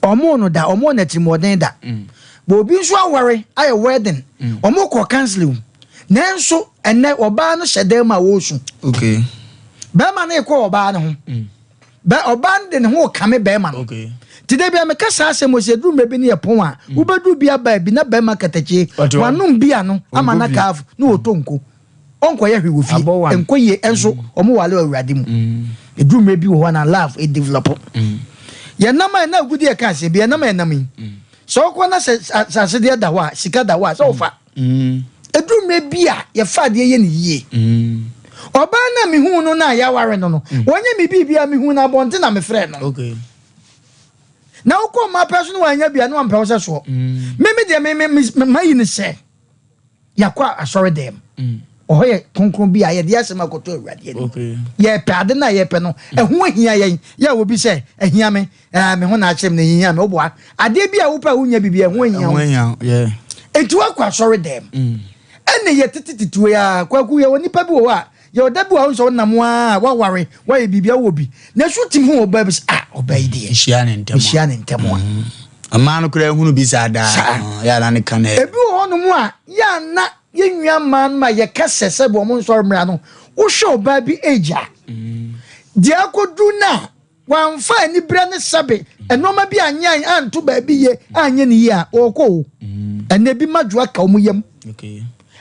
Ɔmo no da, ɔmo no atirimuɔden da. But obi nso aware ayɛ wedding, ɔmo kɔ counseling. Nanso ɛnɛ ɔbaa no hyɛ dan mu a ɔresu. Bɛrima no rekɔ ɔbaa no ho. Bɛ ɔbaa no de ne ho rekame bɛrima no. Nti da bia meka saa asɛm sɛ ɛduru mmerɛ bi ne yɛ pɔn a, mm. wobɛduru bi aba bi na bɛrima katakyie wanom bi ano ama na kaafo na wɔtɔ nko. Ɔnkɔyɛ hwee wɔ fie. Nkɔ yie ɛnso mm. ɔmo wale wɔ awurade mu. Mm. Ɛduru mmerɛ bi wɔ hɔ na love ɛdevelop. Yɛnam a ɛna agudi ɛka aseɛ bi yɛnam a ɛnam yi. Sɛ ɔkɔ na sɛ asedeɛ da hɔ a sika da hɔ a sɛ wofa. Ɛduru mmerɛ bi a yɛfa adeɛ yɛ no yie. Ɔbaa no a mehuu no no a yɛaware no no, wɔnyɛ me biribiara, mehuu no abɔnten na mefrɛɛ no. Na wokɔ mmaa pɛ so no wanya bi a na wampɛ wo sɛ soɔ. Me me deɛ me me mayi no sɛ yɛakɔ asɔre dɛm. Ɔhɔ yɛ kronkron bi a yɛde asɛm akɔto Awurade anim. Yɛpɛ ade no a yɛpɛ no, ɛho ahia yɛn. Yɛ a obi sɛ ahia me, ɛɛ me ho na akyerɛ me na ehia me woboa adeɛ bi a wopɛ a wonya biribi ɛho ahia wo enti woakɔ asɔre dɛm mm. ɛne yɛ tete tete wei a kwaku yɛwɔ nipa bi wɔ hɔ a yɛwɔ da bi wɔ hɔ nso wonam a waware wayɛ biribi awɔ bi na so tim ho ɔbaa bi sɛ ah ɔbaa yi deɛ mehyia ne ntɛm mehyia ne ntɛm a mm. mmaa no koraa ehunu bi saa daa yɛ ana ne ka na ebi wɔ hɔnom a yɛ ana yɛn nua mmaa no ma yɛka sɛ sɛ wɔn nsɔre mmira no wohwɛ ɔbaa bi age a mm. deɛ akɔdu no a Wamfa aniberɛ ne sɛbe nnoɔma bi anyɛ anto baabi yie anyɛ ne yie a, ɔrekɔ o. Ɛnnɛ ebi madwo aka wɔn yam.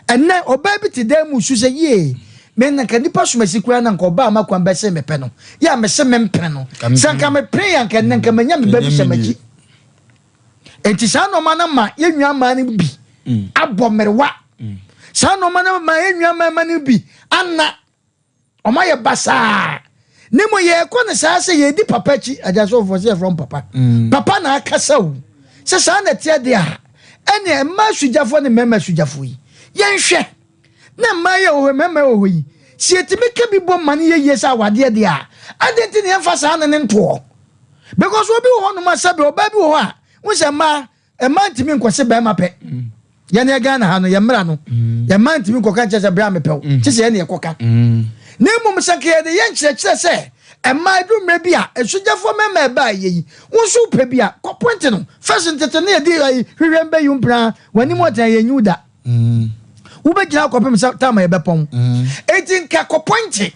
Ɛnnɛ ɔbaa bi te dan mu su sɛ yie, me na nka nipa somasi koraa na nka ɔbaa ma kwan bɛse mepɛ no. Yɛ a mese mempene no. Sɛ nka mepene yɛ nka ɛnnɛ nka manya me ba bi hyɛ m'akyi. Enti saa nnoɔma no ma yɛn nua mmaa no bi abɔ mmerewa. Saa nnoɔma no ma yɛn nua mmarima no bi ana Wɔayɛ basaa. Ne mmom yɛrekɔ no saa sɛ yɛredi papa akyi. Agya sɔfoɔ sɛ yɛfrɛ wɔn papa. Mm. Papa na akasa o. Sɛ saa na ɛteɛ deɛ a, ɛnneɛ mmaa sugyafoɔ ne mmarima sugyafoɔ yi, yɛnhwɛ na mmaa yi a wɔ hɔ mmarima wɔ hɔ yi, sɛ yɛtumi ka bi bɔ ma no yɛ yie sɛ awadeɛ deɛ a, adɛn nti na yɛmfa saa ne ne ntoɔ? Because obi wɔ hɔnom a sɛbe ɔbaa bi wɔ hɔ a, wo sɛ mmaa Mmaa ntumi nkɔse bɛrima pɛ. Yɛn yɛ Ghana ha no, yɛn mmara no, yɛn mmaa ntumi nkɔka nkyerɛ sɛ bere a mepɛ wo, kye sɛ yɛn na yɛkɔka. Na mmom sɛ nka yɛde yɛ nkyerɛkyerɛ sɛ mmaa edu mmerɛ bi a, asogyafoɔ mmarima ɛbaa yɛ yi, wo nso wopɛ bi a, kɔ pɔnte no. First ntete no yɛde ayi hwehwɛ mbɛyi wo mpena, w'anim ɔtɛn yɛn nyi wo da. Wobɛgyina akɔpem sɛ time a yɛbɛpɔn. Enti nka kɔ pɔnte.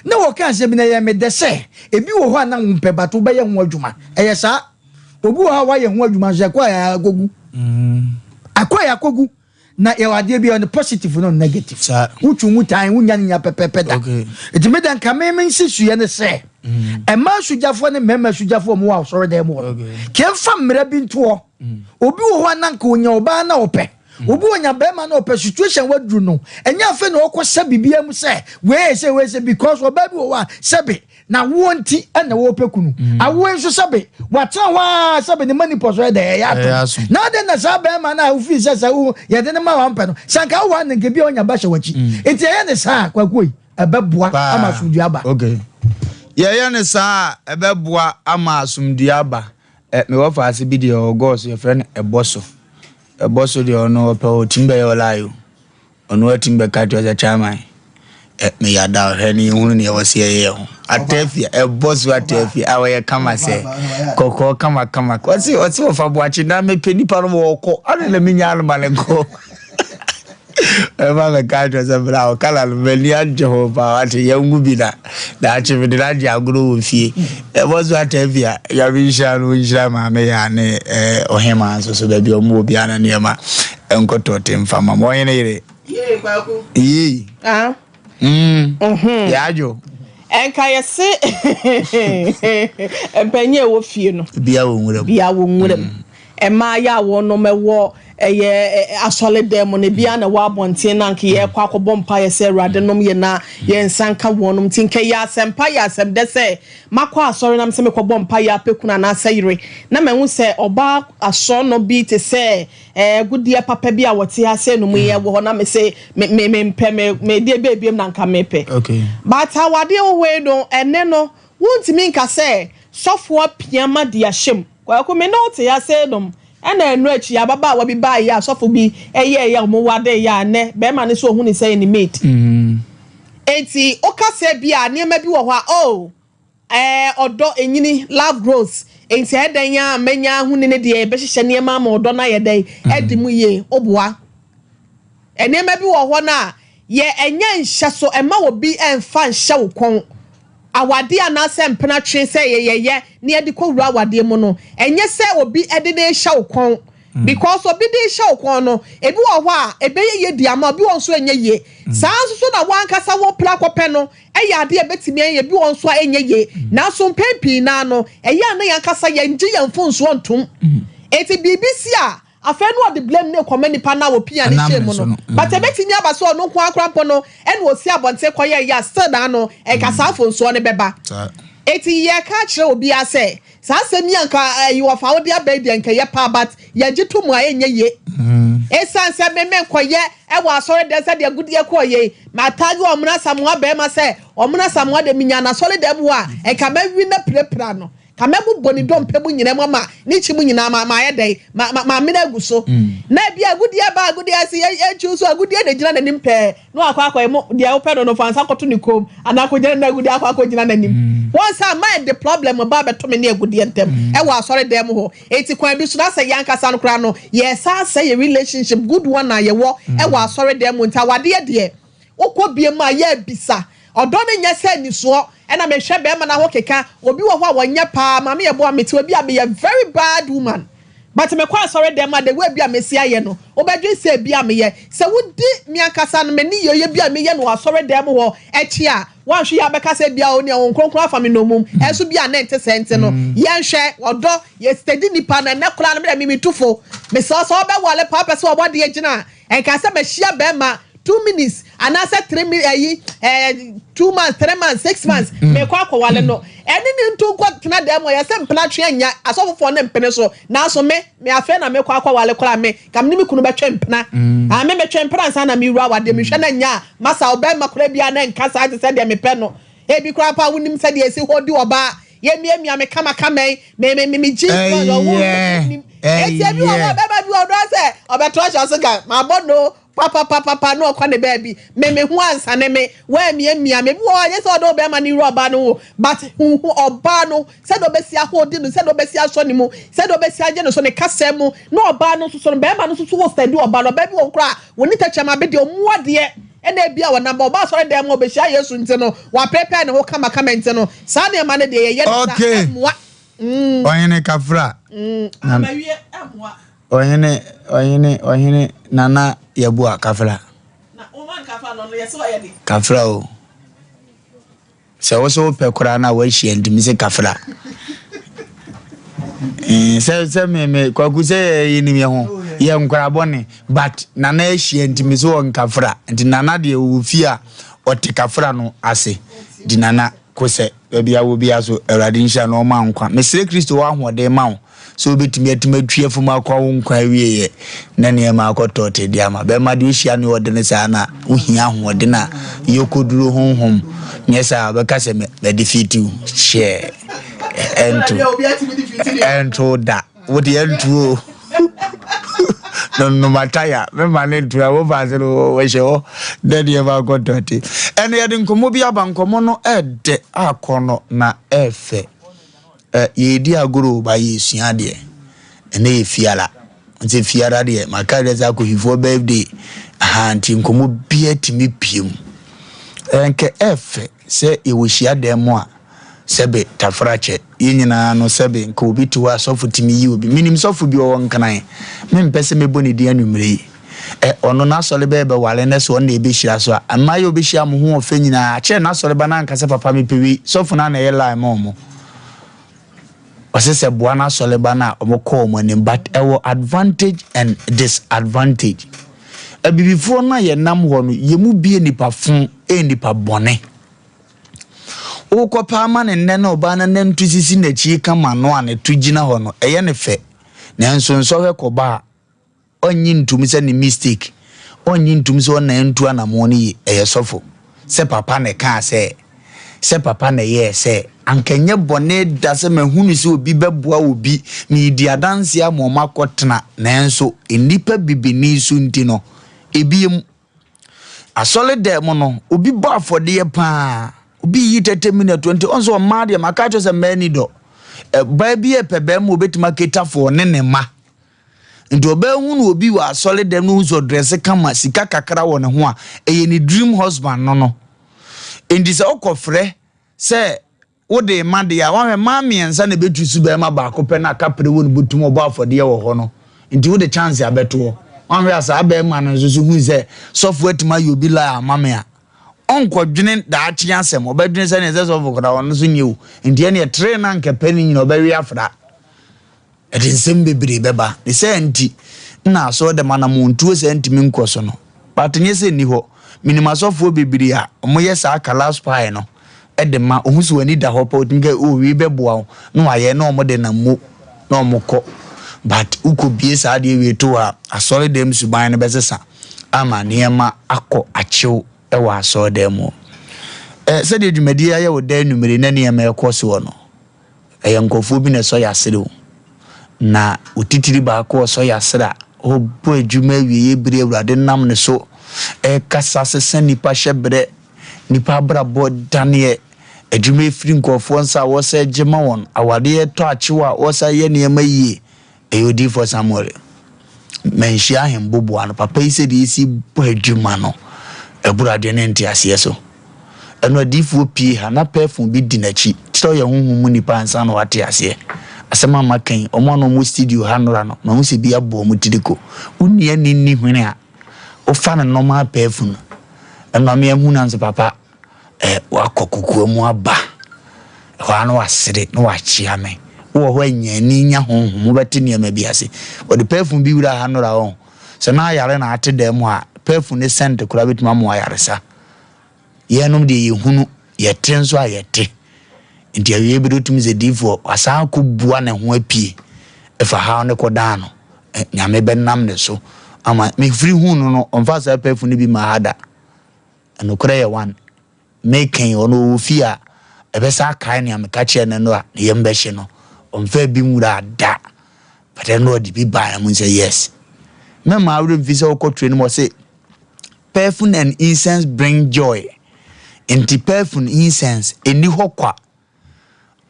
Na wɔka asɛm bi na ɛyɛ me dɛ sɛ, ebi wɔ hɔ a na wompɛ but wobɛyɛ ho adwuma. Ɛyɛ saa. Obi wɔ hɔ a wayɛ ho adwuma nso ɛkɔ a akɔgu. Akɔ a akɔgu. Na yɛwɔ adeɛ bi a ɔno positive no negative. Wotwi mu tan wonya ne nya pɛpɛpɛ da. Nti me dɛ nka me me nsusuiɛ ne sɛ mmaa sogyafoɔ ne mmarima sogyafoɔ wɔn wɔ asɔredan mu hɔ no kɛmfa mmara bi ntoɔ. Obi wɔ hɔ a na nka onya ɔbaa na ɔpɛ. Obi onya bɛrima na ɔpɛ situation waduru no ɛnyɛ afei na ɔkɔ sɛ biribiara mu sɛ wei sɛ wei sɛ because ɔbaa bi wɔ hɔ a sɛbe na awoɔ nti na wɔpɛ kunu mm. awoɔ nso sɛbe watena hɔ a sɛbe ne manipɔ so ɛdɛ ɛyɛ ato na adɛn na saa bɛrima no a wofii sɛ sɛ wo yɛde ne ma wampɛ no sɛ anka wowɔ ne nka bi a ɔnya ba hyɛ w'akyi mm. nti ɛyɛ ne saa kwakuo yi ɛbɛboa ama asomdua aba. Okay. Yɛyɛ ne saa a ɛbɛboa ama asomdua aba. Mewɔ faase bi deɛ ɔwɔ gɔɔ so yɛfrɛ no ɛbɔ so. Ɛbɔ so deɛ ɔno ɔpɛ ɔtumi bɛyɛ ɔlaayo. Ɔno atumi bɛka kyerɛ sɛ chairman ɛ meyɛ ada ɔhwɛ ne yɛhunu nea ɛwɔ sɛ yɛyɛ ho atafia ɛbɔ so atafia a ɔyɛ kama sɛ kɔkɔɔ kama kama ɔse ɔse wɔfa boakye na mepɛ nipa no wɔkɔ ɔne na menya no ma ne nkɔ ɛma mɛka kyerɛ sɛ bra ɔkala no m'ani agye ho paa wate yɛngu bi na daakye mede no agye agorɔ wɔ fie ɛbɔ so atafia nyame nhyira no nhyira maame yɛ ne ɔhema nso so baabi ɔmo wɔ biara na nneɛma Nkɔtɔ te nfa ma mo ɔhene yere. Yee kwaku. Yee. Ah. Mm. Mhm. Yadwo. Ɛnka yɛse mpanyin a ɛwɔ fie no. Bia wɔ nwura mu. Bia wɔ nwura mu. Mmaa yɛ a wɔnom ɛwɔ ɛyɛ asɔre dan mu no bia na ɛwɔ abɔnten na nka yɛkɔ akɔbɔ mpa yɛ sɛ awurade nom yɛ na yɛn nsa nka wɔnom nti nka yɛ asɛmpa yɛ asɛm dɛ sɛ makɔ asɔre nam sɛ mekɔbɔ mpa yɛ apɛ kunu anaasɛ yere na mahu sɛ ɔbaa asɔnɔ bi te sɛ Ɛɛ agudeɛ papa bi a wɔte ha sɛ no mu yɛ wɔ hɔ na me se me me mempɛ me me deɛ bɛɛ biem na nka mepɛ. Okay. But awadeɛ wɔ hɔ yi no ɛnɛ no wontumi nka sɛ sɔfoɔ apia ma de ahyɛ mu. Kwaku me ne wo te ha sɛ nom ɛna ɛno akyi ababaawa bi baeɛ a sɔfo bi ɛyɛɛyɛ a wɔn wadeeɛ a ɛnɛ bɛrima no sɛ ɔhu ne sɛ yɛ ne mate. Enti woka sɛ bi a nneɛma bi wɔ hɔ a oh Ɛɛ ɔdɔ enyini, love grows, enti ɛyɛ dɛn ara a mɛnya ahoni no deɛ yɛbɛhyehyɛ nneɛma ama ɔdɔ no ayɛ dɛn adi mu yie, woboa? Nneɛma bi wɔ hɔ no a yɛ ɛnyɛ nhyɛso, ɛmma obi ɛmfa nhyɛ wo kɔn. Awadeɛ anaasɛ mpena twe sɛ yɛyɛyɛ na yɛde kɔwura awadeɛ mu no, ɛnyɛ sɛ obi ɛde no rehyɛ wo kɔn. Because obi de rehyɛ wo kɔn no, ebi wɔ hɔ a ɛbɛyɛ yie de ama wo, ebi wɔ hɔ nso a ɛnyɛ yie. Saa nso so na wo ankasa wopere akɔpɛ no yɛ adeɛ a ɛbɛtumi ayɛ ebi wɔ hɔ nso a ɛnyɛ yie. Nanso mpɛn pii no ara no, ɛyɛ a na yɛn ankasa yɛngye yɛn mfomsoɔ ntom. Enti biribi si a, afei na ɔde blame no rekɔma nipa no a ɔpia no hyɛɛ mu no. But ɛbɛtumi aba sɛ ɔno nko ara koraa mpo no na ɔsi abɔnten kɔyɛeɛ a still naa no, ɛnka saa mfomsoɔ no bɛba. Enti yɛreka akyerɛ obiara sɛ, Saa asɛm yi anka ɛyi wɔfa wode aba yi deɛ nka ɛyɛ paa but yɛgye to mu a ɛnyɛ yie. Ɛsiane sɛ me menkɔyɛ ɛwɔ asɔre dɛm sɛdeɛ agudeɛ kɔɔ yei mataage Ɔmena Asamoah bɛrima sɛ Ɔmena Asamoah deɛ menya no asɔre dɛm hɔ a nka mɛwe no apirapira no ka mɛbobɔ ne dompe mu nyinaa mu ama ne kyi mu nyinaa ma mayɛ dɛn ma ma mamene agu so na ebi agudeɛ ba agudeɛ se yɛnkyi so agudeɛ na egyina n'anim pɛɛ na wakɔ akɔyɛ mo deɛ wopɛ no no fa nsa kɔto ne kɔn mu anaa akɔgyina ne agudeɛ akɔ akɔgyina n'anim mm. Wɔn sɛ ama ɛde problem ba abɛto me ne agudeɛ ntam mm. Ɛwɔ asɔre dan mu hɔ eti kwan bi so na sɛ yɛn ankasa no koraa no yɛsan sɛ yɛ relationship good one a yɛwɔ mm. Ɛwɔ asɔre dan mu nti awadeɛ deɛ wokɔ bie mu a yɛbisa ɔdɔ no nyɛ sɛ nisoɔ ɛna mehwɛ bɛrima no ho keka obi wɔ hɔ a wɔnyɛ paa maame yɛ boa mete obi a meyɛ very bad woman. But mekɔ asɔre dɛm a the way bi a mesi ayɛ no wobɛdwen sɛ ebi a meyɛ. Sɛ wodi me ankasa no me nneyɛeɛ bi a meyɛ no wɔ asɔre dɛm hɔ akyi a woanhwɛ yie a wobɛka sɛ ebia onua Honhom Kronkron afa me nnommum. Ɛnso bi a na ɛnte saa nti no yɛnhwɛ ɔdɔ yɛ steady nipa no ɛnnɛ koraa no me deɛ me metu fo mesrɛ wo sɛ wobɛwale paa wopɛ sɛ w'awadeɛ gyina a ɛnka sɛ mahyia bɛrima 2 minutes anaasɛ 3 minutes ɛyi ɛɛ 2 months 3 months 6 months mekɔ akɔwale no ɛne ne nto nkɔ tena dɛm hɔ yɛsɛ mpena twe anya asɔfofoɔ ne mpene so nanso me me afei na mekɔ akɔwale koraa me ka me ne me kunu bɛtwe mpena ah me metwe mpena ansa na mewura awadeɛ mehwɛ na nya a masa ɔbɛrima koraa biara na nka saa te sɛ deɛ mepɛ no ebi koraa pa wonim sɛ deɛ esi hɔ di ɔbaa yɛmiamia me kamakama yi me me me me gyi ɛyɛ eti ebi wɔ hɔ bɛrima bi wɔ hɔ sɛ ɔbɛto ahyɛ ɔso ka mabɔ no papapapapa na ɔkɔ ne baabi me me ho ansane me wɔamiamia me bi wɔ hɔ anyɛ sɛ ɔde ɔbɛrima no wura ɔbaa no ho but huhu ɔbaa no sɛdeɛ ɔbɛsi ahodi no sɛdeɛ ɔbɛsi asɔ ne mu sɛdeɛ ɔbɛsi agye no so ne kasa mu na ɔbaa no nso so no bɛrima no nso so wɔ sɛde ɔbaa no ɔbaa bi wɔ hɔ koraa wɔn ni tɛkyɛm abe deɛ ɔmu adeɛ. Ɛna ebia ɔnam ba ɔba asɔredan mu a ɔbɛhyia Yesu nti no, waprepare ne ho kamakama nti no, saa nneɛma no deɛ yɛyɛ no saa, Okay. ɛmmoa. Mm. Ɔhene Kafra. Mm. Na- Mawie, ɛmmoa. Ɔhene, ɔhene, ɔhene Nana Yeboah Kafra. Na woman Kafra no, no yɛ sɛ ɔyɛ de. Kafra o. Sɛ wo so wopɛ koraa na woahyia nti mese kafra. Eh, sɛ sɛ me me kwaku sɛ yɛnim yɛ ho yɛ nkora bɔne but nana ahyia nti me so wɔ nkafra nti nana deɛ wɔ fie a ɔte kafra no ase di nana ko sɛ baabi a wɔ bia so awurade nhyira na ɔma nkwa mesrɛ kristo wɔ ahoɔden ma wo sɛ wobɛtumi atumi atwi afam akɔ wo nkwa awieɛ na nneɛma akɔ tɔɔte de ama bɛma deɛ wohyia ne ɔde no saa na wohia ahoɔden a yɛkɔduro honhom nyɛ saa wobɛka sɛ mɛde fitiw hyɛ ɛnto ɛnto da wode ɛnto o nonomataya mɛma ne nto a wofa ase no wɔhyɛ hɔ na nneɛma akɔ tɔɔte ɛno yɛde nkɔmmɔ bi aba nkɔmmɔ no ɛdɛ akɔnɔ na ɛfɛ Eh, yɛredi agorɔ o, ba yɛresua adeɛ. Ɛnɛ yɛ fiara. Nti fiara deɛ, maka deɛ sɛ akɔhwifoɔ birthday. Aha, nti nkɔmmɔ biara tumi pie mu. Eh, nkɛ ɛfɛ sɛ yɛwɔ hyiadan mu a, sɛbe tafrakyɛ. Yɛn nyinaa no sɛbe nka obi te hɔ a sɔfo tumi yi obi. Menim sɔfo bi ɔwɔ Nkran. Mempɛ sɛ mɛbɔ ne din anwummerɛ yi. Ɛ, ɔno n'asɔre bɛyɛ bɛware na sɛ ɔno na ɛbɛhyira so a, mmaa yi a ɔbɛhyia mo ho ɔfɛ nyinaa, kyerɛ n'asɔreba no anka sɛ papa mepɛ wei, sɔfo no a na ɛyɛ line ma ɔmo. Ɔsɛ sɛ boa n'asɔreba no a ɔmo kɔ ɔmo anim, but ɛwɔ advantage and disadvantage. Abibifoɔ no a yɛnam hɔ no, yɛn mu bi yɛ nipa fo, ɛyɛ nipa bɔne. Wokɔpɛ ama ne nnɛ na ɔbaa no nantu sisi n'akyi kama no a ne to gyina hɔ no, ɛyɛ ne fɛ. Nanso nsɔhwɛ kɔba a, ɔnnye ntom sɛ ne mistake, ɔnnye ntom sɛ ɔna antu anamɔn no yie, ɛyɛ sɔfo. Sɛ papa na ɛkaa sɛ, sɛ papa na ɛyɛɛ sɛ, anka ɛnyɛ bɔne da sɛ mahunu sɛ obi bɛboa obi, meredi adanseɛ ama wɔn akɔtena, nanso nnipa bibini so nti no, ebiem. Asɔredan mu no, obi bɔ afɔdeɛ paa, obi yi 30 minutes, 20, ɔn sɛ ɔmaa deɛ, maka akyerɛ sɛ mmaa ni dɔ. Ɛbaa bi yɛ pɛ bɛrima obetumi aketafoɔ ne ne mma. Nti ɔbɛhunu obi wɔ asɔre dɛm no hu sɛ ɔdrɛse kama sika kakra wɔ ne ho a ɛyɛ ne dream husband no no. Nti sɛ wokɔfrɛ sɛ wode ma deɛ a wahwɛ mmaa mmiɛnsa na ɛbɛtu so bɛrima baako pɛ na akapere wɔ ne bɔtum ɔbɔ afɔdeɛ wɔ hɔ no nti wode chance abɛtoɔ wahwɛ a saa bɛrima no nso so hu sɛ sɔfo atumi ayɛ obi lie ama me a ɔnkɔdwene daakye asɛm ɔbɛdwene sɛ neɛ sɛ sɔfo koraa ɔno nso nyɛ o nti ɛneɛ tere no ankɛpɛ no nyina ɔbɛwe afra Ɛde nsɛm bebree bɛba. Ne saa nti na asɔre dɛm anamontuo saa ntumi nkɔ so no. But nyɛ sɛ nni hɔ. Menim asɔfoɔ bebree a wɔyɛ saa collapse pie no de ma. Ɔhu sɛ w'ani da hɔ pɛ, ɔtumi ka oh wei bɛboa wo na wayɛ na wɔde nam mu na wɔkɔ. But wokɔbie saa adeɛ wei to hɔ a, asɔre dɛm suban no bɛsesa ama nneɛma akɔ akyew wɔ asɔre dɛm mu. Eh, sɛdeɛ dwumadie ayɛ wo da anwummere na nneɛma ɛkɔ soɔ no, Ɛyɛ nkurɔfoɔ bi na ɛsɔ yɛn asere o. Na otitiri baako a ɔsɔ yɛn asere a ɔbɔ adwuma awieeɛ bere Awurade nam ne so ɛrekasa sesa nnipa hyɛberɛ, nnipa abrabɔ daneɛ, adwuma ɛfiri nkurɔfoɔ nsa a wɔsɛ gye ma wɔn, awadeɛ tɔ akyew a wɔsɛ yɛ nneɛma yie. Ɛyɛ odiyifoɔ Samuel. Manhyia ahemboboa no. Papa yi sɛdeɛ ɛsi bɔ adwuma no, ɛboro adwene ne nteaseɛ so. Ɛno adiyifoɔ pie ha na pɛɛfon bi di n'akyi. Kyerɛ ɔyɛ honhom mu nipa ansa na wate aseɛ. Asɛm a maka yi, wɔn a na wɔwɔ studio ha nnora no, mahu sɛ bi abɔ wɔn tiri ko. Wo nua ni nni hwene a, wofa no normal pɛɛfon. Ɛno a me ahu no anso papa. Eh, wakɔ kokoa mu aba. Ɛhɔ ara na wasere na wakyea me. Wowɔ hɔ a nya ani nya honhom, wobɛte nneɛma bi ase. Wɔde perfume bi wura ha nnora hɔ. Sɛ na ayare na ate dan mu a, perfume ne scent koraa bɛtumi ama ayaresa. Yɛnom deɛ yɛhunu, yɛte nso a yɛte. Nti awie bi de wotumi sɛ diifoɔ, wasan akɔbua ne ho apue. Ɛfa haw ne kɔdaa no, Nyame bɛnam ne so ama. Mefiri hu no no, ɔmfa saa perfume no bi ma ha da. Nokorɛ yɛ one. Meka yi, ɔno ɔwɔ fie a, ɛbɛsan akae nea meka kyerɛɛ no no a, ne yam bɛhye no. Ɔmfaa bi nwuraa da. But ɛno ɔde bi baa na mu sɛ yes. Mɛma awerɛ mfi sɛ wokɔ train mu ɔse, perfume and incense bring joy. Nti perfume, incense, ɛnni hɔ kwa.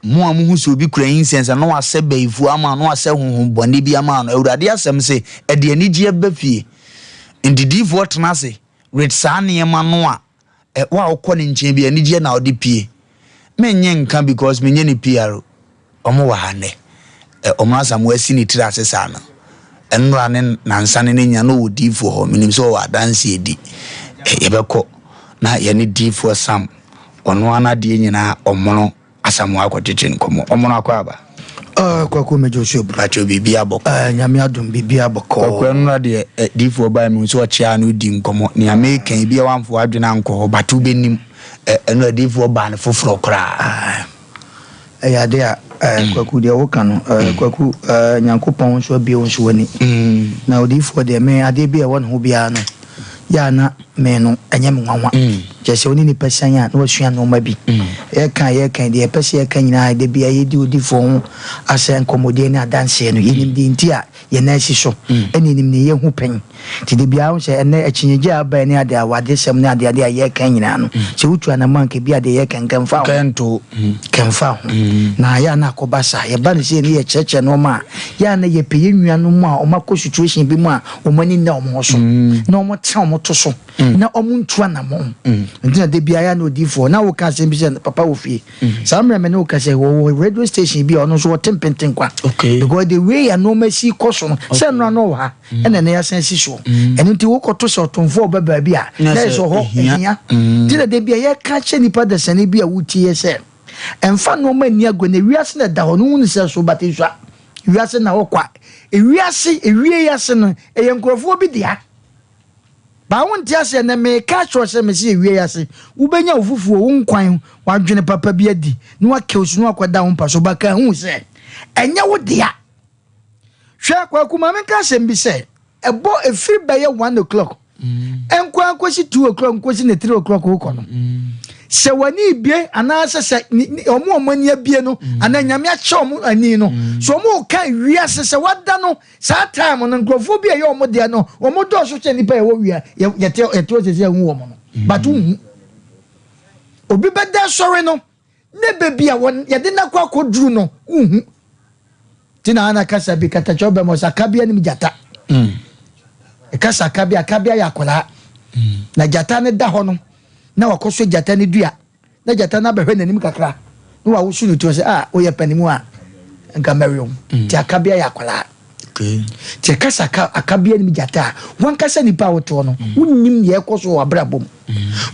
Mo a muhu sɛ obi kura incense a na wasɛ bayifoɔ ama no, na wasɛ honhom bɔne bi ama no, Awurade asɛm se, ɛde anigyeɛ ba fie. Nti diyifoɔ tena ase. with saa nneɛma no a, ɛ, wo a wokɔ ne nkyɛn bi anigyeɛ na wode pie. Menyɛ nka because menyɛ ne PR. Wɔn wɔ ha nnɛ. Ɛ, Ɔmono Asamoah asi ne tiri ase saa no, nnora ne nansa ne ne nya na ɔwɔ diifoɔ hɔ. Menim sɛ ɔwɔ adanseɛ di. Ɛ, yɛbɛkɔ na yɛne diifoɔ Sam, ɔno ara n'adeɛ nyinaa Ɔmono Asamoah akɔtwetwe nkɔmmɔ. Ɔmono akɔ aba. Uh, Kwaku Mejo so bro. Pacho biribi abɔkɔ. Uh, Nyame adom biribi abɔkɔ. Kwaku ɛnora deɛ eh, diifoɔ baa mu nso ɔkyea no di nkɔmmɔ. Nea meka yi bi a wamfo adwene ankɔ hɔ but wobɛnim. Eh, ɛnora diifoɔ baa no foforɔ koraa. Ah, ɛyɛ ade a eh, mm. Kwaku deɛ woka no eh, mm. Kwaku eh, Nyankopɔn nso abue wo nso w'ani. Mm. Na odiifoɔ deɛ me adeɛ bi a ɛwɔ ne ho biara no yɛ a na me no ɛnyɛ me nwanwa. Kyerɛ sɛ wo ne nipa sian a na wasua nnoɔma bi. Yɛka a yɛka yi deɛ yɛpɛ sɛ yɛka nyinaa da biara yɛdi odifoɔ ho asɛ nkɔmmɔdie ne adanseɛ no. Yɛnim deɛ nti a yɛn nan si so ɛna yɛnim deɛ yɛhu pɛn. Nti da biara wohu sɛ ɛnnɛ akyinnyegyeɛ a aba yi ne adeɛ awadesɛm ne adeade a yɛka nyinaa no sɛ wotu anamɔ a nka bi a deɛ yɛka nka mfa ho. Nka mfa ho. Na yɛ a na akɔba saa. Yɛba no sei ne yɛkyerɛkyerɛ nnoɔma a yɛ a na yɛpɛ yɛn nuanom a wɔakɔ situation bi mu a wɔn ani nna wɔn ho so na wɔtena wɔn to so na wɔntu anammɔn. Nti na da biara yɛ na odiyifoɔ na woka asɛm bi sɛ papa wɔ fie. Saa mmerɛ me ne wo kasa yi wɔwɔ radio station bi a ɔno nso ɔte mpentenkwa. Because the way a nneɛma si kɔ so no sɛ nnora no wɔ ha ɛna ɛnɛ yɛasan asi soɔ. Ɛno nti wokɔto sɛ ɔtomfoɔ ɔba baabi a na ɛsɛ hɔ ɛhia. Nti na da biara yɛka kyerɛ nipa dasani bi a wotie sɛ ɛmfa nneɛma nni agorɔ na wiase na ɛda hɔ no wohu no sɛ so but nsua. Wiase na hɔ kwa. Ewiase, ewie yi ase no, ɛyɛ nkurɔfoɔ bi dea. Baa wo nte aseɛ nɛ meka akyerɛ wo sɛ mese ewie yi ase, wobɛnya wo fufuo, wo nkwan, w'adwene papa bi adi, na woakɛw su na woakɔda wo mpa so, ba ka hu sɛ ɛnyɛ wo dea. Hwɛ, Kwaku, ma menka asɛm bi sɛ, ɛbɔ ɛfiri bɛyɛ one o'clock nkɔ akɔsi two o'clock nkɔsi ne three o'clock wokɔ no sɛ w'ani bie anaasɛ sɛ ɔmo ɔmo ani abie no anaa nyame akyɛ ɔmo ani no so ɔmo ka wiase sɛ wada no saa time no nkurɔfoɔ bi a ɛyɛ ɔmo deɛ no ɔmo dɔɔso kyɛ nipa ɛwɔ wia yɛte yɛte hɔ sɛsɛ ɛhu wɔn no but wohu obi bɛda sɔre no Ne baabi a wɔn yɛde no akɔ akɔduru no, wonhu. Nti na Ana kasa bi katakyɛ ɔbɛn mu ɔsɛ akabea nim gyata. Ɛkasa akabea, akabea yɛ akwadaa. Na gyata no da hɔ no, na wakɔsɔ gyata no dua. Na gyata no abɛhwɛ n'anim kakra. Na wawoso ne ti ɔsɛ ah woyɛ panimu a nka mɛwe wo. Nti akabea yɛ akwadaa. Nti ɛkasa akabea nim gyata a, wankasa nipa a wotoɔ no, wonnim deɛ ɛkɔ so wɔ abrabɔ mu.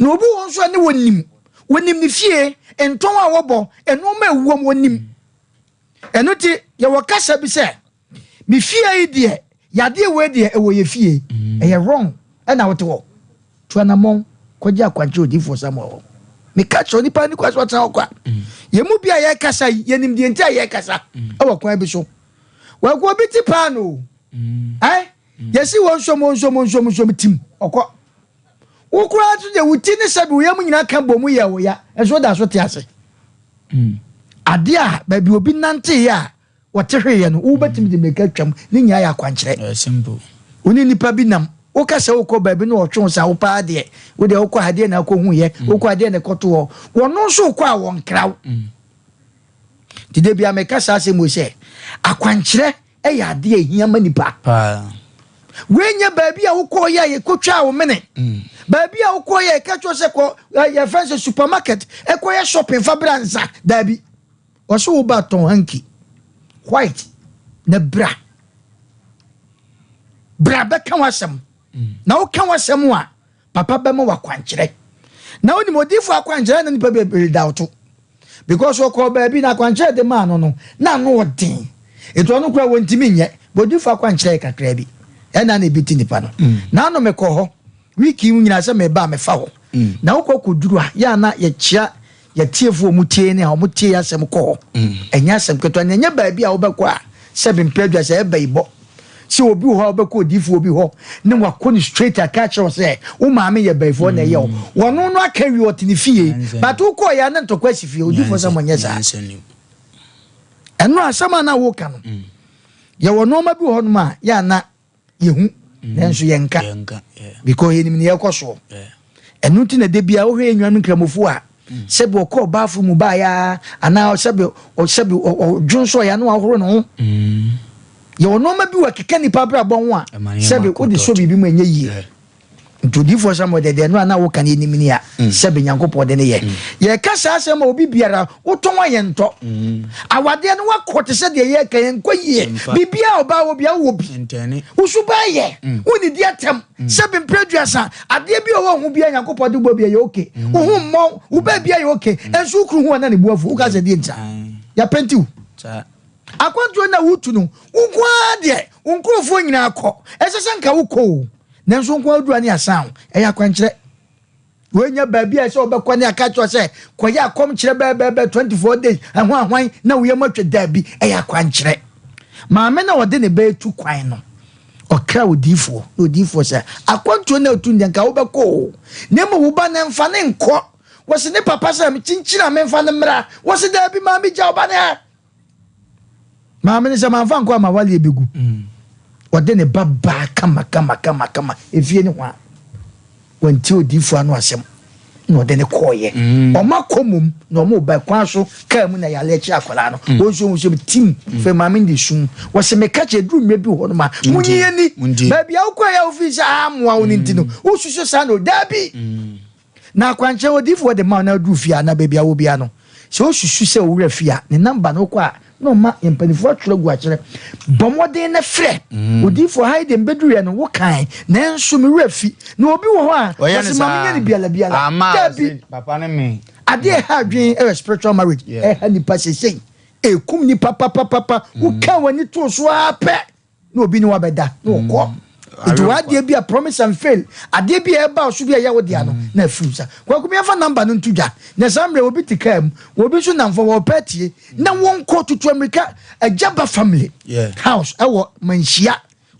Na obi wɔ nso a ne wɔnim. Wɔnim ne fie, ntɔn a wɔbɔ, nnoɔma a ɛwom, wɔnim. Ɛno nti, yɛwɔ kasa bi sɛ, me fie yi deɛ, yadeɛ wei deɛ, ɛwɔ yɛ fie. Mm. Ɛyɛ wrong. Ɛna wote hɔ. Tu anammɔn kɔgye akwankyerɛ odiyifoɔ Samuel hɔ. Meka kyerɛ onipa ne kwan so ɔtena hɔ kwa. Mm. Yɛn mu bi a yɛrekasa yi, yɛnim deɛ nti a yɛrekasa mm. ɛwɔ kwan bi so. Wɔagu obi ti paa no. Eh? Yɛsi wɔn nsom, wɔn nsom, wɔn nsom, nsom tim. Ɔkɔ. Wo koraa nso deɛ wo ti ne sɛbi wo yam nyinaa ka bɔ mu yɛ wo ya nso woda so te ase. Hmm. Adeɛ a baabi obi nanteeɛ a wɔte hweeɛ no wobɛtumi de mmirika atwam ne nyinaa yɛ akwankyerɛ. Wo ne nipa bi nam woka sɛ wokɔ baabi na ɔtwe wo sa wo paa deɛ wo deɛ wokɔ ha deɛ na akɔhu yɛ hmm. wokɔ adeɛ na ɛkɔto hɔ wɔno nso wokɔ a wɔnkra wo. Hmm. Nti da bia meka saa asɛm wei sɛ akwankyerɛ yɛ adeɛ a ɛhia ma nipa. Wei nyɛ baabi a wokɔɔ yɛ a yɛkɔtwaa wo mene. Mm. Baabi a wokɔɔ yɛ yɛka kyerɛ sɛ kɔ yɛfrɛ sɛ supermarket ɛkɔyɛ shopping fa bra nsa. Daabi. Ɔsɛ wo ba tɔn hanky white na bra. Bra bɛka w'asɛm. Mm. Na woka w'asɛm a Papa bɛma wo akwankyerɛ. Na wonim odiyifoɔ akwankyerɛ na nipa bebree da woto. Because ɔkɔɔ baabi na akwankyerɛ de maa no no na ano ɔden. Nti ɔno koraa wɔntumi nyɛ. But odiyifoɔ akwankyerɛ yɛ kakra bi. Ɛna na ebi ti nipa no. Mm. Na ano mekɔ hɔ week yi nyinaa sɛ meba a mefa hɔ. Mm. Na wokɔ kɔduru a yɛ a na yɛkyia Yɛtiefo a wɔtie ne a wɔtie yɛn asɛm kɔ hɔ. Ɛnyɛ asɛm ketewa, na ɛnyɛ baabi a wobɛkɔ a sɛbe mpɛ adwa sɛ ɛba yi bɔ. Sɛ obi wɔ hɔ a wobɛkɔ odiyifoɔ bi hɔ ne wakɔ no straight aka akyerɛ wo sɛ wo maame yɛ bayifoɔ na ɛyɛ wo. Wɔno no aka wie ɔte ne fie but wokɔɔ yɛ a na ntɔkwa asi fie. Odiyifoɔ sɛ monyɛ saa. Ɛno asɛm a na woka no, yɛwɔ nneɛma bi wɔ hɔnom a yɛ a na yɛhu mm. nanso yɛnka because yɛnim ne yɛkɔ soɔ ɛno nti na da bia wohwɛ yɛ nnuanom nkramofoɔ a mm. sɛbi ɔkɔ ɔbaafo mu baeɛ anaa sɛbi sɛbi ɔdwo nso ɔyɛ ano ahoro ne ho mm. yɛwɔ nneɛma bi wɔ keka nipa abrabɔ ho a sɛbi wode sɔ biribi mu ɛnyɛ yie. Nti odiyifoɔ Samuel deɛ, deɛ ɛno a na woka no yɛnim ni a, sɛbe Nyankopɔn de no yɛ. Yɛka saa asɛm ma obi biara, wotɔn a yɛntɔ. Awadeɛ no woakɔ te sɛ deɛ yɛreka yɛnkɔ yie. Biribiara a ɔbaa wɔ biara wowɔ bi. Wo so baa yɛ, wonnidi atɛm. Sɛbe mprɛ aduasa, adeɛ bi a ɔwɔ ho biara Nyankopɔn de bɔ bi ɛyɛ okay. Wo ho mmɔ wo, wo baa biara yɛ okay. Nso wo kunu hu a na ne bo afu, woka sɛ deɛ nti a? Yɛapɛnti wo. Akwantuo no a wotu no, wo nko ara deɛ, wo nkurɔfoɔ nyinaa kɔ. Ɛsɛ sɛ nka wokɔ o. Nanso nko ara duru a ne asan wo. Ɛyɛ akwankyerɛ. Woanya baabi a ɛsɛ wobɛkɔ ne aka kyerɛ sɛ kɔyɛ akɔmkyerɛ bɛɛbɛɛbɛ 24 days ɛho ahwan na wo yam atwa daabi. Ɛyɛ akwankyerɛ. Maame na ɔde ne ba etu kwan no, ɔkra odiifoɔ na odiifoɔ sɛ akwantuo na otu deɛ nka wobɛkɔ o, na mmom wo ba no mfa ne nkɔ. Wɔsi ne papa sɛ kyinkyin a memfa no mmra. Wɔsi daabi maame gya ɔba no ha. Maame no sɛ mamfa nkɔ a m'awaleɛ bɛgu. Ɔde ne ba baa kama kama kama kama efie ne hɔ a wantie odiifoɔ ano asɛm na ɔde ne kɔɔyɛ. Ɔma kɔ mom na ɔmo ba kwan so kaa mu na yale akyi akwadaa no. Wɔn nso wɔn nso tim fɛ maame no de sum. Wɔsi meka kyerɛ duru mmerɛ bi hɔ nom a munyi ani baabi a wokɔ yɛ ofin sɛ amoa wo ne nti no wosusu saa na daabi. Na akwankyerɛ odiyifoɔ de ma wo na woduru fie anaa baabi a wowɔ biara no, sɛ wosusu sɛ wo werɛ afi a, ne namba no wokɔ a na ɔma yɛn mpanimfoɔ atwerɛ agu akyerɛ. Bɔ mmɔden na frɛ odiyifoɔ, ha yi deɛ mebɛduruiɛ no wokae nanso me werɛ afi. Na obi wɔ hɔ a ɔse ma menyɛ no biala biala. Dabi! Adeɛ a ɛha adwene yɛ spiritual marriage, ɛha nipa seesei, ɛkum nipa papapapa. Wokaa w'ani too so ara pɛ na obi ne wo abɛda na ɔkɔ mm. nti w'adeɛ bi a promise and fail adeɛ bi a ɛba so bi a ɛyɛ wo dea no mm. na afiri nsa kwaku mi afa namba no nto dwa na saa mmerɛ obi te kaa mu obi nso nam fam wɔpɛ atie na wɔnkɔ tutu amirika agyaba family house ɛwɔ manhyia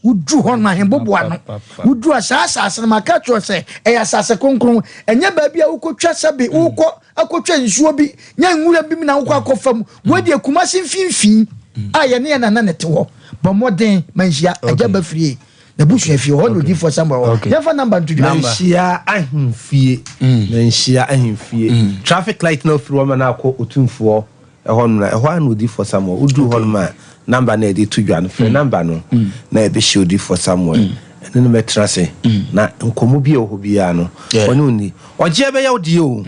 woduru hɔ no ahemboboa no woduru a saa asase no maka kyerɛ sɛ ɛyɛ asase kronkron ɛnyɛ baabi a wokɔtwa sɛbe mm. wokɔ akɔtwa nsuo bi nyɛ nwura bi mu na wokɔ akɔfa mu wei deɛ Kumasi mfimfini a yɛne yɛn nana na ɛte hɔ bɔ mmɔden manhyia agya ba firie n'abusua fie hɔ na odiyifoɔ Samuel wɔ yɛmfa namba nto dwa. Manhyia ahemfie Manhyia ahemfie Traffic light na ofiri hɔ ma no akɔ Otumfoɔ ɛhɔ nom na ɛhɔ ara na odiyifoɔ Samuel woduru hɔ nom a namba no a yɛde to dwa no frɛ namba no na yɛbɛhyia odiyifoɔ Samuel ɛne no bɛtena ase na nkɔmmɔ bi a ɛwɔ hɔ biara no ɔne wo nni Ɔgyeɛ bɛyɛ wo deɛ o,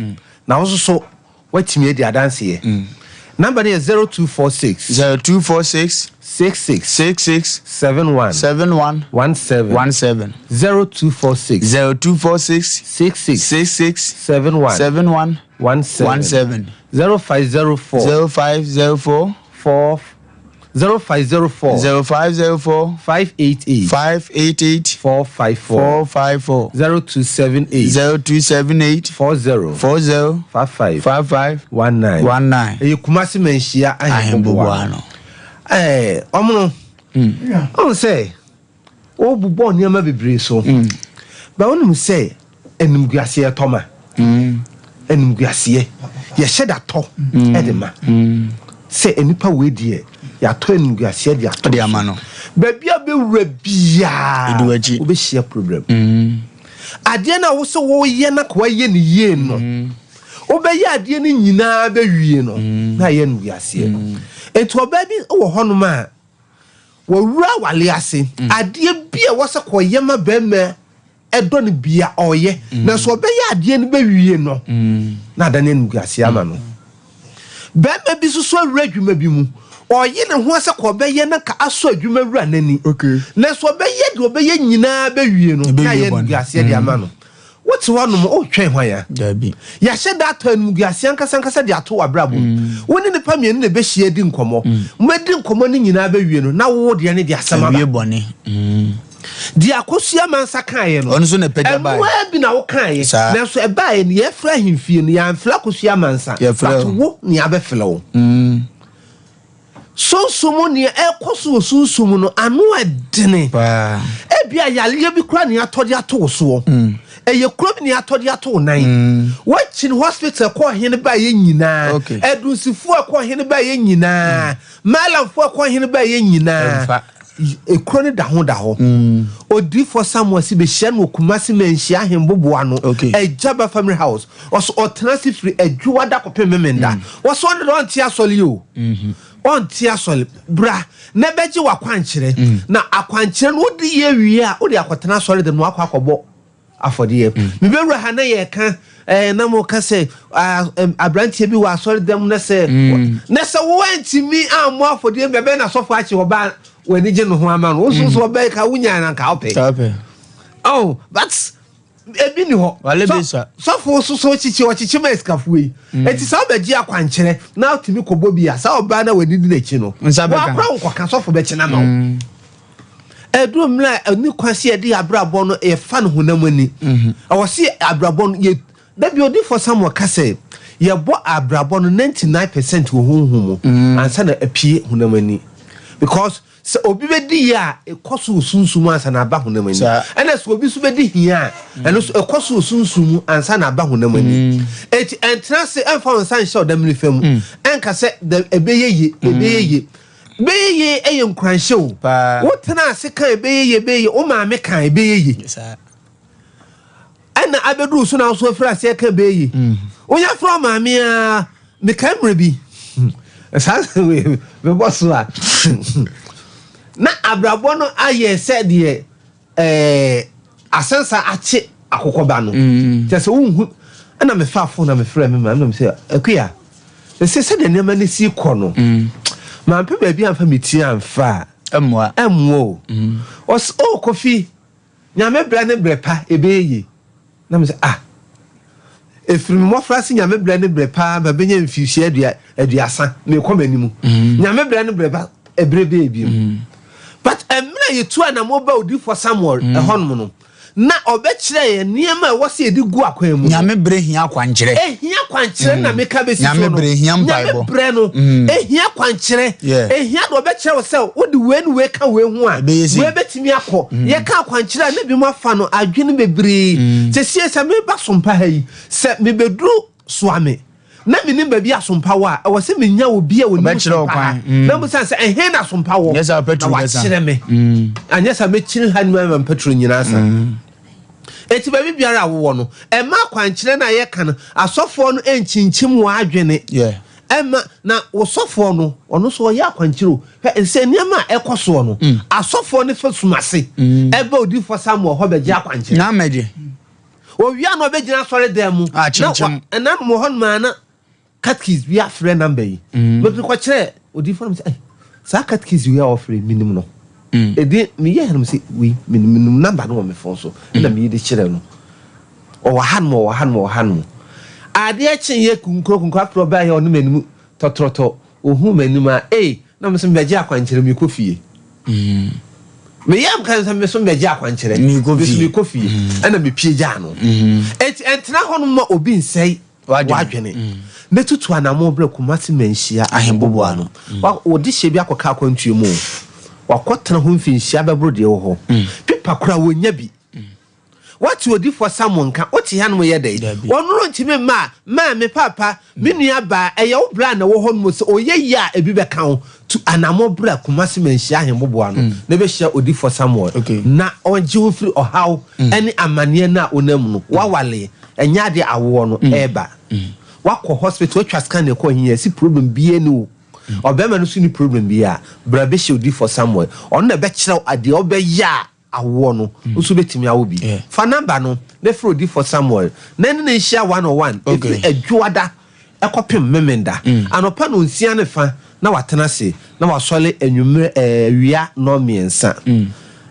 na wo nso so woatumi adi adanseɛ. Number no yɛ 0246. 0246. 66. 66. 71. 71. 17. 17. 0246. 0246. 66. 66. 71. 71. 17. 17. 0504. 0504. 4. 0504. 0504. 588. 588. 454. 454. 0278. 0278. 40. 40. 55. 55. 19. 19. Ɛyɛ Kumasi Manhyia Ahemboboa no. Ɛɛ ɔmono. Ɔn sɛ Wobobɔɔ nneɛma bebree so. But wonim sɛ animguaseɛ tɔ ma. Animguaseɛ, yɛhyɛ da tɔ de ma. Sɛ nnipa wei deɛ, yɛatɔ animguaseɛ de atɔ De ama no. Baabi a wobɛwura biara, Ɛdi w'akyi. wobɛhyia problem. Adeɛ no a wo sɛ woyɛ na ka woayɛ no yie no, wobɛyɛ adeɛ no nyinaa bɛwie no, na ayɛ animguaseɛ. Nti ɔbaa bi wɔ hɔnom a, Wɔwura aware ase, adeɛ bi a ɛwɔ sɛ kɔyɛ ma barima ɛdɔ no bia ɔyɛ, nanso ɔbɛyɛ adeɛ no bɛwie no, na adane animguaseɛ ama no. Barima bi nso so awura adwuma bi mu, ɔye ne ho sɛ kɔbɛyɛ na nka asɔ adwuma wura n'ani, nanso ɔbɛyɛ deɛ ɔbɛyɛ nyinaa bɛwie no, na ayɛ animguaseɛ de ama no. Wote hɔnom, woretwɛn hwan a? Dabi. Yɛahyɛ da atɔ animguaseɛ ankasankasa de ato w'abrabɔ mu. Mm. Wo ne nnipa mmienu na ɛbɛhyia adi nkɔmmɔ. Mm. Mobɛdi nkɔmmɔ no nyinaa bɛwie no, na wo deɛ ne deɛ asɛm aba. Awie bɔne. Mm. Deɛ Akosua Mansa kaeɛ no, ɔno nso na ɛpɛgya baeɛ. Ɛnoa bi na wokaeɛ. Saa. Nanso ɛbaeɛ no, yɛfrɛ ahemfie no, yɛamfrɛ Akosua Mansa. Yɛfrɛ But wo na yɛabɛfrɛ wo. Mm. Sunsum mu, nea ɛrekɔ so wɔ sunsum mu no, ano ɛdene. Ebia yareɛ bi koraa na yɛatɔ de ato wo soɔ. Mm. Ɛyɛ kuro bi na yɛatɔ de ato wo nan. Mm. Woakyini hospital kɔɔ hene baeɛ nyinaa. Okay. Adunsifoɔ ɛkɔɔ hene baeɛ nyinaa. Mm. Maalamfoɔ ɛkɔɔ hene baeɛ nyinaa. Ekuro no da ho da hɔ. Mm. Odiifoɔ Samuel si bɛhyia no wɔ Kumasi Manhyia Ahemboboa no. Okay. Agyaba Family House. Ɔso ɔtena ase firi Adwoada kɔpem Memenda. Mm. Ɔso ɔno deɛ ɔnte asɔre o. Mm-hmm. Ɔnte asɔre. Bra na bɛgye w'akwankyerɛ. Mm. Na akwankyerɛ no wode yɛ wie a wode akɔtena asɔre de no akɔ akɔbɔ. afɔdeɛ. Mebɛwura ha na yɛka ɛɛ na mo ka sɛ aberanteɛ bi wɔ asɔre dɛm na sɛ na sɛ woantumi ammɔ afɔdeɛ bɛbɛn na sɔfo akye ɔbaa w'ani gye ne ho ama no wo nso so ɔbɛn ka wonya na nka wopɛ. Oh, but ebi ni hɔ. Sɔfo soso kyekye ɔkyekye ma asikafoɔ yi. Mm. Eti sɛ ɔbɛgye akwankyerɛ na ɔtumi kɔbɔ bi a saa ɔbaa na w'ani di n'akyi no. Wakora nkɔka sɔfo bɛkye na ma wo. Mm. Ɛduru mmerɛ a ɛni kwan sɛ yɛde abrabɔ no yɛfa no honam ani. Mm-hmm. Ɛwɔ sɛ abrabɔ no yɛ dabi odifoɔ Samuel ka sɛ yɛbɔ abrabɔ no 99% wɔ honhom mu mm. ansa na apue honam ani because Sɛ obi bɛdi yie a, ɛkɔ so wɔ sunsum mu ansa na aba honam ani. Ɛna sɛ obi nso bɛdi hia a, ɛno nso ɛkɔ so wɔ sunsum mu ansa na aba honam ani. Enti ɛntena ase ɛmfa wo nsa nhyɛ ɔdam nifa mu ɛnka sɛ ɛbɛyɛ yie, ɛbɛyɛ yie. Bɛyɛ yie ɛyɛ nkuranhyɛ o. Wotena ase ka ɛbɛyɛ yie, ɛbɛyɛ yie, wo maame ka ɛbɛyɛ yie. Ɛna abɛduru so na nso afiri aseɛ ka bɛyɛ yie. Wonya frɛ maame a, mekae mmerɛ bi, saa mebɔ so a, na abrabɔ no ayɛ sɛ deɛ ɛɛ asansa akye akokɔba no. Kyɛ sɛ wonhu, ɛna mefaa fon na mefrɛ me maame na mesɛ, Akua, sɛ sɛdeɛ nneɛma no si kɔ no, mampɛ baabi amfa me ti amfa a, ɛmmoa o. Ɔse, oh Kofi, Nyame brɛ ne brɛ pa ɛbɛyɛ yie. Na me sɛ ah ɛfiri me mmɔfra se Nyame brɛ ne brɛ paa ma bɛnya mfirihyia adua aduasa mekɔ m'anim. Mm. Nyame brɛ ne brɛ pa ɛbrɛ bɛyɛ bi mu. Mm. But mmerɛ yɛtu anamɔ ba odifoɔ Samuel mm. ɛhɔnom no na ɔbɛkyerɛ yɛn nneɛma a ɛwɔ sɛ yɛde gu akwan mu. Nyame brɛ hia akwankyerɛ. Ehia kwankyerɛ na meka bɛsi so no. Nyame brɛ hia mpaebɔ. Nyame brɛ no ehia kwankyerɛ. Ehia na ɔbɛkyerɛ wo sɛ wode wei ne wei ka wei ho a, wei bɛtumi akɔ. Yɛka akwankyerɛ a na binom afa no adwene bebree. Sesie sɛ meba Sompa ha yi, sɛ mebɛduru Soame na menim baabi a Sompa wɔ a, ɛwɔ sɛ menya obi a ɔnim Sompa ha na mebisa no sɛ ɛhe na Sompa wɔ na wakyerɛ me. Anyɛ saa mɛkyini ha no mu ama mpaturo nyinaa asa. Enti baabi biara a wowɔ no, ɛmma akwankyerɛ no a yɛka no, asɔfoɔ no nkyinkyim w'adwene. Ɛmma, na wo sɔfoɔ no, ɔno nso ɔyɛ akwankyerɛ o. Hwɛ, nsɛ nneɛma a ɛkɔ soɔ no, mm. asɔfoɔ no fa sum ase mm. ɛba odiyifoɔ Samuel hɔ bɛgye akwankyerɛ. Na mɛgye. Owia na ɔbɛgyina asɔre dan mu. Ah, na ɛnanom wɔ hɔ nom a na catechies bi afrɛ namba yi. Mm. Mɛtumi kɔkyerɛ odiyifoɔ no sɛ, saa catechies yi a ɔfrɛ menim no. Ɛdi meyɛ no sɛ wei menim namba no wɔ me fon so ɛna meyi de kyerɛ no. Ɔwɔ hanom, ɔwɔ hanom, ɔwɔ hanom. Adeɛ kyeeɛ kunkurokunkuro afei ɔbaeɛ ɔne m'anim tɔtrɔtɔ, ɔhuu m'anim a, ei, na me nso mebɛgye akwankyerɛ, merekɔ fie. Me yam ka sɛ me nso mebɛgye akwankyerɛ, me nso merekɔ fie. Ɛna mepie gyaa no. Enti ɛntena hɔnom ma obi nsɛe w'adwene. Na tutu anammɔn brɛ Kumasi Manhyia Ahemboboa no. Wɔde hyɛ bi akɔka akwantuo mu o. Wakɔtena hɔ mfinhyia bɛboro deɛ ɛwɔ hɔ. Pepa koraa wɔnnya bi. Woate odifoɔ Samuel nka? Wote hanom yɛ dɛn? Dabi. Ɔno ntumi mma a, maame, paapa, me nua baa, ɛyɛ wo bra na ɛwɔ hɔ nom sɛ ɔyɛ yie a ebi bɛka wo. Tu anammɔn bra Kumasi Manhyia Ahemboboa no na bɛhyia odifoɔ Samuel Okay. na ɔngye wo mfiri ɔhaw ne amaneɛ no a wonam mu no. Woawale, ɛnyɛ adeɛ awoɔ no ɛreba. Woakɔ hospital, woatwa scan ɛkɔ he, yɛse problem biara nni wo. Ɔbarima no nso nni problem biara. Bra bɛhyia odifoɔ Samuel. Ɔno na ɛbɛkyerɛ wo adeɛ wobɛyɛ a awoɔ no, wo nso wobɛtumi awo bi. Fa number no na frɛ odiyifoɔ Samuel na ɛne no nhyia one on one ɛfiri Adwoada kɔpem Memenda anɔpa nɔnsia ne fa na watena ase na wasɔre anwummerɛ awia nnɔnmiɛnsa.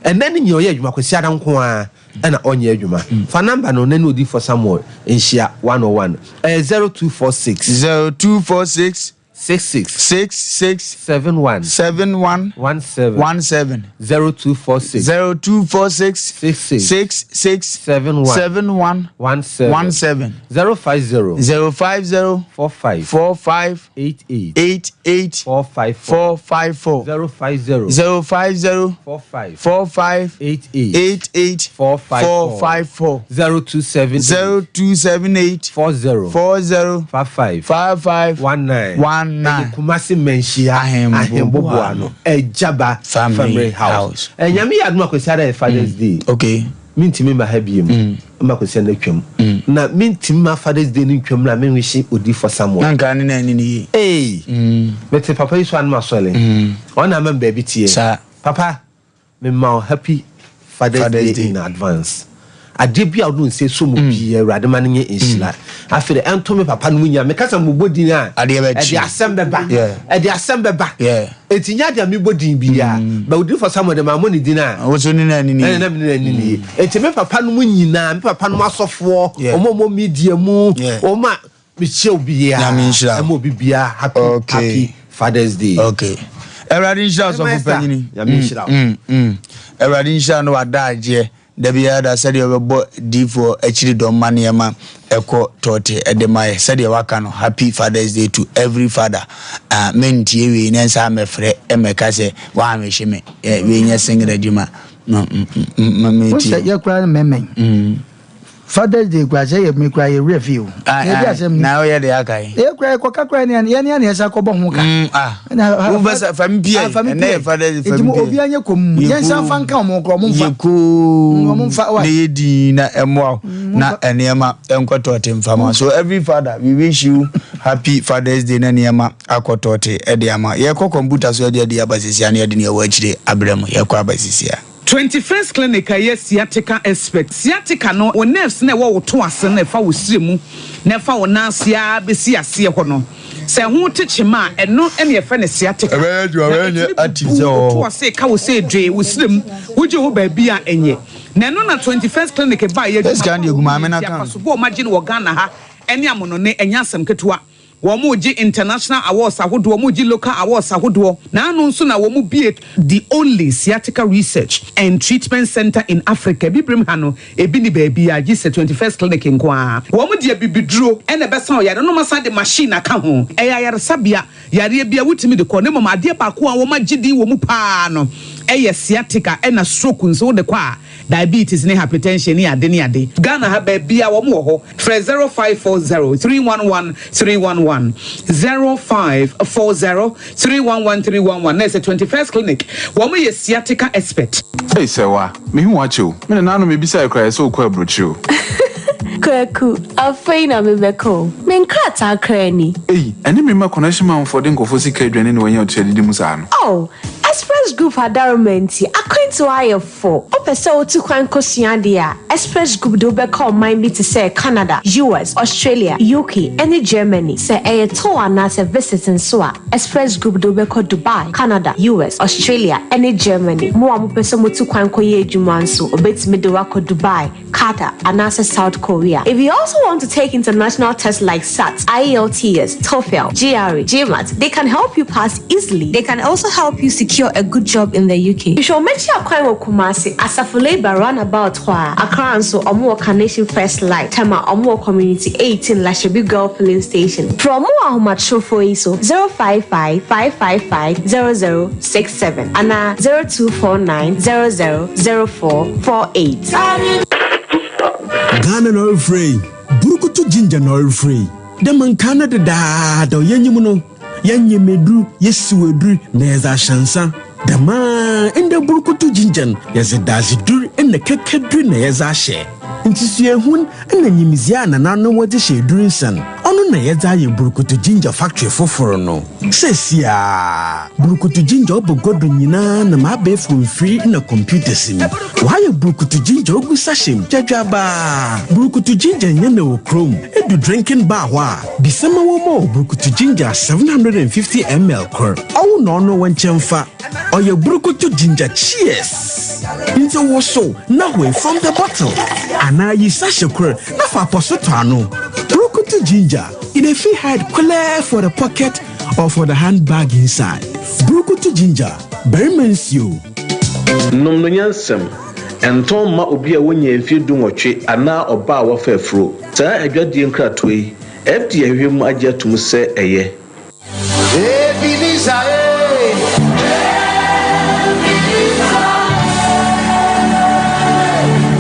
Ɛnnɛ no nyina ɔyɛ adwuma, Kwasiada nko ara na ɔnyɛ adwuma. Fa number no na ɛne odiyifoɔ Samuel nhyia one on one. Ɛyɛ 0246. 0246. 66. 66. 71. 71. 17. 17. 0246. 0246. 66. 66. 71. 71. 17. 17. 050. 050. 45. 45. 88. 88. 454. 454. 050. 050. 45. 45. 88. 88. 454. 454. 0278. 0278. 40. 40. 55. 55. 19. 19. Ɛyɛ Kumasi Manhyia Ahemboboa Ahemboboa no Agyaba Family Family House. House. Eh, Nyame yɛ adom a Kwasiada yɛ Father's Day. Okay. Mentumi mma ha biem. Mma Kwasiada no atwam. Na mentumi mma Father's Day no ntwam na menwihye Odiyifoɔ Samuel. Na nka ne na ani no yie. Ei! Mete papa yi so a na masɔre. Ɔno na ama me baabi teɛ. Saa. Papa, Mema wo happy father's Father's day Day. in advance. Adeɛ bi a wode wo nsa sɔ mu biara, Awurade ma no nyɛ nhyira. Afei de, ɛnto me papa no mu nyinaa. Meka sɛ mobɔ din a, ɛde asɛm bɛba. Ɛde asɛm bɛba. Enti nyɛ adeɛ a mebɔ din biara. But odiyifoɔ Samuel deɛ, mammɔ ne din a. Wo nso ne no anni no yie. Ɛna me ne no anni no yie. Enti me papa no mu nyinaa, me papa nom asɔfoɔ, wɔn a wɔwɔ media mu, wɔn a mekyia obiara. Nyame nhyira wo. Ɛma obi biara happy, happy Father's Day. Okay. Awurade nhyira wo sɔfo panyini. Nyame nhyira wo. Awurade nhyira no w'adagyeɛ. Da biara da sɛdeɛ ɔbɛbɔ diifoɔ akyiri dɔm ma nneɛma ɛkɔ tɔɔte de ma yɛ sɛdeɛ waka no happy father's day to every father ah mentie wei na nsa mɛfrɛ mɛka sɛ woanwehye me eh, wei nyɛ sengere adwuma no metie Wosɛ yɛ koraa no mɛmɛn. Father's Day koraa sɛ yɛ me koraa yɛ werɛ fi o. Ah, Yɛ di ah, asɛm ni. na woyɛ de aka yi. Yɛ koraa yɛkɔka koraa ne yɛne yɛne yɛsa kɔbɔ ho ka. Ah. Ɛna, Wo bɛ sɛ fam pie. Ah, fam Ɛnɛ pie. yɛ Father's Day Nti fam mo pie. obiara nyɛ komm. Yɛ Yɛnsan komm. fa nka wɔn koraa wɔn mfa. Yɛ komm. Wɔn mfa, why? Na yɛ din na ɛmmoa wo. Na nneɛma nkɔ tɔɔte mfa ma. So every father, we wish you happy Father's Day na nneɛma akɔ tɔɔte ɛde ama. Yɛkɔ kɔmputa so ɛde adi aba sisia na yɛde nea ɛwɔ akyire abrɛ mo. Yɛkɔ aba sisia. 21st Clinic a ɛyɛ sciatica expert. Sciatica no, wo nerves no a ɛwɔ wo to ase no a ɛfa wo srɛ mu na ɛfa wo nan ase ara bɛsi aseɛ hɔ no, sɛ ɛho te kyema a, ɛno na yɛfrɛ no sciatica. Ɛbɛyɛ adwuma, Na ɛbɛyɛ ɛtumi active bubu sɛ wo ɔwɔ to hɔ. ase, ɛka wo sɛ dwee, wo srɛ mu, wogye wo baabi a ɛnyɛ. Na ɛno na 21st Clinic baeɛ, adwuma Sika pa a deɛ gu wɔyɛ maame no nti, account. abasobɔ a wɔagye no wɔ Ghana ha ne amonɔne, ɛnyɛ asɛm ketewa. Wɔregye international awards ahodoɔ, wɔregye local awards ahodoɔ. Naano nso na wɔbue the only sciatica research and treatment centre in Africa. Abibirem ha no, ebi nni baabiara gye sɛ 21st Clinic nko ara. Wɔde abibiduro na ɛbɛsa wo yareɛ na wɔasan de machine aka ho. Ɛyɛ ayaresabea, yareɛ biara wotumi de kɔ na mmom adeɛ baako a wɔagye din wɔ mu pa ara no yɛ sciatica ɛna stroke nso wode kɔ a, Diabetes ne hypertension ne ade ne ade. Ghana ha baabiaa wɔn wɔ hɔ. Frɛ 0540 311 311, 0540 311 311 na ɛsɛ 21st clinic wɔn yɛ sciatica expert. Ei Sɛwa, mehu wo akyɛ o. Me nananom mebisae koraa yɛsɛ wokɔ aburokyire o. Kwaku, afei na mebɛka o. Me nkrataa koraa ni. Ei, ɛne me mma connection manfoɔ de nkurɔfoɔ sika adwane na wɔanya otua didi mu saa no. Oh, Express Group adaroma nti, akwantuo ayɛ fo. Wopɛ sɛ wotu kwan kosua adeɛ a, Express Group de wo bɛkɔ ɔman bi te sɛ Canada, US, Australia, UK, ne Germany. Sɛ ɛyɛ tour anaasɛ visit nso a, Express Group de wo bɛkɔ Dubai, Canada, US, Australia, ne Germany. Mo a mopɛ sɛ motu kwan kɔyɛ adwuma nso, wɔbɛtumi de wo akɔ Dubai, Qatar, anaasɛ South Korea. If you also want to take international tests like SAT, IELTS, TOEFL, GRE, GMAT, they can help you pass easily. They can also help you secure a good job in the UK. Hwehwɛ wɔn akyi akwan wɔ Kumasi, Asafo Labour roundabout hɔ ara. Accra nso, wɔn wɔ Carnation First Light, Tema, wɔn wɔ Community 18, Lashibi Girl Filling Station. Frɛ wɔn wɔ ahomatorofo yi so, 055 555 0067 anaa 0249 00 0448. Ghana na ɔrefrɛ yi, Burukutu Ginger na ɔrefrɛ yi. Dɛ ma nkaa no dedaada yɛnyim no, yɛnyem edur, yesiw edur na yɛdze ahyɛ nsa. Dɛm ara ndɛ Burukutu Ginger no, yɛdze dadzedur na kɛkɛdur na yɛdze ahyɛ. Ntsi suahun na nyimdzee a nananom wɔdze hyɛ edur nsa no, ɔno na yɛdze ayɛ Burukutu Ginger factory fofor no. Seseiara, Burukutu Ginger ɔba gua do nyina nam abaɛfor mfir na computers mu. Wɔayɛ Burukutu Ginger ogu sachet mu dwadwaabaa. Burukutu Ginger nnyɛ na wɔ kurom. Edu drinking bar hɔ a, bisa ma wɔmma wo Burukutu Ginger 750 ml kor. Ɔwo na ɔno wo nkyɛn fa. Ɔyɛ Burukutu Ginger Cheers! Ntsi wosow na hoe from the bottle anaa yi sachet kor na fa apɔso tɔ ano. Burukutu Ginger. E dey fit hide clear for the pocket or for the handbag inside. Burukutu ginger, barima nsuo. Nom no nyansam. Ɛntɔn mma obi a wonnyaa mfeɛ dunwɔtwe anaa ɔbaa a wafa afuro. Saa adwadie nkratoɔ yi, FDA ahwehwɛ mu agye atom sɛ ɛyɛ. Ebenezer, eh.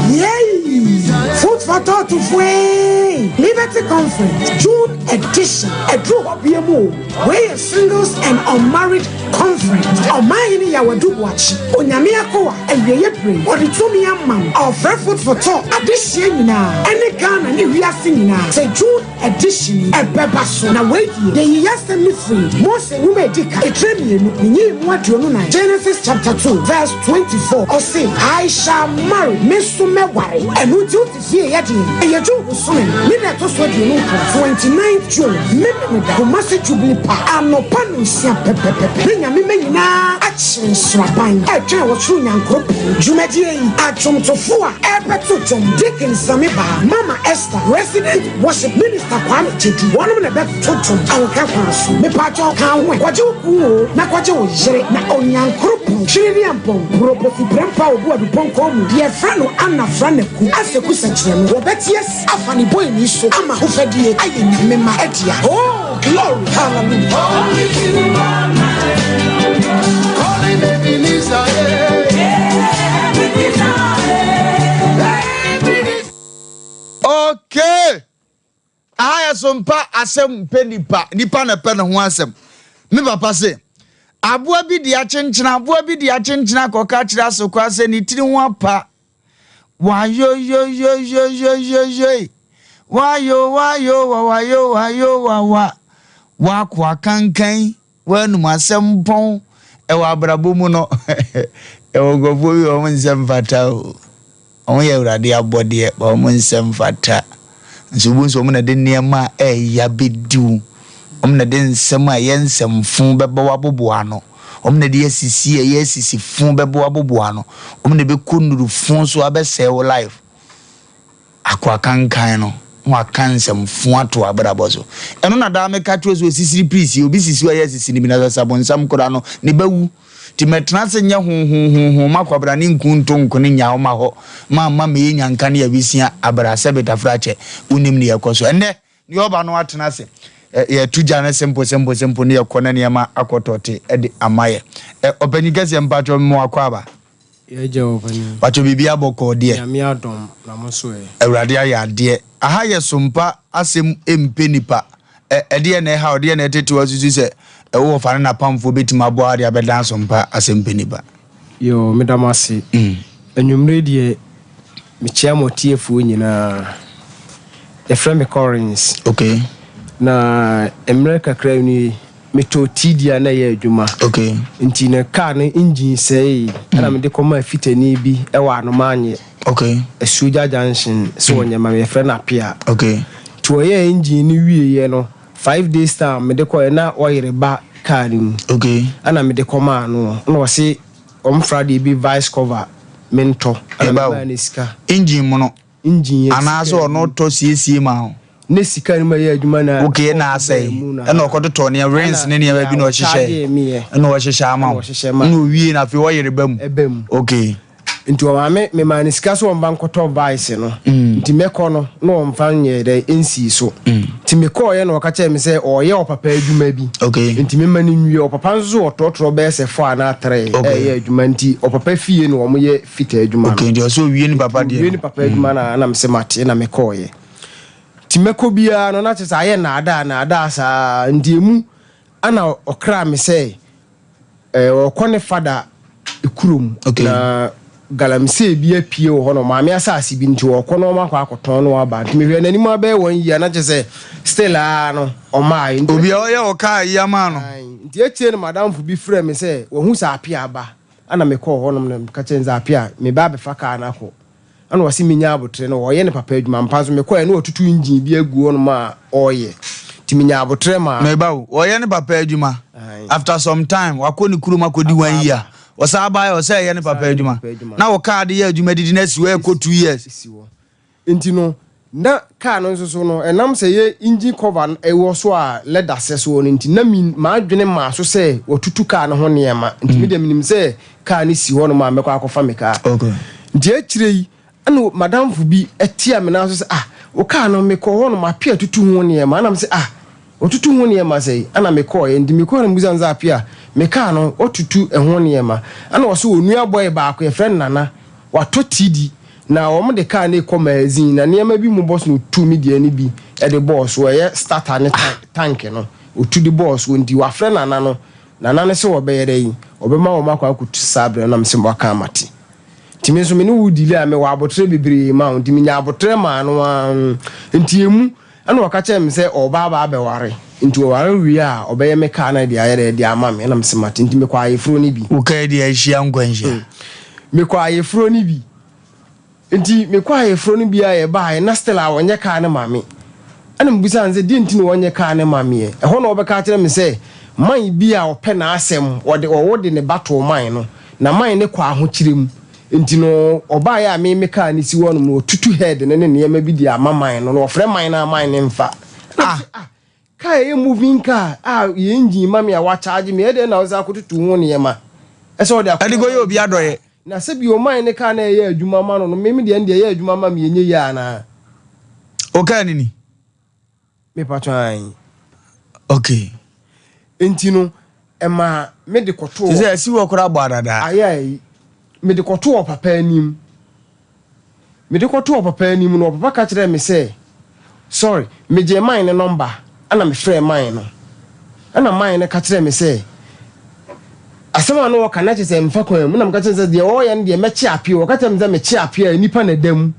Yay! Food for thought to free. Liberty Conference, June Edition aduru hɔ biom o. Wei yɛ Singles and Unmarried Conference. Ɔmanhene Yaw Adu Boakye, Onyame akoa, awieɛ bere yi, ɔde tumi ama wo. Ɔrefrɛ fotfotɔ adehyeɛ nyinaa ɛne Ghana ne wiase nyinaa sɛ June Edition yi ɛbɛba so. Na wei deɛ, yɛyi y'asɛm no firi Mose nwoma a ɛdi kan, etire mmienu, ne nyiyimu 24, Genesis chapter 2 verse 24, ɔse, I shall marry, me nso mɛware. Ɛno nti wote fie yɛ deɛn? Ɛyɛ June bosome no, ne da ɛtɔ so 29, 29th June, Memeneda, Kumasi Jubilee Park, anɔpa nnɔnsia pɛpɛpɛpɛ, ne Nyame mma nyinaa akyere nsraban ɛretwɛn ɔsoro Nyankoropɔn. Dwumadie yi, adwomtofoɔ a ɛrebɛto dwom, Deacon Sami Baa, Mama Esther, Resident Worship Minister Kwame Gyedu, wɔnom na ɛbɛto dwom ahokɛ kwan so. Mepaakyɛw ka ho ɛ, kɔgye wo kunu oo, na kɔgye wo yere, na Onyankoropɔn, Tweridiampɔn, Burobofi Prɛmpa Obu Adupɔnkɔn mu, deɛ yɛfrɛ no Anna Franaku, Aseku Sɛkyerɛ no, wɔbɛte asi afa ne bɔeni so ama ahofadie ayɛ Nyame mma dea. Oh, glory, hallelujah. Only you are mine. Calling Ebenezer, yeah. Ebenezer, Ebenezer. Okay! Aha yɛ so mpa asɛm mpɛ nipa, nipa na ɛpɛ ne ho asɛm. Me papa se, aboa bi de akyenkyena, aboa bi de akyenkyena kɔka kyerɛ asokwaa sɛ ne tiri ho apa. Wayoyoyoyoyoyoyoy, wayo wayo wa wayo wayo wa wa. W'akoa kankan, w'anum asɛm pɔn ɛwɔ abrabɔ mu no, ɛwɔ nkurɔfoɔ bi wɔn nsɛm mfata o. Wɔn yɛ Awurade abɔdeɛ, but wɔn nsɛm mfata. Nso wobɛhu sɛ wɔn na ɛde nneɛma a ɛya bɛdi wo. Wɔn na ɛde nsɛm a ɛyɛ nsɛmfo bɛba w'abobow ano. Wɔn na ɛde asisi a ɛyɛ asisifo bɛba w'abobow ano. Wɔn na ɛbɛkɔ nnurufo so abɛsɛe wo life. Akoa kankan no, na waka nsɛmfo ato w'abrabɔ so. Ɛno na daa meka kyerɛ wo sɛ osisiri pirisi, obi sisi wo a ɛyɛ asisi no bi na sɛ sɛ abonsam koraa no, ne ba wu. Nti mɛtena ase nyɛ honhonhonhon ma kwabra ne nku nto nko ne nyaw ma hɔ ma mma mɛyɛ nyanka ne awisia abra sɛ betafra kyɛ wonim nea ɛkɔ so ɛnnɛ nea ɔba no atena ase yɛto gya no simple simple simple ne yɛkɔ na nneɛma akɔ tɔte de ama yɛ ɔpanyin kɛseɛ mpakyɛ mo akɔ aba. Yɛagya o panin. Mpakyɛ biribi abɔkɔɔ deɛ. Nyame adom na mo nso ɛ. Awurade ayɛ adeɛ. Aha yɛ sompa asɛm mpɛ nipa. Ɛ ɛdeɛn na ɛha wo, ɛdeɛn na ɛtete wo asusu sɛ wo wɔfa ne n'apamfoɔ bɛtumi aboa wo de abɛdan sompa asɛm pɛ nipa? Yoo meda mo ase. Anwummere yi deɛ mekyea mo atiefoɔ nyinaa. Yɛfrɛ me Collins. Okay. Na mmerɛ kakra ni metɔɔ TD a na ɛyɛ adwuma. Okay. Nti no car no engine sɛee ɛna mede kɔmaa fitani bi ɛwɔ Anomanye. Okay. Asuogya junction sɛ ɔnyɛ ma me yɛfrɛ no Apea. Okay. Nti ɔyɛɛ engine no wieeɛ no, five days time mede kɔeɛ na oil ba car no mu. Okay. Ɛna mede kɔmaa no, ɛna ɔse wɔmfra deɛ bi vice cover mentɔ. Ɛna Ɛba o. memaa no sika. Engine mono. Engine yɛ Anaasɛ sika ɔno tɔ siesie ma wo. Ne sika no mu ɛyɛ adwuma na. Okay, ɛna asɛe. Ɛna ɔkɔtotɔ nneɛma, rings ne nneɛma bi na ɔhyehyɛe. Ɛna ɔhyehyɛ ama wo. Ɛna owie na afei ɔyere ba mu. Ɛba mu. Okay. Nti ɔmaa me, memaa no sika sɛ ɔmfa nkɔtɔ vice no. Nti mɛkɔ no, na ɔmfa nyɛɛ dɛn, ɛnsii so. Nti mekɔeɛ na ɔka kyerɛɛ me sɛ ɔreyɛ ɔpapa adwuma bi. Nti memma no nwie. Ɔpapa nso so ɔtrɔtrɔ bɛyɛ sɛ four anaa three ɛreyɛ adwuma. Nti ɔpapa fie na wɔyɛ fita adwuma no. Nti ɔsɛ ɔwie ne papa deɛ no. Ɔwie ne papa adwuma no a, na mese mate, na mekɔeɛ. Nti mɛkɔ biara no, na kyerɛ sɛ ayɛ nnaadaa nnaadaa saa. Nti ɛmu ɛna ɔkraa me sɛ Eh, ɔkɔ ne fada kurom. Okay. Na galamsey bi apue wɔ hɔ no, maame asase bi nti ɔkɔ na ɔma akɔ akɔtɔn no aba. Nti mehwɛ n'anim abɛyɛ wɔn yie na kyerɛ sɛ still a no ɔmaa. Nti Obi a ɔyɛ ɔkaa yi ama no. Nti akyire no madamfo bi frɛ me sɛ wahu sɛ Apia aba. Ɛna mekɔɔ hɔnom na meka kyerɛ no sɛ Apia, meba abɛfa kaa no akɔ. Ɛna ɔse menya aboterɛ no ɔyɛ ne papa adwuma ampa nso mekɔɛ na watutu engine bi agu hɔnom a ɔyɛ nti menya aboterɛ maa. Meba o, ɔyɛ ne papa adwuma after some time wakɔ ne kurom akɔdi one year ɔsan baeɛ ɔsɛ ɛyɛ ne papa adwuma na wo car de yɛ adwuma didi no asi hɔ ɛkɔ 2 years. Nti no na car no nso so no ɛnam sɛ yɛ engine cover no ɛwɔ so a leather sɛ soɔ no nti na me m'adwene maa so sɛ watutu car no ho nneɛma nti me deɛ menim sɛ car no si hɔnom a mɛkɔ akɔfa me car. Nti akyire yi ɛna madamfo bi tia me nan so sɛ ah wo car no mekɔɔ hɔnom Apia tutu ho nneɛma ɛna mese ah watutu ho nneɛma sɛn ɛna mekɔɔɛ nti mekɔɔ no mebisa no sɛ Apia me car no watutu ɛho nneɛma ɛna ɔse onua boy baako yɛfrɛ no Nana watɔ TD na wɔn de car no rekɔ magazine na nneɛma bi mmobɔ so na otu me deɛ no bi. de bɔɔ so, ɛyɛ starter ne tank no, ɔtu de bɔɔ so, nti wafrɛ Nana no, Nana no se ɔbɛyɛ dɛn, ɔbɛma wɔn akɔ akɔtu saa berɛ no, na mese waka mate. Nti me nso me ne wo dili a mewɔ aboterɛ bebree ma wo, nti menya aboterɛ maa no ara, nti emu ɛna ɔka kyerɛɛ me sɛ ɔreba aba abɛware, nti ɔware wie a ɔbɛyɛ me kaa no de ayɛ dɛn de ama me, ɛna mese mate, nti mekɔɔ ayeforɔ no bi. Wo kaa di ahyia nkwanhyia? Mekɔɔ ayeforɔ no bi. Nti mekɔɔ ayeforɔ no bi a yɛbaeɛ na still a wɔnyɛ kaa no ma me. Ɛna mebisaa no sɛ deɛ nti na wɔnyɛ kaa no ma meɛ. Ɛhɔ na ɔbɛka akyerɛ me sɛ man bi a ɔpɛ n'asɛm, ɔde ɔwo de ne ba too man no, na man no kɔ ahokyerɛ mu. Nti no ɔbaeɛ a me me kaa no si hɔ nom no ɔtutu head no ne nneɛma bi de ama man no na ɔfrɛ man no a man no mfa. Ɛna mese ah kaa a ɛyɛ moving car a yɛ engine ma me a wɔakyagye me ɛdeɛn na wosɛ akɔtutu ho nneɛma ɛsɛ ɔde akɔ Ɛde kɔyɛ obi adɔeɛ. Na sɛ bio man ne car na ɛyɛ adwuma ma no no me me deɛ ɛndeɛ ɛyɛ adwuma ma me ɛnyɛ yie anaa. Wo car no ni? Me patro ae. Okay. Nti no ɛma me de kɔtoo. Te sɛ asi hɔ koraa bɔ adadaa. Ayɛ ayi. Me de kɔtoo ɔpapa anim. Mede kɔtoo ɔpapa anim no, ɔpapa ka kyerɛɛ me sɛ, Sorry, megyee man no nɔmba ɛna mefrɛɛ man no. Ɛna man no ka kyerɛɛ me sɛ, asɛm a na ɔka no kyerɛ sɛ mfa kwan mu. Ɛna meka kyerɛɛ no sɛ deɛ ɔreyɛ no deɛ mɛkye apea. Ɔka kyerɛɛ me sɛ mekye apea a nnipa na ɛda mu,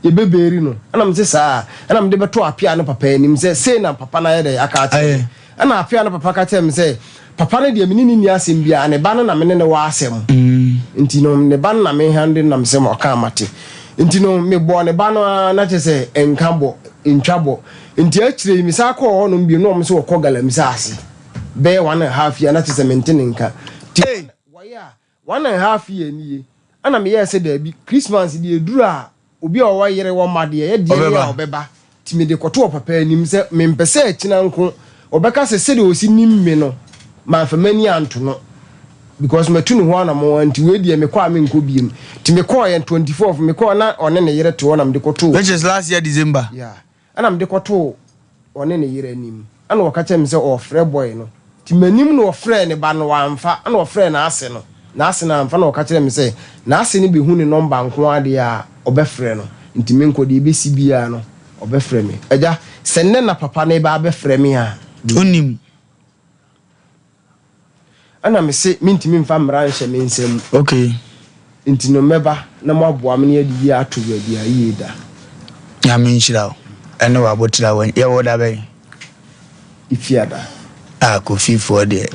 yɛbɛberi no. Ɛna mese saa. Ɛna mede bɛtoo apea no papa anim sɛ sei na papa no ayɛ dɛn aka akyerɛ me. Ɛnna Appiah no papa ka kyerɛɛ me sɛ, Papa no deɛ, me ne no nni asɛm biara, ne ba no na me ne no wɔ asɛm. Nti no, ne ba no na mehandle no na mesɛ ɔka a mate. Nti no, mebɔɔ ne ba no ara na kyerɛ sɛ nka bɔ, ntwa bɔ. Nti akyire yi, mesan kɔɔ hɔnom bio na wɔn nso wɔkɔ galamsey ase bɛyɛ one and half year na kyerɛ sɛ mente ne nka. Nti wɔyɛ a, One and half year nie ɛna meyɛɛ sɛ daabi Christmas deɛ ɛduru a obi a ɔwɔ yere wɔ mma deɛ ɛyɛ deɛ a ɔbɛba nti mede kɔto ɔpapa anim sɛ mempɛ sɛ akyina nko ɔbɛka sɛ sɛdeɛ ɔsi nim me no mamfa m'ani anto no because matu ne ho anamɔn nti wei deɛ mekɔ a menkɔ biem nti mekɔɔyɛ 24th mekɔɔ na ɔne ne yere te hɔ na mede kɔtoo Which is last year December. Yeah. Ɛna mede kɔtoo ɔne ne yere anim. Ɛna ɔka kyerɛɛ me sɛ ɔrefrɛ boy no. Nti m'anim na ɔfrɛɛ ne ba no, wamfa. Ɛna ɔfrɛɛ n'ase no, n'ase no amfa. Ɛna ɔka kyerɛɛ me sɛ n'ase no bɛhu ne nɔmba nko ara deɛ a, ɔbɛfrɛ no. Nti menkɔ, deɛ ɛbɛsi biara no, ɔbɛfrɛ me. Agya, sɛ nnɛ na papa no reba abɛfrɛ me a, deɛ. Wonnim. Ɛna mese mentumi mfa mmara nhyɛ me nsa mu. Okay. Nti no mɛba na moaboa me na yɛde yie ato baabi a yie da. Nyame nhyira wo ɛne w'aboterɛ a wanya. Yɛwɔ da bɛn? Efiada. Ah Kofi foɔ deɛ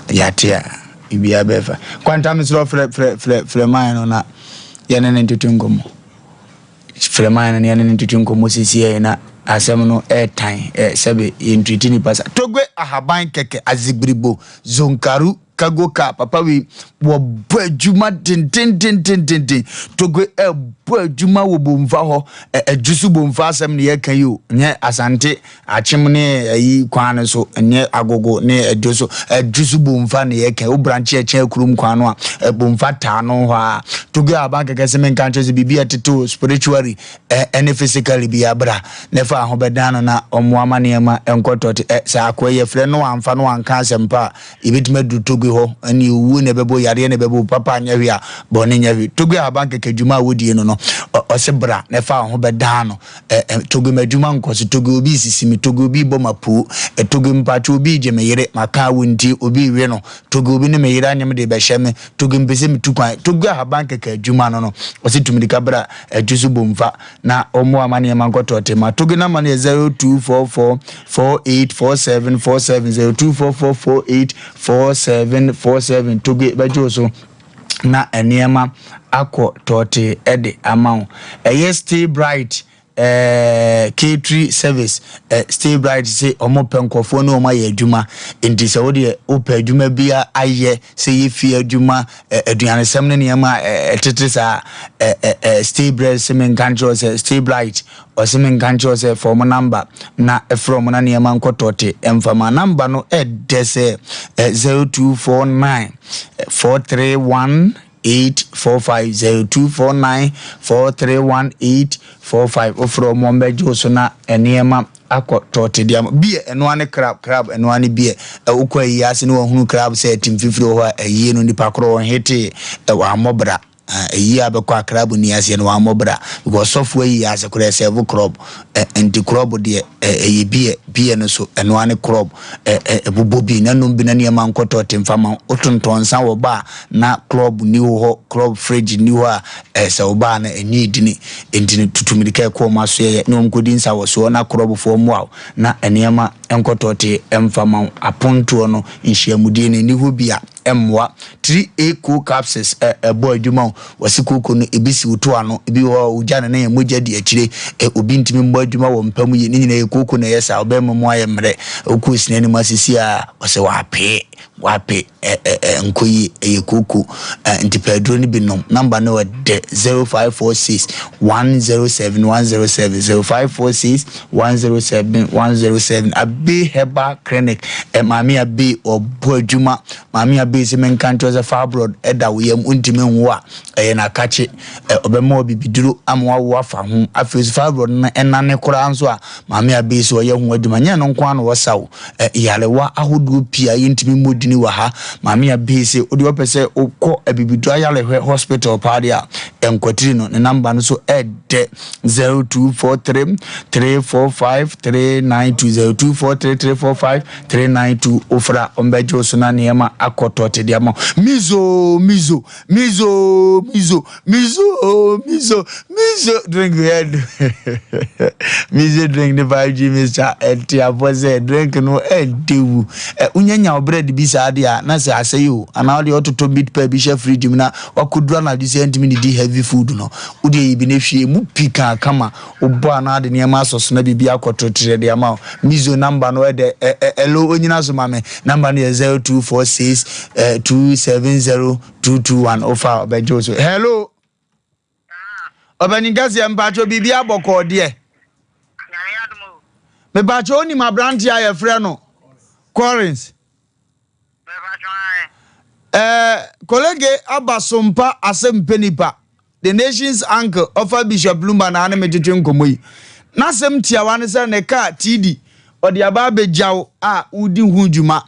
yɛate a biribiara bɛfa. Kwanta mesrɛ wo frɛ frɛ frɛ frɛ man no na yɛne no ntoto nkɔmmɔ. Frɛ man no na yɛne no ntwetwe nkɔmmɔ sesiei na asɛm no ɛɛtan ɛ sɛbe yɛntriti nipa sa. Togbe ahaban kɛkɛ azigbiribo zonkaru kago ka papa wei wɔbɔ adwuma dendendendendenden Togbe ɛbɔ adwuma wɔ bomfa hɔ ɛ adwusu bomfa asɛm ne yɛka yi o nyɛ asante Akyem ne ayi kwan no so nyɛ agogo ne adwo so adwo so bomfa ne yɛka wo branche ɛkyɛn akurum kwan no a bomfa taa no hɔ a togo aban kɛkɛ sɛ menka nkyerɛ sɛ biribi a ɛtetew spiritually ɛne physically bi abra na ɛfa ho bɛdan no na ɔmmoa ma nneɛma nkɔtɔ te sɛ akoa yi yɛfrɛ no amfa no anka asɛmpa a yɛbɛtumi aduru togo hɔ ɛne owuo na ɛbɛbɔ yareɛ na ɛbɛbɔ papa anyɛ hwee a bɔne nyɛ hwee togo aban kɛkɛ dwuma a wodie no no ɔse bra na ɛfa ho bɛdan no Ɛ ɛ Togo m'adwuma nkɔ so Togo obi resisi me Togo obi rebɔ m'apoo Ɛ Togo mpakyɛ obi regye me yere Maka awo nti obi rewe no Togo obi ne me yere anyem de rebɛhyɛ me Togo mepɛ sɛ metu kwan Togo ahaban kɛkɛ adwuma no no Ɔse tu mirika bra Adwo so bomfa na ɔmmoa ma nneɛma nkɔ tɔɔte ma Togo number no yɛ 0244 4847 47 0244 4847 47 Togo bɛgye wo so na nneɛma akɔ tɔɔtee de ama wo. Ɛyɛ Stay Bright eh, Catering Service. Eh, Stay Bright se wɔn pɛ nkurɔfoɔ ne wɔn ayɛ adwuma. Nti sɛ wo deɛ wopɛ adwuma bi ayɛ, sɛ yɛ fie adwuma, eh, aduanesɛm ne nneɛma a ɛtete saa, eh, eh, eh, Stay Bright se menka nkyerɛ wo sɛ Stay Bright Ɔse menka nkyerɛ wo sɛ fa ɔmo number na frɛ ɔmo na nneɛma nkɔ tɔte mfa ma. Number no ɛdɛ sɛ 0249 431 845 0249 431 845 wofrɛ ɔmo ɔmo bɛgye wo so na nneɛma akɔ tɔte de ama. Beer ɛnoa ne crab crab ɛnoa ne beer. Wokɔ ayi ase na wahunu crab sɛ ɛte mfifiri wɔ hɔ a ayie no nipa korɔ ɔnhetee wammɔ bra. Ayie a bɛkɔ Accra boni aseɛ no wammɔ bra because sɔfo ayie ase koraa ɛsɛvo krɔb nti krɔb deɛ ɛyɛ beer, beer no so ɛno ara ne krɔb ɛbobɔ bi na nom bi na nneɛma nkɔtɔ te mfa ma wo wotontɔn nsa wɔ bar na krɔb ni wo hɔ krɔb fridge ni hɔ a sɛ wo bar no ɛnyɛ dini nti no tutu mirika ɛkɔ wɔn asoɛeɛ ne wɔn kɔdi nsa wɔ soɔ na krɔbfoɔ mmoa wo na nneɛma nkɔtɔ te mfa ma wo apontoɔ no nhyiamudie no ɛni hɔ bi a mmoa. 3A coal capsules ɛ ɛbɔ adwuma o. Wɔse kooko no ebi si wo to ano, ebi wɔ hɔ a wogya no na yɛn mogya di akyire. Ɛ obi ntumi mmɔ adwuma wɔ mpa mu yie. Ne nyinaa yɛ kooko na ɛyɛ saa. Ɔbarima mu ayɛ mmerɛ. Wokɔ sini anim asisi a wɔse wapee, wape ɛ ɛ ɛ nkɔ yie. Ɛyɛ kooko. Ɛ nti pɛ aduro no bi nom. Number no ɛdɛ 0546 107 107 0546 107 107 Abbey Herbal Clinic. Ɛ Maame Abbey ɔbɔ adwuma. Maame Abbey se menka nkyerɛ wo sɛ fibroid da wo yam wontumi nwo a, ɛyɛ n'akakye. Ɛ ɔbɛma wo abibiduro ama woawo afa ho. Afei nso fibroid no ɛnane koraa nso a, Maame Abbey se ɔyɛ ho adwuma. Nyɛ ɛno nko ara na ɔsa o. Ɛ nyarewa ahodoɔ pii a yɛntumi mmɔ dini wɔ ha. Maame Abbey se wodeɛ wopɛ sɛ wokɔ abibiduro ayarehwɛ hospital paa deɛ a, ɛnkwatiri no. Ne number no nso ɛdɛ. 0243 345 392 0243 345 392 wofra ɔmbɛgye wo so na nneɛma akɔ tɔte de ama wo. Mizo mizo mizo mizo mizo mizo mizo drink yɛ mizo drink ne 5G mixture ɛte apɔ sɛ drink no ɛde wu. Wonyanya wo bread bi saa deɛ a na sɛ asɛe o anaa wode ɔtotɔ meat pie bi hyɛ fridge mu na wakɔduru anadwo sɛ ɛntumi didi heavy food no Wo deɛ yi bi na hwie mu pi ka kama. Wobɔ a na ade nneɛma asɔ so na biribi akɔ torotorɛ de ama wo. Mizo number no ɛdɛ ɛ ɛ ɛlo onyina so ma me. Number no yɛ 0246 270 221. Wofa a ɔbɛgye wo so. Hello. Ɔbɛnyin kɛseɛ mpakyɛ biribi abɔkɔɔ deɛ. Mepakyɛ wonim aberanteɛ a yɛfrɛ no Collins. Eh, Kolege aba sompa asɛm pɛ nipa. The nation's uncle ɔfa Bishop Lumba na ane me twetwe nkɔmmɔ yi. N'asɛm tiawa ne sɛ ne kaa TD ɔde aba abɛgya wo a wodi ho dwuma.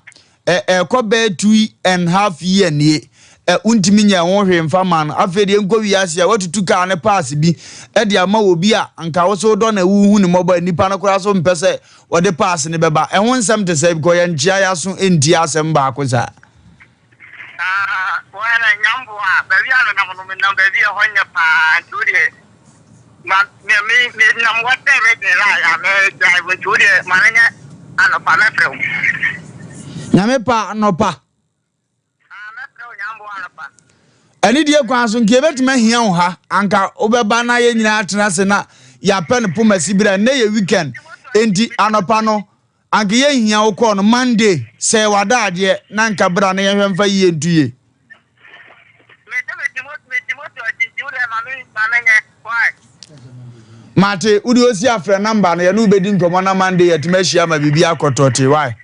Ɛ ɛrekɔ bɛyɛ 2½ year nie. Ɛ wontumi nyɛ ho hwee mfa maa no. Afei deɛ nkɔ wiase a woatutu kaa ne paase bi de ama obi a anka wo so wodɔ na wohu ne mmɔbɔ a nnipa no koraa so mpɛ sɛ wɔde paase no bɛba. Ɛho nsɛm te sɛ because yɛnkyea yɛaso ntie asɛm baako saa. Ah, wɔn na nyamboa baabi a menam no menam baabi a ɛhɔ nyɛ paa nti wo deɛ ma me me menam hɔ sɛ me line a me drive nti wo deɛ ma no nyɛ anɔpa mɛfrɛ wo. Nyame pa anɔpa. Anidie kwan so nka yɛbɛtumi ahia wo ha anka wobɛba na yɛn nyinaa atena ase na yɛapɛ no poma si berɛ nnɛ yɛ weekend enti anɔpa no anka yɛnhia wo kɔɔ no Monday sɛ yɛwɔ adaadeɛ na anka bra na yɛnhwɛ mfa yie nto yie. Mate wode osi afrɛ namba no yɛne wobɛdi nkɔmmɔ na Monday yɛatumi ahyia ma biribi akɔtɔ te why.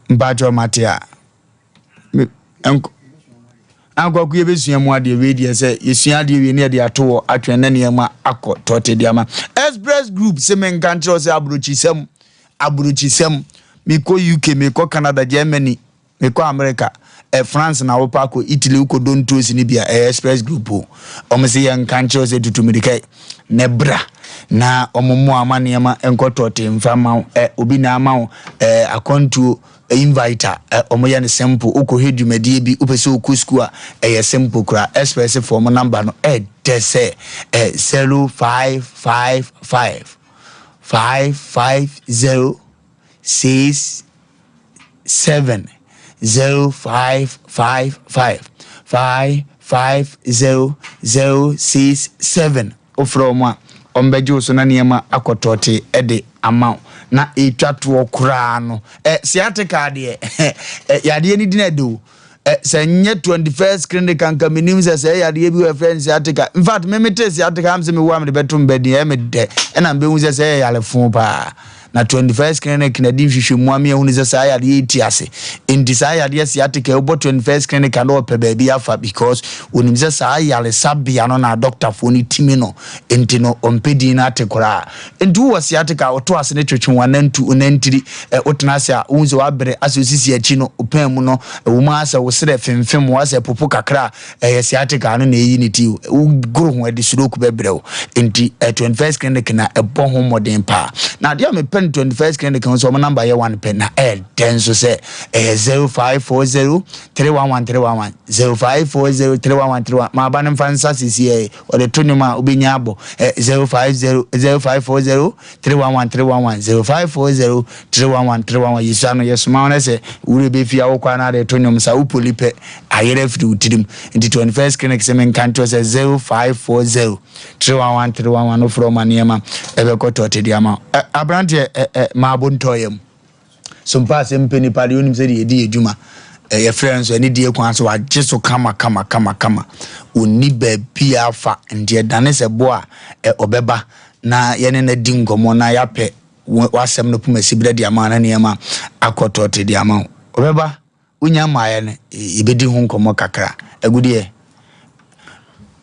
Mpakyɛw mate a. Ankɔko yɛbɛsua mu adeɛ wei deɛ sɛ yɛsua adeɛ wie ne yɛde ato hɔ atwɛn na nneɛma akɔ tɔte de ama. Express Group se menka nkyerɛ wo sɛ aburokyisɛm aburokyisɛm mekɔ UK mekɔ Canada Germany Mekɔ America, ɛ France na wopɛ akɔ Italy wokɔ dɔ ntoosi no bi a ɛyɛ express group o. Wɔn se yɛn nka nkyerɛ wo sɛ tutu mirika yi na bra na wɔn mmoa ama nneɛma nkɔ tɔɔte mfa mma wo. Ɛ obi na ama wo ɛ akwantuo invite a ɛ wɔn yɛ no simple. Wokɔ hwɛ dwumadie bi wopɛ sɛ wokɔ sukuu a ɛyɛ simple koraa. Express foɔ wɔn number no ɛdɛ sɛ ɛ 0555 550 6 7 0 5 5 5 5 5 0 0 6 7 Wofrɛ wɔn a, wɔbɛgye wo so na nneɛma akɔ tɔɔtee de ama wo. Na ɛtwa toɔ koraa no, ɛ sciatica deɛ, ɛ yadeɛ no din ɛde o. Ɛ sɛ nyɛ 21st clinic anka menim sɛ sɛ yadeɛ bi wɔ ɛfrɛ no sciatica. In fact, me metee sciatica am sɛ mewu a mede bɛto me ba din, ɛyɛ me dɛ. Ɛna mbɛhu sɛ sɛ ɛyɛ yarefo paa. Na 21st Clinic na ɛde nhwehwɛmu ama yɛahunu sɛ saa yadeɛ yi te ase. Enti saa yadeɛ sciatica yi wobɔ 21st Clinic a na ɔpɛ baabi afa because ɔnim sɛ saa yaresabea no na adɔktafoɔ no timi no. Enti no ɔmpɛ din no ate koraa. Enti wowɔ sciatica a woto ase no twetwe w'anantu, wo nantiri, ɛ, wotena ase a wohu sɛ woabrɛ asɛ wosisi akyi no, wo pɛn mu no, ɛwɔ mu ara sɛ wo serɛ femfem wo asɛ popo kakra a, Ɛyɛ sciatica no na ɛyi ne ti o. Wogoro ho ɛde stroke bɛbrɛ wo. Nti eh, 21st clinic na ɛbɔ ho mmɔden paa. Na adeɛ a mepɛ no 21st clinic ho sɛ wɔn namba yɛ one pɛ na ɛɛdɛ nso sɛ ɛyɛ 0540 311 311 0540 311 311 maa ba no mfa nsa sisi ɛ ɔde to nnwom a wobɛnya abɔ ɛ 050 0540 311 311 0540 311 311 Yesua no yɛsoma wo na sɛ wure bɛfie a wokɔ a na ade to nnwom saa wo poli pɛ ayerɛ afiri wo tirim nti 21st clinic sɛ menka nkyerɛ sɛ 0540 311 311 no frɛ ɔma nneɛma ɛbɛkɔ tɔte de ama wo aberanteɛ ɛ ɛ maabo ntɔyam So mpa asɛm pɛ nipa deɛ onim sɛdeɛ yɛdi yɛ adwuma. Yɛfrɛ nso ɛne die kwan so wagye so kama kama kama kama. Ɔnni baabi afa nti ɛdane sɛ bo a ɔbɛba na yɛne no adi nkɔmmɔ na yɛapɛ w'asɛm no poma siberɛ de ama na nneɛma akɔ tɔte de ama wo. Ɔbɛba. Wonya mmaeɛ no, yɛbɛdi ho nkɔmmɔ kakra. Agudeɛ.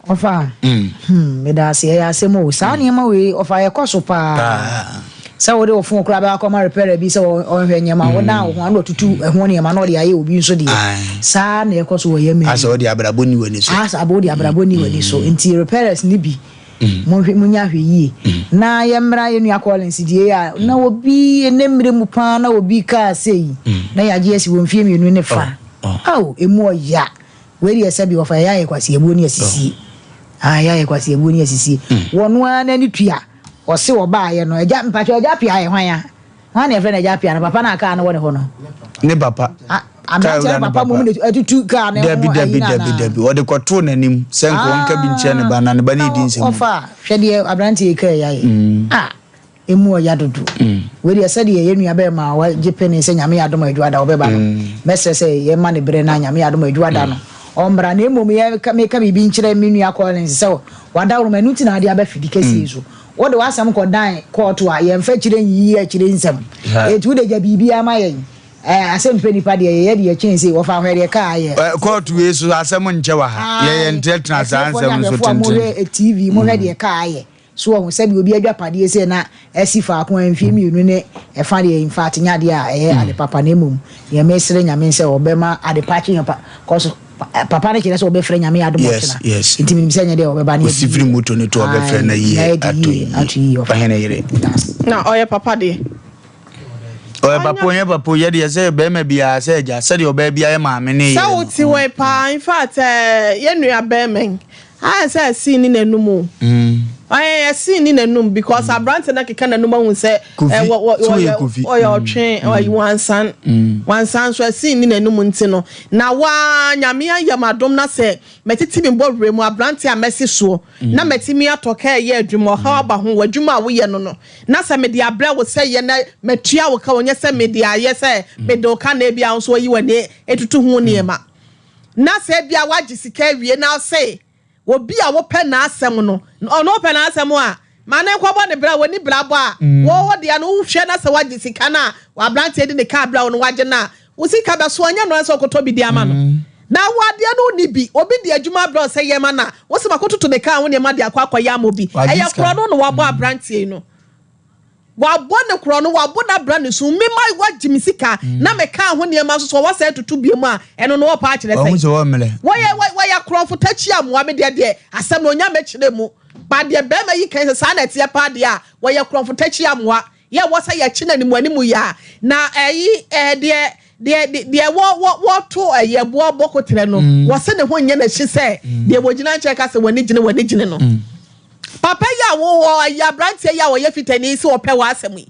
Ɔfa, hmm, meda ase, ɛyɛ asɛm o. Saa nneɛma wei, ɔfa, ɛkɔ so paa. Sɛ wode wo fon koraa bɛkɔ akɔma repairer bi sɛ ɔnhwɛ nneɛma, wodan wo ho a na watutu ɛho nneɛma na ɔde ayɛ obi nso deɛ. Saa na ɛkɔ so wɔ yɛn man mu. Asɛ wode abrabɔ nni w'ani so. Asɛ wode abrabɔ nni w'ani so. Nti repairers no bi, Monhwɛ, monyɛ ahwɛyie. Na yɛmmra yɛn nua Collins deɛ yi a, na obi, ɛnnɛ mmerɛ mu paa na obi kaa sei, na yɛagye asi wɔ mfeɛ mmienu ne fa. Ao, ɛmu ɔya. Wei deɛ sɛbi wɔfa yɛyɛ ayɛ kwasiabuo ne asisie. Ah, yɛyɛ ayɛ kwasiabuo ne asisie. Wɔno ara n'ani tua. Ɔse ɔbaayɛ no, agya, mpakyɛ agya pia yɛ hwan a? Hwan na yɛfrɛ no agya apia no? Papa no a kaa no wɔ ne hɔ no. Ne papa. Aberanteɛ no papa mmom na atutu kaa no ho Dabi, dabi, ayi no dabi, anaa? dabi. Ɔde kɔtoo n'anim sɛ nka ɔnka bi nkyerɛ ne ba na ne ba no redi nsɛm. Ɔfa a, hwɛ deɛ aberanteɛ yi kaa yi ayɛ. Ah, emu ɔya dodo. Wei deɛ sɛdeɛ yɛn nua bɛrima a wagye pene sɛ Nyame yɛ adom a Adwuada ɔbɛba no, mɛsrɛ sɛ yɛmma no berɛ na Nyame yɛ adom a Adwuada no ɔmmra. Na mmom yɛka, meka biribi nkyerɛ me nua Collins sɛ wadaworoma, ɛno nti na ade aba fidi kɛseɛ yi so. Wode w'asɛm kɔdan kɔɔto a, yɛmfa akyire nyiyi akyire nsɛm. Enti wode gya biribiara ma yɛn. Ɛɛ, asɛm pɛ nipa deɛ, yɛyɛ deɛ kyɛn sei. Wɔfa ahwɛ deɛ kaa yɛ. Kɔɔto wei so asɛm nkyɛ wɔ ha. Yɛyɛ ntenatena saa Atiefoɔ ne nsɛm nso ahwɛfoɔ a tenten. mohwɛ TV, mohwɛ deɛ kaa yɛ. So wɔhu sɛdeɛ obi adwapadeɛ sei na asi faako a mfeɛ mmienu ne ɛfa deɛ, in fact, nyɛ adeɛ a ɛyɛ ade papa na mmom deɛ mesrɛ Nyame ne sɛ ɔbɛma ade pa akye yɛn pa, cause Papa no kyerɛ sɛ wɔbɛfrɛ Nyame adom Yes, ɔkyena. yes. Nti menim sɛ nyɛ dɛ ɔbɛba ne Osi firi moto no to ɔbɛfrɛ na yie ato yie. Ɔhene yere. Na ɔyɛ papa deɛ. Ɔyɛ papa ɔnyɛ papa yɛ deɛ sɛ bɛrima biara sɛ agya sɛdeɛ ɔbaa biara yɛ maame ne Sɛ yere no. wote hɔ yi paa in fact eh, yɛn nua bɛrima yi ayɛ sɛ ɛsii ne n'anum o. Ɔyɛ ɛsii ne n'anum because aberante no akeka n'anum ahu sɛ Kofi, eh, wɔ- wɔ- sɛ ɔyɛ ɔyɛ Kofi. ɔyɛ ɔtwe ɔyɛ wansan wansan nso ɛsii ne n'anum nti no na waa Nyame ayɛ m'adom na sɛ mɛtete me bɔwerɛ mu aberante a mɛsi soɔ na mɛtumi atɔ kaa ɛyɛ adwuma ɔhaw aba ho wɔ adwuma a woyɛ no no na sɛ mede abrɛ wo sɛ yɛ na matua wo ka ɔnyɛ sɛ mede ayɛ sɛ mede wo ka na ebia wo nso wayi w'ani atutu ho nneɛma na sɛ ebia wagye sika awie na ɔse Obi a wopɛ n'asɛm no, ɔno wopɛ n'asɛm a, ma no nkɔbɔ ne bra, wɔni bra bɔ a, wo wo deɛ no, wohwɛ na sɛ wagye sika no a, aberanteɛ de ne kaa brɛ wo no wagye no a, wo sika bɛso, ɛnyɛ no ara sɛ ɔkɔtɔ bi de ama no. Na wo adeɛ no wonni bi, obi de adwuma abrɛ wo sɛ yɛ ma no a, wo se makɔtoto ne kaa ho nneɛma de akɔ akɔyɛ ama obi. Wagye Ɛyɛ sika. korɔno na wabɔ aberanteɛ yi no. Wabɔ ne korɔ no, wabɔ no abra ne su. Me ma wagye me sika na me kaa ho nneɛma nso so ɔwɔ sɛ tutu bio mu a, ɛno no ɔpa akyerɛ Wahu sɛn? sɛ wɔmmerɛ. Wɔyɛ wɔyɛ akorɔmfo takyi amoa me deɛ deɛ asɛm no onya mɛkyerɛ mu. But deɛ bɛrima yi kan sɛ saa na ɛteɛ paa deɛ a, wɔyɛ korɔmfo takyi amoa. Yɛ wɔ sɛ yɛkye no animu animu yi a, na ɛyi ɛɛ deɛ deɛ deɛ wɔ wɔ wɔto ɛyɛ boɔ bɔ koterɛ no, wɔse ne ho nyɛ n'akyi sɛ deɛ wɔgyina nkyɛn ka sɛ w'ani gyene w'ani gyene no. Papa yi a wo wɔ ayi abranteɛ yi a ɔyɛ fitani yi sɛ ɔpɛ w'asɛm yi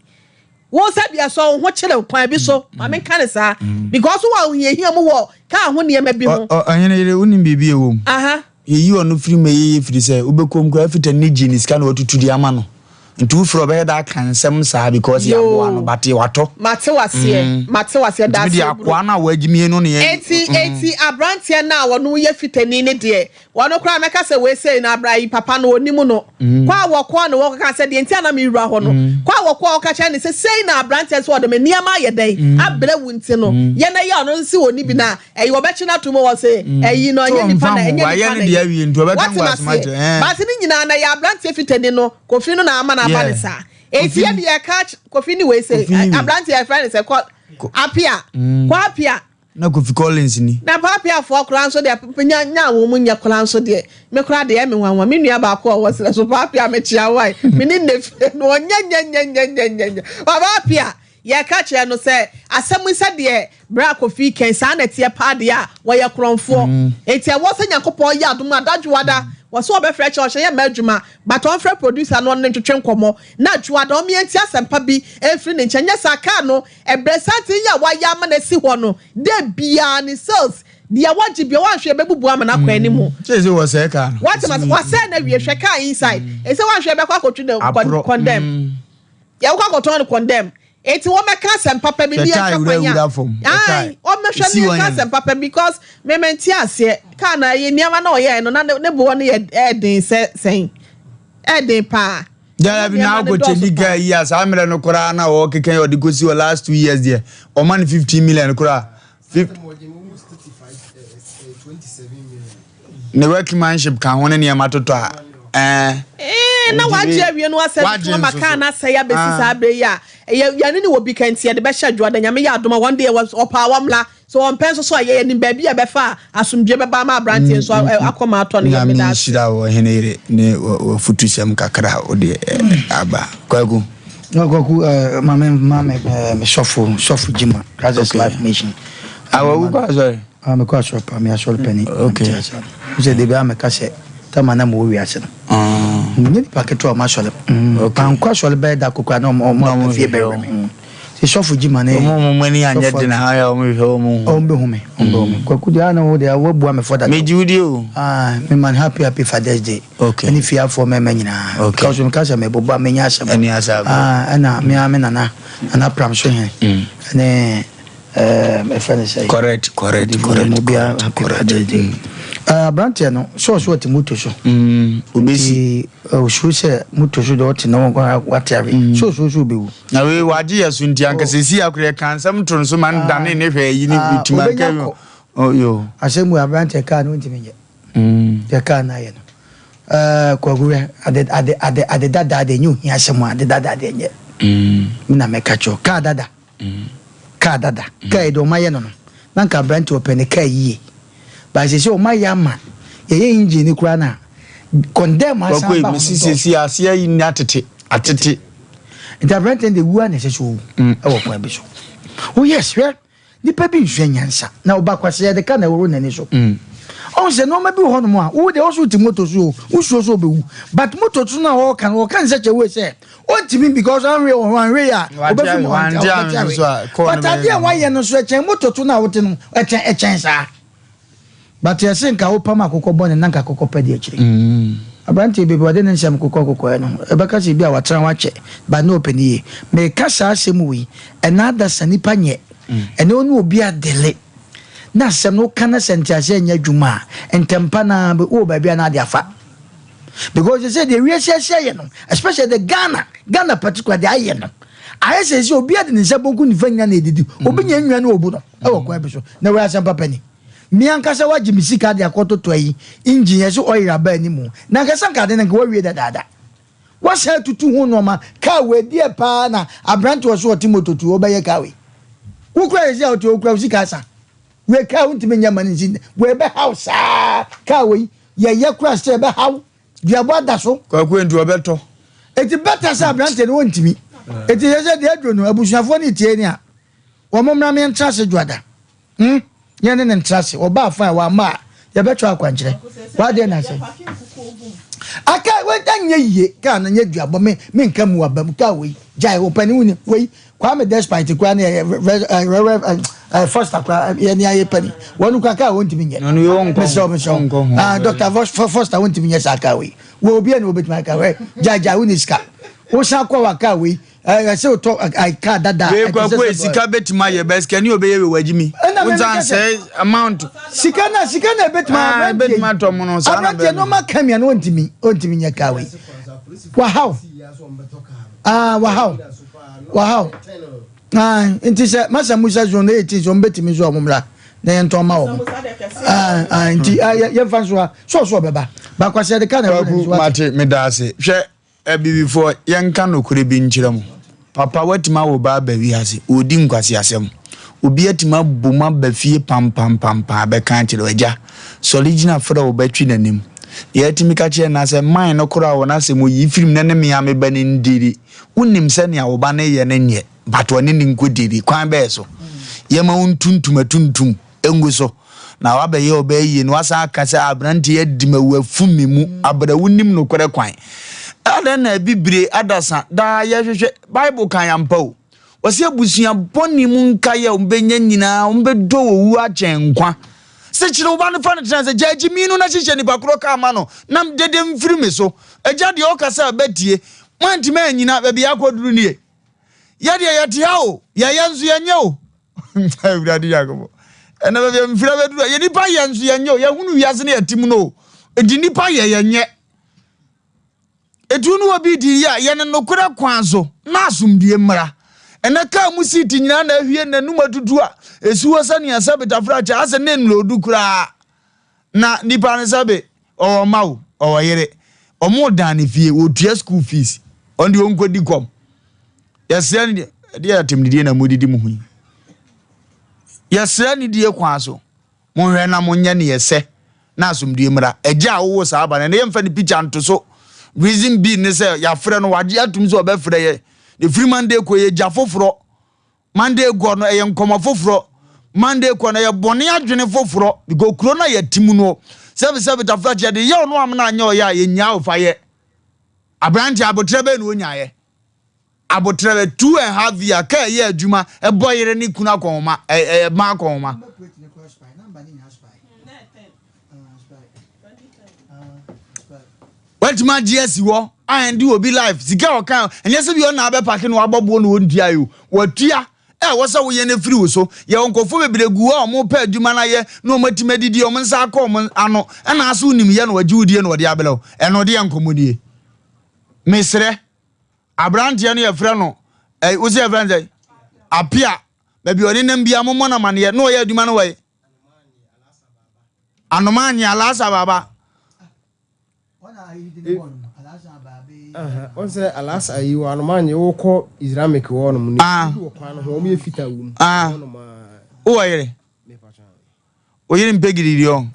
wo sɛ deɛ sɔ wo ho kyerɛ kwan bi so ma me nka ne saa because wɔ ahohiahia mu wɔ kaa ho nneɛma bi ho. Ɔhene yere wonim biribi ɛwɔ mu Aha. yɛyi ɔno firi mu ɛyɛ yɛ firi sɛ wobɛkɔm koraa fitani no gye ne sika na watutu de ama no. Nti wofrɛ ɔbɛyɛ da aka nsɛm saa because yɛaboa no but watɔ. Mate waseɛ, mate waseɛ, Nti mede daseɛ bro. akoa no a wagyimie no ne yɛn. Enti, enti abranteɛ no a ɔno yɛ fitani no deɛ, ɔno koraa mɛka sɛ wei sei no abra yi papa no ɔnim no. Kɔ a wɔkɔɔ no wɔkɔka sɛ deɛ nti a na mewura hɔ no, kɔ a wɔkɔɔ wɔka kyerɛ no sɛ sei na abranteɛ no sɛ ɔde me nneɛma ayɛ dɛn abrɛ wo nti no, yɛ na yɛ ɔno nso sɛ ɔni bi na ɛyi wɔbɛkye no ato mu wɔ se ɛyi no ɛnyɛ nipa na ɛnyɛ nipa na ɛyi. Wate maseɛ? But ne nyinaa na ɛyɛ abranteɛ fitani no Kofi no na ama no aba ne saa. Eti yɛ deɛ ɛka Kofi ne wei se abranteɛ yɛfrɛ no sɛ kɔ Apia kɔ Apia. Na Kofi Collins ni. Na pa Apiafoɔ koraa nso deɛ nya nya wɔn mu nyɛ koraa nso deɛ me koraa deɛ ɛme nwanwa me nua baako a ɔwɔ serɛ so pa Apia mekyea wo ae me ne nne fie no ɔnyɛ nyɛ nyɛ nyɛ nyɛ nyɛ nyɛ papa Apia Yɛka kyerɛ no sɛ, asɛm yi sɛdeɛ Bra Kofi kɛn saa na ɛteɛ paa deɛ a, wɔyɛ korɔnfoɔ. Enti ɛwɔ sɛ Nyankopɔn yɛ adom a Dadwoada, wɔse wɔbɛfrɛ kyɛ ɔhyɛ yɛmma adwuma, but ɔmfrɛ producer no ɔne no ntwetwe nkɔmmɔ, na Dwoada ɔmmeɛ ntie asɛmpa bi mfiri ne nkyɛn, nyɛ saa car no, ɛbrɛ santen yi a wayɛ ama no asi hɔ no, da biara ne sales, deɛ wagye biara wanhwɛ ɛbɛbubu ama no akɔ anim. Kyerɛ sɛ wɔsɛe car no. Wate mase, wasɛe no awie, hwɛ car inside, ɛsɛ wanhwɛ ɛbɛkɔ akɔtwi no condemn. Yɛkɔ akɔtɔn no condemn. Eti wɔmɛka asɛm papa bi ne yɛnhwɛ kwan a. Ae, wɔmɛhwɛ ne yɛnka asɛm papa because me mente aseɛ. Kaa na ɛyɛ nneɛma na ɔyɛɛ no na ne boɔ no yɛ ɛɛden sɛ sɛn. Ɛɛden paa. Dara bi na akɔ kyɛnni kaa yi a saa mmerɛ no koraa na ɔkeka yi ɔde kɔsi wɔ last 2 years deɛ ɔma no 15 million koraa. Ne workmanship ka ho ne nneɛma totɔ a ɛɛ. Ee, na wagye awie no asɛ no ama kaa no asɛe abɛsi saa berɛ yi a ɛyɛ yɛne ne wɔ bi ka nti yɛde bɛhyɛ adwoada. Nyame yɛ adom a wɔn deɛ ɔpaa wɔmmra. Sɛ wɔmpɛ nso so a yɛ yɛnim baabi a ɛbɛfa a asomdwoeɛ bɛba ama aberanteɛ nso akoma atɔ no yam. Nyame Meda ase. nhyira wo ɔhene yere ne w'afutusɛm kakra a wode aba. Kwaku. No Kwaku eh, ma me ma me eh, me sɔfo sɔfo Jima Christ Life Mission. Awa ah, wokɔ asɔre? Ah, mekɔ asɔre pa, me asɔre pani. Okay. Sɛ de bia meka sɛ tama na mewɔ wiase no. Ah. Nyɛ nipa ketewa ɔma asɔre. Okay. Mankɔ asɔre bɛyɛ da kokora na ɔmo ɔmo fie bɛwɛ me. Sɛ sɔfo Jima ne. Ɔmo ɔmo ani anyɛ den ha ya ɔmo hwɛ ɔmo ho. Ɔmo bɛhu me, ɔmo bɛhu me. Kwaku deɛ ana wo deɛ wabua me fɔ dada. Megye wo di o. Ah, me man happy happy Father's Day. Okay. Ɛne fiafoɔ mɛmɛ nyinaa. Okay. Because meka sɛ mebobɔ a menya asɛm. Ɛne asɛm. Ah, ɛna me ara me nana, nana pram so he. Ɛne ɛɛ ɛfɛ ne sɛ. Correct, correct, correct. Mo bia happy Father's Day. Ɛɛ aberanteɛ no, sɛ ɔso ɔte moto so. Obesi. Nti osuro sɛ moto so deɛ ɔte na wɔn wate awe. Sɛ osuro sɛ obewu. Na wei wagye yɛ so nti anka sɛsi akora yɛka nsɛm to no so ma no dane ne hwɛ yi ne tuma Obenya nka kɔ. Oh, yo. Asɛm wei aberanteɛ kaa no ntumi nyɛ. Deɛ kaa no ayɛ no. Ɛɛ Kwaku hwɛ, ade ade ade ade dada deɛ ɛnyɛ ohia asɛm o, ade dada deɛ ɛnyɛ. Me na mɛka kyerɛ wo, kaa dada, kaa dada, kaa yi deɛ wɔayɛ no no, na nka aberanteɛ ɔpɛ ne kaa yie. But seesei wɔayɛ ama yɛyɛ engine no koraa no a, condemn asan Kwaku ba ho no mesi dɔɔso. seesei aseɛ yi ni atete, atete. Nti aberanteɛ no deɛ wu ara na ɛsɛ sɛ ɔwu ɛwɔ kwan bi so. Oh yes, hwɛ. Nipa bi nsua nyansa na ɔba kwasea de ka na ɛworo n'ani so. Ɔhu sɛ nneɛma bi wɔ hɔnom a wo deɛ ɔso te moto so o, wosuro sɛ ɔbɛwu. But moto so no a ɔreka no, ɔka no such a way sɛ ɔntumi because anhwɛ wɔ ho anhwɛ yi a ɔbɛfi mu ɔnte ɔbɛte awe. But adeɛ a wayɛ no so ɛkyɛn moto to no a wote no ɛkyɛn ɛkyɛn saa. But yɛse nka wopam akokɔ bɔne na nka akokɔ pɛ di akyire. Abranteɛ bi ɔde ne nsɛm kokɔ kokɔɛ no ɛbɛka sɛ ebi a watena hɔ akyɛ but na ɔpɛ ne yie. Meka saa asɛm wei ɛna adasa nipa nyɛ ɛnɛ wo ne obi adele na asɛm no woka na sɛ nteaseɛ nyɛ adwuma a ntɛmpa no ara wowɔ baabi a na ade afa because sɛ deɛ wiase ahyia yɛ no especially the Ghana Ghana particular deɛ ayɛ no ayɛ sɛ sɛ obi ade ne nsa bonku nifa nyina na ɛdidi obi nya nnwa ne obu no ɛwɔ kwan bi so na wei asɛm papa ni. Me ankasa wagye me sika de akɔtotɔ ayi engine yɛse oil aba anim na ankasa nka ade no nka wawie dadaada. Wasan atutu ho nnoɔma car wei deɛ paa na aberante ɔso ɔte moto tu ɔbɛyɛ car wei. Wo kura yɛsi a ɔte okura wo sika asa. Wei car wontumi nyɛ ma no nsi wei bɛhaw saa car wei yɛyɛ kura sɛ ɛbɛhaw duabɔ ada so. Kwaku enti ɔbɛtɔ. Eti better sɛ aberante no wɔntumi. Eti yɛ sɛ deɛ aduro no abusuafoɔ no tie ni a wɔn mmra me ntra ase dwoada. Hmm? Yɛn ne no ntra ase. Ɔbaa fine, wamma a, yɛbɛtwerɛ akwankyerɛ. W'adeɛ na asɛe. Aka wei anyɛ yie. Kaa no nyɛ duabɔ. Me menka mu aba mu. Kaa wei gyae. Ɔpani wo ni wei. Kwame Despite koraa ne Reverend Foster koraa yɛ ne ayɛ pani. Wɔn koraa kaa wɔntumi nyɛ. Mesrɛ wo mesrɛ wo. Ah, Dr. Foster wɔntumi nyɛ saa kaa wei. Wɔ obi a na wɔbɛtumi aka wei. Gyae gyae wo ni sika. Wosan kɔ wa kaa wei ɛsɛ wotɔ kaa dada. Wei kwaku yi sika bɛtumi ayɛ bɛ sika ni obɛyɛ wei wagyi mi. Wosan sɛ amount. Sika na sika na ebɛtumi ah, ebɛtumi atɔ mu no saa na bɛn. Aberanteɛ no ma kamia no ontumi ontumi nyɛ kaa wei. Wahaw ah wahaw wahaw ah nti sɛ masa musa zone 18 so ɔmbɛtumi nso ɔmo mmra na yɛntɔn ma wɔn ah ah nti ah yɛmfa nso ha sɔɔsɔɔ bɛba bakwasi ɛde ka na ɛwɔ n'ani so mate meda ase hwɛ Abibifoɔ, yɛnka nokorɛ bi nkyerɛ mo. Papa, woatumi awo ba aba wiase, ɔredi nkwaseasɛm. Obi atumi abom aba fie pampampampaa abɛka akyerɛ wo, Agya, sɔre gyina frɛ wo ba twi n'anim. Deɛ atumi ka kyerɛ no ara sɛ, Man no koraa wɔ n'asɛm, ɔyi firi mu na ne me ara me ba no ndidi. Wonim sɛ nea wo ba no reyɛ no nyɛ, but ɔne no nkɔdidi. Kwan bɛn so? Yɛma wo ntuntum atuntum. ngu so na wabɛyɛ ɔbaa yie na wasan aka sɛ aberante yi adi m'awu afu me mu abrɛ wonim nokorɛ kwan. Adɛn na abibire adasa daa yɛhwehwɛ Bible kan ampa o. Wɔsi abusua bɔne mu nkaeɛ a wɔbɛnya nyinaa wɔbɛdɔ owu akyɛn nkwa. Sɛ kyerɛ wo ba no fa no tena sɛ gya gyimi no na hyehyɛ nipa korɔ kaa ma no na dede mfiri me so. Agya deɛ ɔka sɛ bɛtie moantumi anyina baabi akɔduru nie. Yɛdeɛ yɛte ha o yɛyɛ nso yɛnyɛ o. Awurade Nyankopɔn. Ɛnna baabi a mfiri abɛduru a, yɛ nipa yɛ nso yɛnyɛ o. Yɛhunu wiase no yɛte mu no o. Enti nipa yɛ yɛnyɛ. Etu no obi di yɛ a, yɛ no nokorɛ kwan so na asomdue mmra. Ɛnɛ kaa mu siiti nyinaa na ahwie n'anum atutu a esi hɔ sɛnea sɛbe tafrakyɛ asɛ ne nloodu koraa. Na nipa no sɛbe ɔwɔ mma o, ɔwɔ yere. Wɔn dan ne fie, wɔtua school fees. Ɔno deɛ ɔnkɔdi kɔm. Yɛsrɛ no deɛ, ɛdeɛ atɛmdidie na modidi mo ho yi. Yɛsrɛ ne die kwan so. Monhwɛ na monyɛ ne ɛsɛ na asomdue mmra. Agya a wowɔ saa aba no, ɛnɛ yɛmfa ne picture nto so. Reason being ne sɛ yɛafrɛ no, wagye atum sɛ ɔbɛfrɛ yɛ. Ɛfiri Monday kɔ yɛ gya foforɔ. Monday kɔ no ɛyɛ nkɔmɔ foforɔ. Monday kɔ no ɛyɛ bɔne adwene foforɔ. Because kuro no a yɛte mu no, sɛbi sɛbi tafrakye yɛde yɛ ɔno amena anyɛ ɔyɛ a yɛnyaa ofa yɛ. Aberanteɛ abotrɛ bɛyɛ na ɔnyaeɛ. Abotrɛ bɛ 2½ year kaa ɛyɛ adwuma ɛbɔ yere ne kunu akɔnhoma ɛyɛ ma akɔnhoma. Watumi agye asi hɔ a ɛnde obi life sika a ɔka ɛnyɛ sɛ bi ɔna abɛpake na wabɔ boɔ na ɔntua yi o watua ɛwɔ sɛ woyɛ no afiri wo so yɛwɔ nkurɔfoɔ bebree gu hɔ a wɔpɛ adwuma no ayɛ na wɔatumi adidi wɔn nsa akɔ wɔn ano ɛna ase wonim yɛ na wɔagye wo die na wɔde abrɛ wo ɛno deɛ nkɔmmɔdie mesrɛ aberanteɛ no yɛfrɛ no ɛ wo sɛ yɛfrɛ no sɛ apia baabi ɔnenam bia mommɔ no amaneɛ na ɔyɛ adwuma no wɔ anoma nye alasa baba Wɔn sɛ alasa yi wɔ anoma nye wokɔ Islamic wɔ nom ne bi wɔ kwan no ho wɔn yɛ fita wɔ mu. Wowɔ yere? Wo yere mpɛ gidigidi ɔ.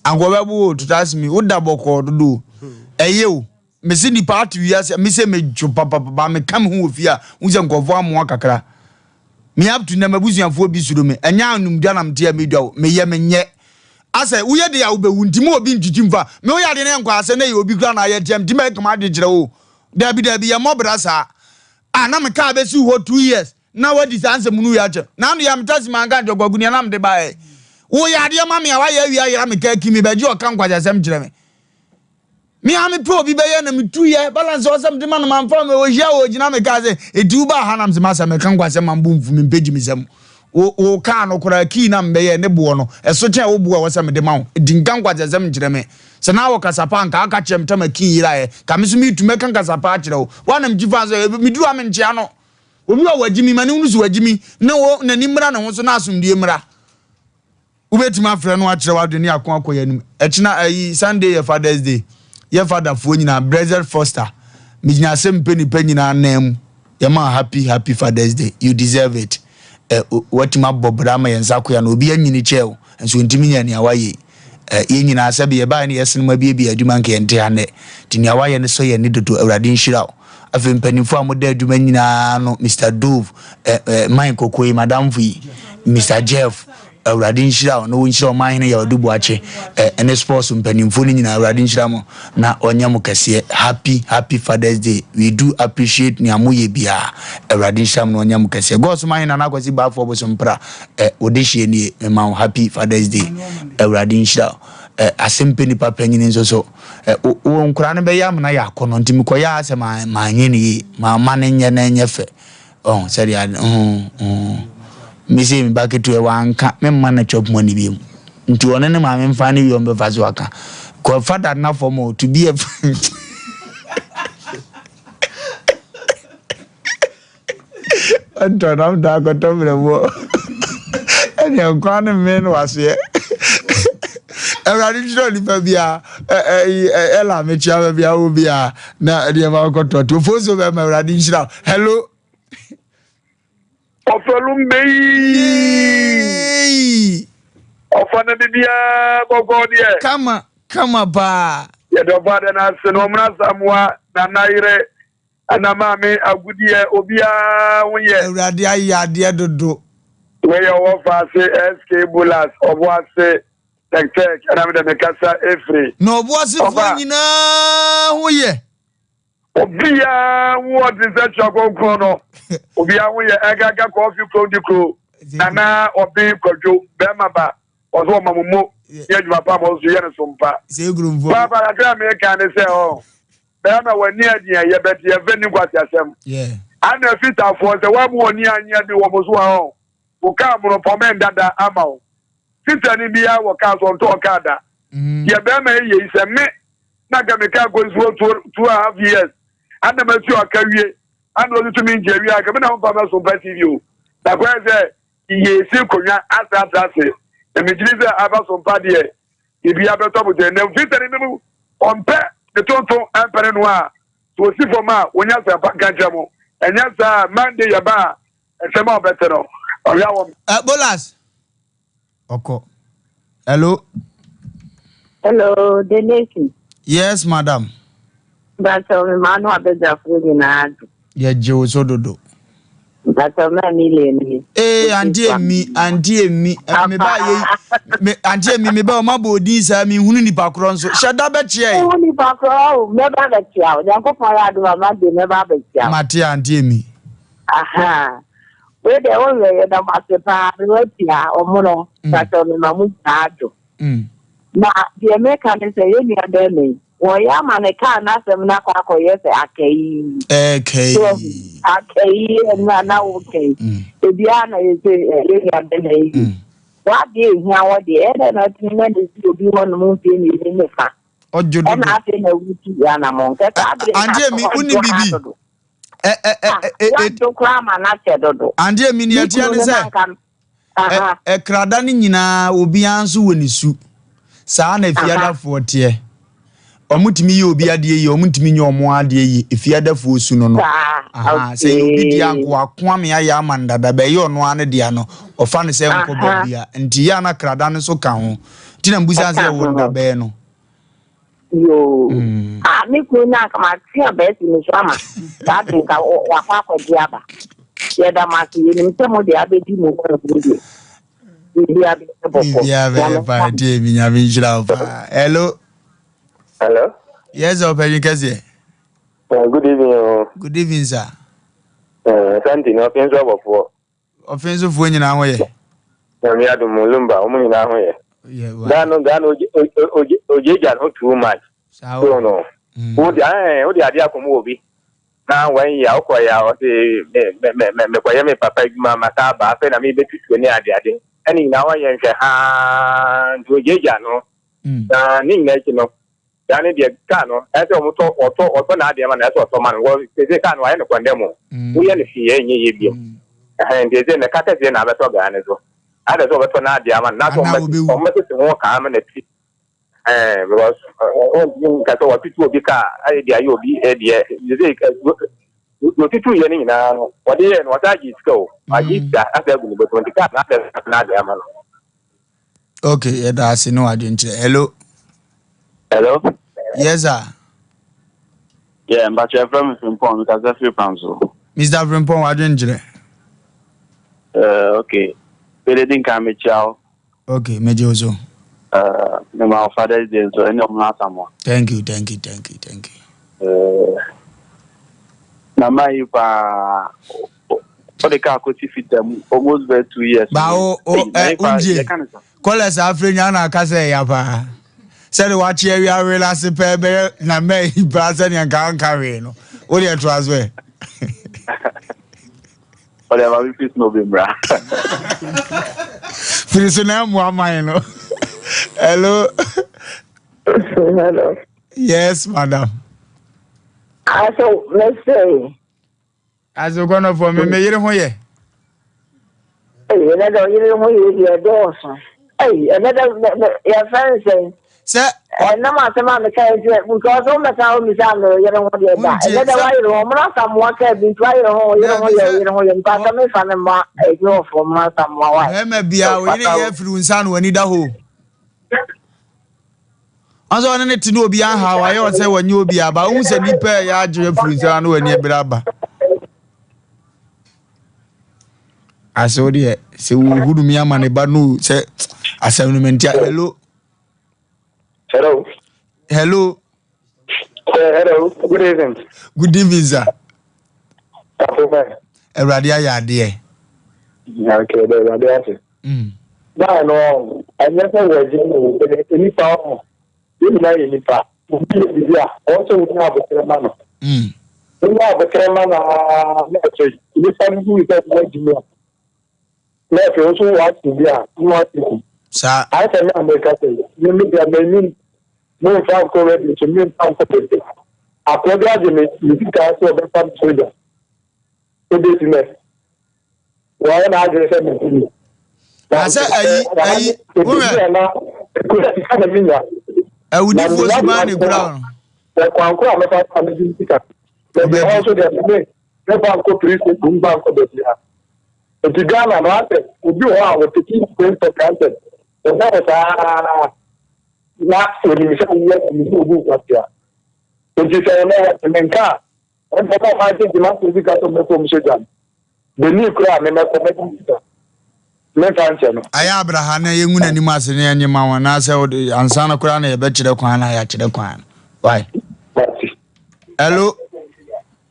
Anka ɔbɛbo wo trust me woda bɔkɔɔ dodo ɛyɛ o. Mese nipa ate wiase me sɛ medwo papapapa meka me ho wɔ fie a hu sɛ nkurɔfoɔ amoa kakra. Me up to nnɛ m'abusuafoɔ bi suro me ɛnyɛ anomdwa na mete a medwa o meyɛ menyɛ asɛ woyɛ de a wobɛwu nti ma obi ntwitwi mfa me woyɛ adeɛ no yɛ nkɔ asɛ na ɛyɛ obi kora na ayɛ tia nti mɛka m'adwene kyerɛ wo daabi daabi yɛ mmɔ saa a na me kaa bɛsi hɔ 2 years na wadi saa nsɛm no wie akyɛ na ano yɛ metasi manka nkyɛ kwaku nea na mede baeɛ woyɛ adeɛ ma me a woayɛ awie ayera me kaa ki me bɛgye ɔka nkwagyasɛm kyerɛ me me a mepɛ obi bɛyɛ na metu yɛ balance ɔsɛ mede ma no mamfa me ɔhyia wɔ gyina me kaa sɛ ɛti wo baa ha nam sɛ masɛ meka nkwasɛm ma mbɔ mfu mempɛ gyi me sɛm wo wo kaa no koraa kii na mbɛyɛ ne boɔ no ɛso kyɛn wo boɔ a ɛwɔ sɛ mede ma wo ɛti nka nkwagyasɛm nkyerɛ me sɛ na wɔ kasapa nka aka kyerɛ me tama kii yeraeɛ ka me so metu mɛka nkasapa akyerɛ wo woanam gyi fa sɛ meduru a menkyea no Obi a wagye mi, ma ne hunu sɛ wagye mi, na wɔ n'ani mmra ne ho so na asomdue mmra. Wobɛtumi afrɛ no akyerɛ w'adwene ne ako akɔ yɛn anim. Ɛkyena ayi Sunday yɛ Father's Day. Yɛ fatherfoɔ nyinaa, Blessed Foster, megyina sɛ mpɛ nipa nyinaa nan mu. Yɛma happy happy Father's Day. You deserve it. Ɛ watumi abɔ bra ama yɛn nsa akoya no. Obi anyini kyɛɛ wo, nso ntumi nyɛ nea wayɛ yi. Eh, yɛn nyinaa sɛbe yɛbaeɛ no yɛsene mu abiebie adwuma nka yɛnte ha nnɛ. Nti nea woayɛ no sɔ yɛn ani dodo. Awurade nhyira wo. Afei mpanimfoɔ a moda adwuma nyinaa no, Mister Dove, eh, eh, man koko yi, madamfo yi, Mister Jeff, Awurade nhyira wo na wɔnhyira ɔman hene Yaw Adu Boakye, eh, ne sports mpanimfoɔ no nyinaa. Awurade nhyira mo na ɔnyɛ mo kɛseɛ. Happy, happy Father's Day. We do appreciate nea moyɛ biara. Awurade nhyira mo na ɔnyɛ mo kɛseɛ. God so man hene Nana Akwasi Baafoɔ Bosompra, Eh wo dehyeɛ nie mema wo happy fathers day awurade nhyira wo. Ɛ asɛm pɛ nipa panyini nso so. Ɛ wo wo nkwadaa no bɛyɛ amena yɛ akɔnɔ nti mekɔyɛ a sɛ ma manyɛ no yie mamma no nyɛ na ɛnyɛ fɛ. Ɔho sɛdeɛ ade ho ho. Me sei me ba ketewa wanka memma no chop money bio. Nti ɔne ne maame mfa ne wie ɔmbɛfa so aka. Kɔfa da na fam o to be a Ɔntɔ nam da akɔtɔ mmerɛboɔ. Ɛdeɛ nkwa no mmee no waseɛ. Awurade nhyira onipa biara. Ɛla mekyia baabi a wɔ biara na ɛdeɛ ma wokɔtɔ to. Ofo so bɛma Awurade nhyira. Hello. Ɔfɛlum bɛyi. Ɔfa no bibiara bɔkɔɔ deɛ. Kama kama paa. Yɛde ɔfa de no ase na ɔmena Samoa nana yerɛ Ɛna maame agudeɛ obiara ho yɛ. Awurade ayɛ adeɛ dodo. Wei yɛ ɔwɔ faase SK Bulas ɔboase tɛktɛk ɛna me dɛ me kasa efiri. Na ɔboasefoɔ nyinaa ho yɛ. Obiara ho ɔte sɛ twerɛ kronkron no obiara ho yɛ ɛgaga kɔɔfi kurom di kuro nana ɔben kwadwo bɛrima ba ɔsɛ ɔma mo mo yɛ adwuma pa ma ɔso yɛ no so mpa. Paapa kakra meka ne sɛ ɔ. Bɛrima w'ani adi a yɛbɛte yɛmfɛ nni nkwaseasɛm. Ana fitafoɔ sɛ woammu w'ani anyɛ de wɔ mo so a ɔ wo kaa mono pɔmɛn dada ama wo. Fitani biara wɔ kaa so ɔntɔɔ kaa da. Deɛ bɛrima yi yɛ yi sɛ me na nka me kaa kɔsi hɔ two and a half years ana masi ɔka wie ana ɔtutu me nkyɛ wie a nka me na momfa mɛso mpa TV o. Na kɔyɛ sɛ yɛsi nkonnwa atratra ase na megyedi sɛ aba so mpa deɛ biribiara bɛtɔ abotire. Na mfitani no mu ɔmpɛ ne tonto mpɛ ne no a, sɛ ɔsi fam a, wɔnya asɛmpa nka nkyerɛ mo. Ɛnyɛ saa a, Monday yɛba a, nsɛm a ɔbɛte no, ɔhwɛ a wɔn. Eh, Bolas. Ɔkɔ. Hello. Hello, Denise. Yes, madam. Mpatsɔ me maa no abadwafoɔ nyinaa do. Yɛgye wo so dodo. Mpatsɔ maa mi lɛ ni. Ee, auntie Emi, auntie Emi, eh, me ba ye, me auntie Emi, me ba o ma bɔ odin saa mi hunu nipa korɔ nso. Hyɛ da bɛkyea yi. Wohu nipa korɔ o, mɛba bɛkyea wo. Nyankopɔn yɛ adom a Monday mɛba abɛkyea wo. Mate auntie Emi. Aha. Wei deɛ wo werɛ yɛda mo ase paa, me watia ɔmo no, mpatsɔ me ma mo nyinaa adwo. Na deɛ meka ne sɛ yɛn nua bɛrima yi, wɔyɛ ama ne kaa n'asɛm no akɔ akɔyɛ sɛ akayi. Ɛkayi. So akayi ɛno a na woka yi. Ebiara na yɛsɛ yɛn nua bɛrima yi. W'adeɛ ehia wɔ deɛ ɛdɛ na atumi ma ne si obi hɔ nom mfie mmienu ne fa. Ɔdwo dodo. Ɛna afei na wutu anamɔ nkɛ saa bere na Ante mi wonim bibi. Ɛ ɛ ɛ ɛ. Wadwo koraa ma n'akyɛ dodo. Ante mi ni ɛteɛ ne sɛ. Ɛkrada no nyinaa obiara nso wɔ ne su. Saa na efiadafoɔ teɛ. Wɔtumi yɛ obi adeɛ yie, wɔntumi nyɛ wɔn adeɛ yie. Efiadafoɔ su no no. Aha, sɛ yɛ obi deɛ anko wakoa me ayɛ ama no dada, bɛyɛ ɔno ara ne dea no, ɔfa no sɛ nkɔ baabi a. Nti yɛ a na krada no nso ka ho. Nti na mbusa sɛ wo nda bɛɛ no. Yoo. Ah, me kunu no anka mate aba asi me so ama saa de nka wakɔ akɔgye aba. Yɛda mo ase, yɛnim sɛ mo de abɛdi mo ho ahu deɛ. Biribiara bɛyɛ bɔkɔ. Biribiara bɛyɛ paa, tie mi nyame nhyira wo paa. Hello. Hello. Yes, ɔpanyin kɛseɛ. Good evening. Oh. Good evening, sir. Santi, na ɔpɛ nso abɔfoɔ. Ɔfe nso foɔ nyinaa ho yɛ. Nyame adom Lumba wɔn nyinaa ho yɛ. Ghana Ghana ogyegya no too much. So no. Mm. Wo de eh wo de ade akɔm wɔ bi. Na wɔn yi a wokɔ ya ɔse me me me me kɔyɛ me papa adwuma ma saa ba afei na me bɛtutuo ne ade ade. Ɛne nyinaa wɔyɛ nhwɛ haa nti ogyegya no. Mm. Na ne nyinaa akyi no Daa no deɛ kaa no ɛsɛ sɛ wɔtɔ wɔtɔ wɔtɔ n'adeɛ ma no ɛsɛ ɔtɔ ma no wɔ sese kaa no wayɛ no kɔndɛm o mm. woyɛ no fii ɛnyɛ yie biom mm. ɛhɛn nti ɛsɛ na ɛka kɛseɛ na abɛtɔ gaa no so adɛ sɛ wɔbɛtɔ n'adeɛ ama no na sɛ wɔbɛtete ho kaa ma no ti ɛn because ɔntumi nka sɛ wɔtutu obi kaa ayɛ de ayɛ obi deɛ sese wɔtutu yɛ no nyinaa no wɔde yɛ no wɔsan agye sika o agye mm. sika asɛ agu ne bɔtɔ nti kaa no adɛ n'adeɛ ama no. Okay, yɛda ase ne w'adwenkyerɛ. Hello. Hello. Yes, sir. Yeah, mpakyɛ ɛfrɛ me Frimpong, mekasa firi pam so. Mr. Frimpong, w'adwenkyerɛ. Uh, okay. Pere di nkan mekyia wo. Okay, megye wo so. Uh, mema wo Father's Day nso, ɛne ɔmo asamoa. Thank you, thank you, thank you, thank you. Uh, na maa yi paa wode kaa kɔsi fita mu almost bɛɛ 2 years. Ba o o ɛ wogye kɔlɛ saa afei nya na aka sɛ ɛya paa. Sɛde wakye awia wele ase pɛɛ bɛyɛ na mɛ paa sɛnea nka nka hwee no. Wo deɛ toa so ɛ. Ɔde ama me firi so na obi mmra. Firi so na ɛmmoa man no. Hello. Hello. Yes, madam. Aso mese. Aso kɔnɔfo me me yere ho yɛ. Ɛyi ɛnɛ dɛ ɔyere ho yɛ deɛ ɛdɔɔso. Ɛyi ɛnɛ dɛ yɛfrɛ no sɛn. Sɛ. Ɛnam asɛm a meka yi sɛ because wo mɛka wo misa me yere ho deɛ da ɛnɛ dɛ wayere ho ɔmo asamoa kaa bi nti wayere ho yere ho yɛ yere ho yɛ mpa sɛ mefa ne mma adwumafo ɔmo asamoa wa. Bɛrima bia wo yere yɛ afiri wo nsa na w'ani da hɔ. Ɔsɛ ɔne ne te ne obi aha wayɛ ɔsɛ wɔnyɛ obi aba wohu sɛ nipa ɛyɛ agye afiri nsa na w'ani abere aba. Asɛ wo deɛ sɛ wɔhunu mi ama ne ba no sɛ asɛm no mentia hello. Hello. Hello. Hello. Good evening. Good evening, sir. Awurade ayɛ adeɛ. Okay, the Awurade ase. Baa no, ɛnyɛ sɛ wɔagye no nipa ɔmo. Yɛn nyinaa yɛ nipa. Obi yɛ biribi a, ɔwɔ sɛ wonya aboterɛ ma no. Wonya aboterɛ ma no aa na afei nipa no hu sɛ wɔagye mu a, na afei wo nso wowɔ action bi a na woate bi. Saa. Ayɛ sɛ me a meka sɛ, me me deɛ m'anim memfa nkɔ radio so memfa nkɔ baabi. Akoa bi agye me me sika sɛ ɔbɛfa me sogya. Ebesi nɛ. Wɔayɛ n'adwene sɛ me ni. Na sɛ ayi ayi wohwɛ. Ekura sika na minya. Awudifoɔ suban na ekura no. Ɛkwan koro a mɛfa so a mɛgye sika. Baabi ɛhɔ nso deɛ me mɛfa nkɔ police station mfa nkɔ baabi a. Nti Ghana no asɛ obi wɔ hɔ a wɔteki things for granted. Wɔhwɛ wo saa na onim sɛ woyɛ onim sɛ obu nkwasea. Nti sɛ ɛnɛ wɔte me nka a ɛnna ɔma ɔman tete ma sɛ sika sɛ mɛkɔ mu sogya no. Benin koraa me mɛkɔ mɛgye sika. Memfa nkyɛ no. Ayɛ abraha na yɛngu n'anim ase na yɛnye ma wɔn anaasɛ wode ansa no koraa na yɛbɛkyerɛ kwan na yɛakyerɛ kwan no. Why? Hello?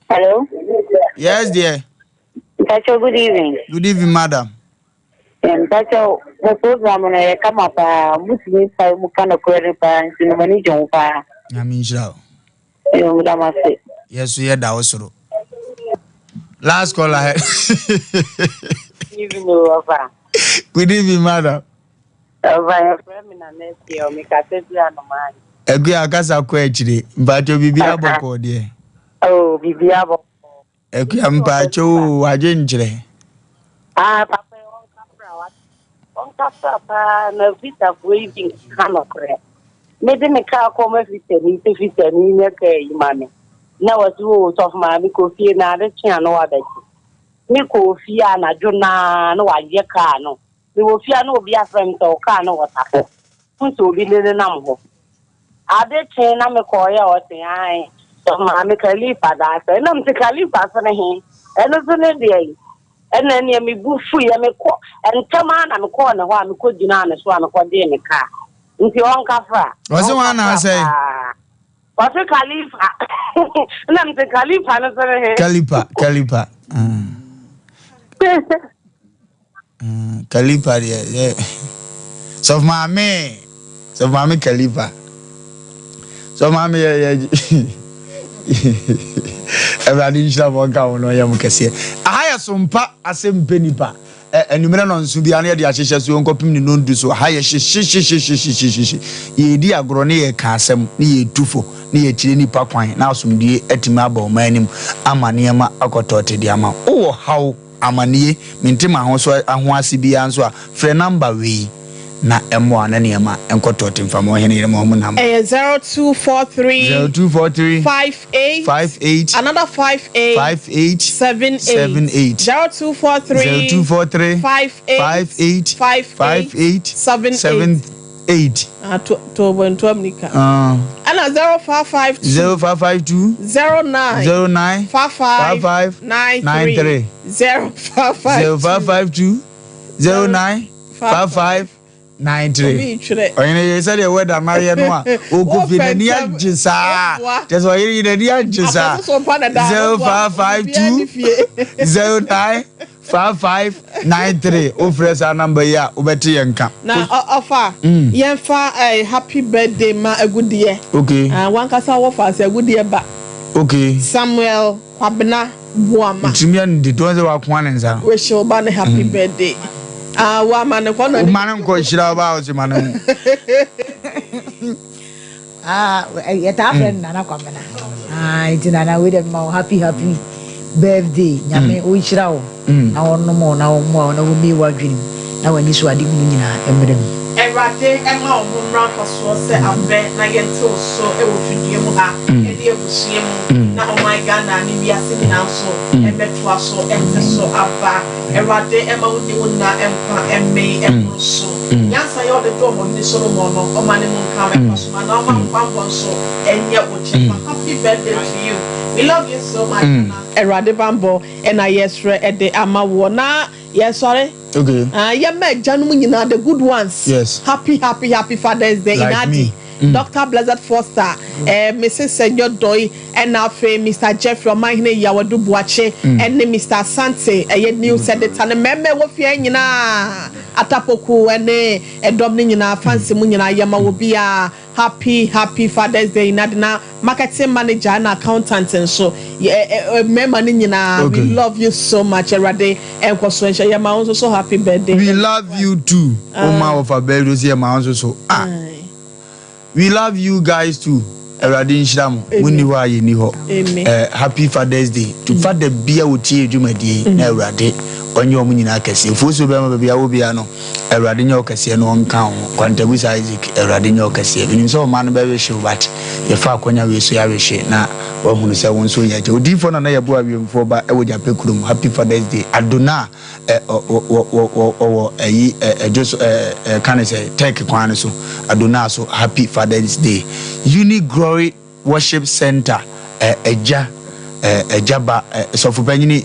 Hello? Yes, dear. Mpacho, good evening. Good evening, madam. Mpacho, mo program no yɛ kama paa. Mutumi fa mu ka nokorɛ no paa nti no m'ani gye ho paa. Nyame nhyira wo. Yo, meda mo ase. Yɛ so yɛ da wo soro. Last caller. Good evening, Ofa. Good evening, madam. Ofa, yɛfrɛ me Nana Akua, mekasa fi Anomaa. Akua, kasa kɔ akyire. Mpacho, biribi abɔkɔɔ deɛ. Oh, biribi abɔkɔɔ. Akua mpaakyɛw oo w'adwenkyerɛ. Ah papa yi ɔnkafra wate ɔnkafra paa na fitafoɔ yi bi nka nɔkorɛ mede me kaa kɔma fitani sɛ fitani nyɛ kaa yi ma me na wɔse oo sɔfo maame kɔ fie na ade kye a na wabɛgye me kɔɔ fie anadwo naa na wayɛ kaa no mewɔ fie a na obi afrɛ me sɛ wo kaa no wɔ tafo hu sɛ obi ne nenam hɔ Ade kyee na mekɔeɛ a ɔse ae sɛ maame Khalifa da asɛ ɛna mese Khalifa so ne he ɛno so ne deɛ yi ɛna ɛneɛ me bu fuiɛ mekɔ ntɛm ara na mekɔɔ ne hɔ a mekɔ gyinaa ne so a mekɔ gyee me kaa nti ɔnkafra Ɔse wɔn na asɛe ɔse Khalifa ɛna mese Khalifa no so ne he Khalifa Khalifa Kalipa deɛ yɛ sɔfo maame sɔfo maame kalipa sɔfo maame yɛ yɛ awurade nhyira mo nka wo no ɔyɛ mo kɛseɛ aha yɛ sompa asɛm pɛ nipa anwummerɛ no nso biara no yɛde ahyehyɛ so nkɔpem ne nondu so aha yɛ hyehyehyehyehyehye yɛdi agorɔ ne yɛka asɛm ne yɛtu fo ne yɛkyerɛ nipa kwan na asomdue atumi aba ɔman anim ama nneɛma akɔtɔɔte de ama wowɔ haw Amaneɛ, mente m'ahosoa ho ase biara nso a, frɛ number wei na ɛmmoa na nneɛma nkɔ tɔɔte mfa ma Ɔhene Yeremɔ mo number. Ɛyɛ 0243. 0243. 58. 58. Another 58. 58. 78. 78. 0243. 0243. 58. 58. 58. 58. 78. 78. Ah, to to to amnika. Ɛna 0552. 0552. 09. 09. 55. 55. 93. 0552. 0552. 09. 55. 93. Ɔyene yɛ sɛdeɛ wɛda no ayɛ no a ɔkɔ fie n'ani agye saa kyɛ sɛ ɔyere yi n'ani agye saa 0552 09. 55 93 wofrɛ saa number yi a wobɛte yɛn nka. Na ɔfa yɛnfa eh, happy birthday ma agudeɛ. Okay. Ah, wankasa wɔfa sɛ agudeɛ ba. Okay. Samuel Kwabena Boama. Ntumi ɛndi to sɛ wakoa ne nsa no. Wish wo ba ne happy birthday. Ah, wa ma ne kɔ na. Wo ma ne nkɔ hyira wo ba a ɔsi ma ne ho. Ah, yɛtaa frɛ no Nana Kwamena. Ah, nti Nana wei dɛ mema wo happy happy birthday. Nyame ɔnhyira wo na ɔnnom wo na ɔmmoa wo na ɔmmue w'adwene mu na w'ani so ade hunu nyinaa mmra mu. Awurade mma wo ho mmra mfasoɔ sɛ abɛ na yɛnte wo so wɔ fidua mu ha ne abusua mu na ɔman Ghana ne wiase nyinaa nso mmɛtoa so nte so aba. Awurade mma wo nni wo nna nkwa mmee mmoro so. Nyansa yɛ ɔde dɔm ɔhene Solomon no, ɔma ne mu nkam ɛkɔ so ma na ɔma wo bammɔ nso nyɛ wo kyɛfa. Happy birthday to you. We love you so much Nana. Awurade bammɔ na yɛsrɛ de ama woɔ na yɛsɔre. Okay. Ah, yɛma agyanom nyinaa the good ones. Yes. Happy happy happy Father's Day Like in Adi. me. Doctor Blessed Foster, eh, Mrs. Senyo Doi, ɛna afei Mister Jeffrey Ɔmanhene Yawadu Boakye, ɛne Mister Asante, ɛyɛ news editor ne mmarima ɛwɔ fie ha nyinaa, Atapoku ɛne ɛdɔm no nyinaa, fancy mu nyinaa, yɛma wɔ biara happy happy Father's Day in Adi na marketing manager ɛna accountant nso, yɛ, ɛ, ɛ, mmarima no nyinaa, we love you so much, Awurade ɛnkɔ so nhyɛ, yɛma wo nso so happy birthday. We love you too, wo ma wɔfa bɛɛdo sɛ yɛma wo nso so, ah. We love you guys too awurade nhyira mo mo nni hɔ a yɛnni hɔ eh, happy fathers day to mm. father bia wɔtie dwumadie yi na awurade ɔnyɛ ɔmo nyinaa kɛseɛ fuo so bɛma baabi a wɔ bia no awurade nyɛ ɔkɛseɛ no ɔnka ho kwantabusa Isaac awurade nyɛ ɔkɛseɛ menim sɛ ɔma no bɛwehye wo but yɛfa akwanya wei so yɛawehye na wahunu sɛ wo nso yɛ kyɛ odiyifoɔ nana yɛboa awiemfoɔ ba ɛwɔ gyapɛ kurom happy fathers day adona Wɔ ɛyi ɛdwo so ɛka ne sɛ Turkey kwan no so Adonaa so Happy Father's Day Uni Glory Worship Center ɛgya ɛgya ba sɔfo panyini.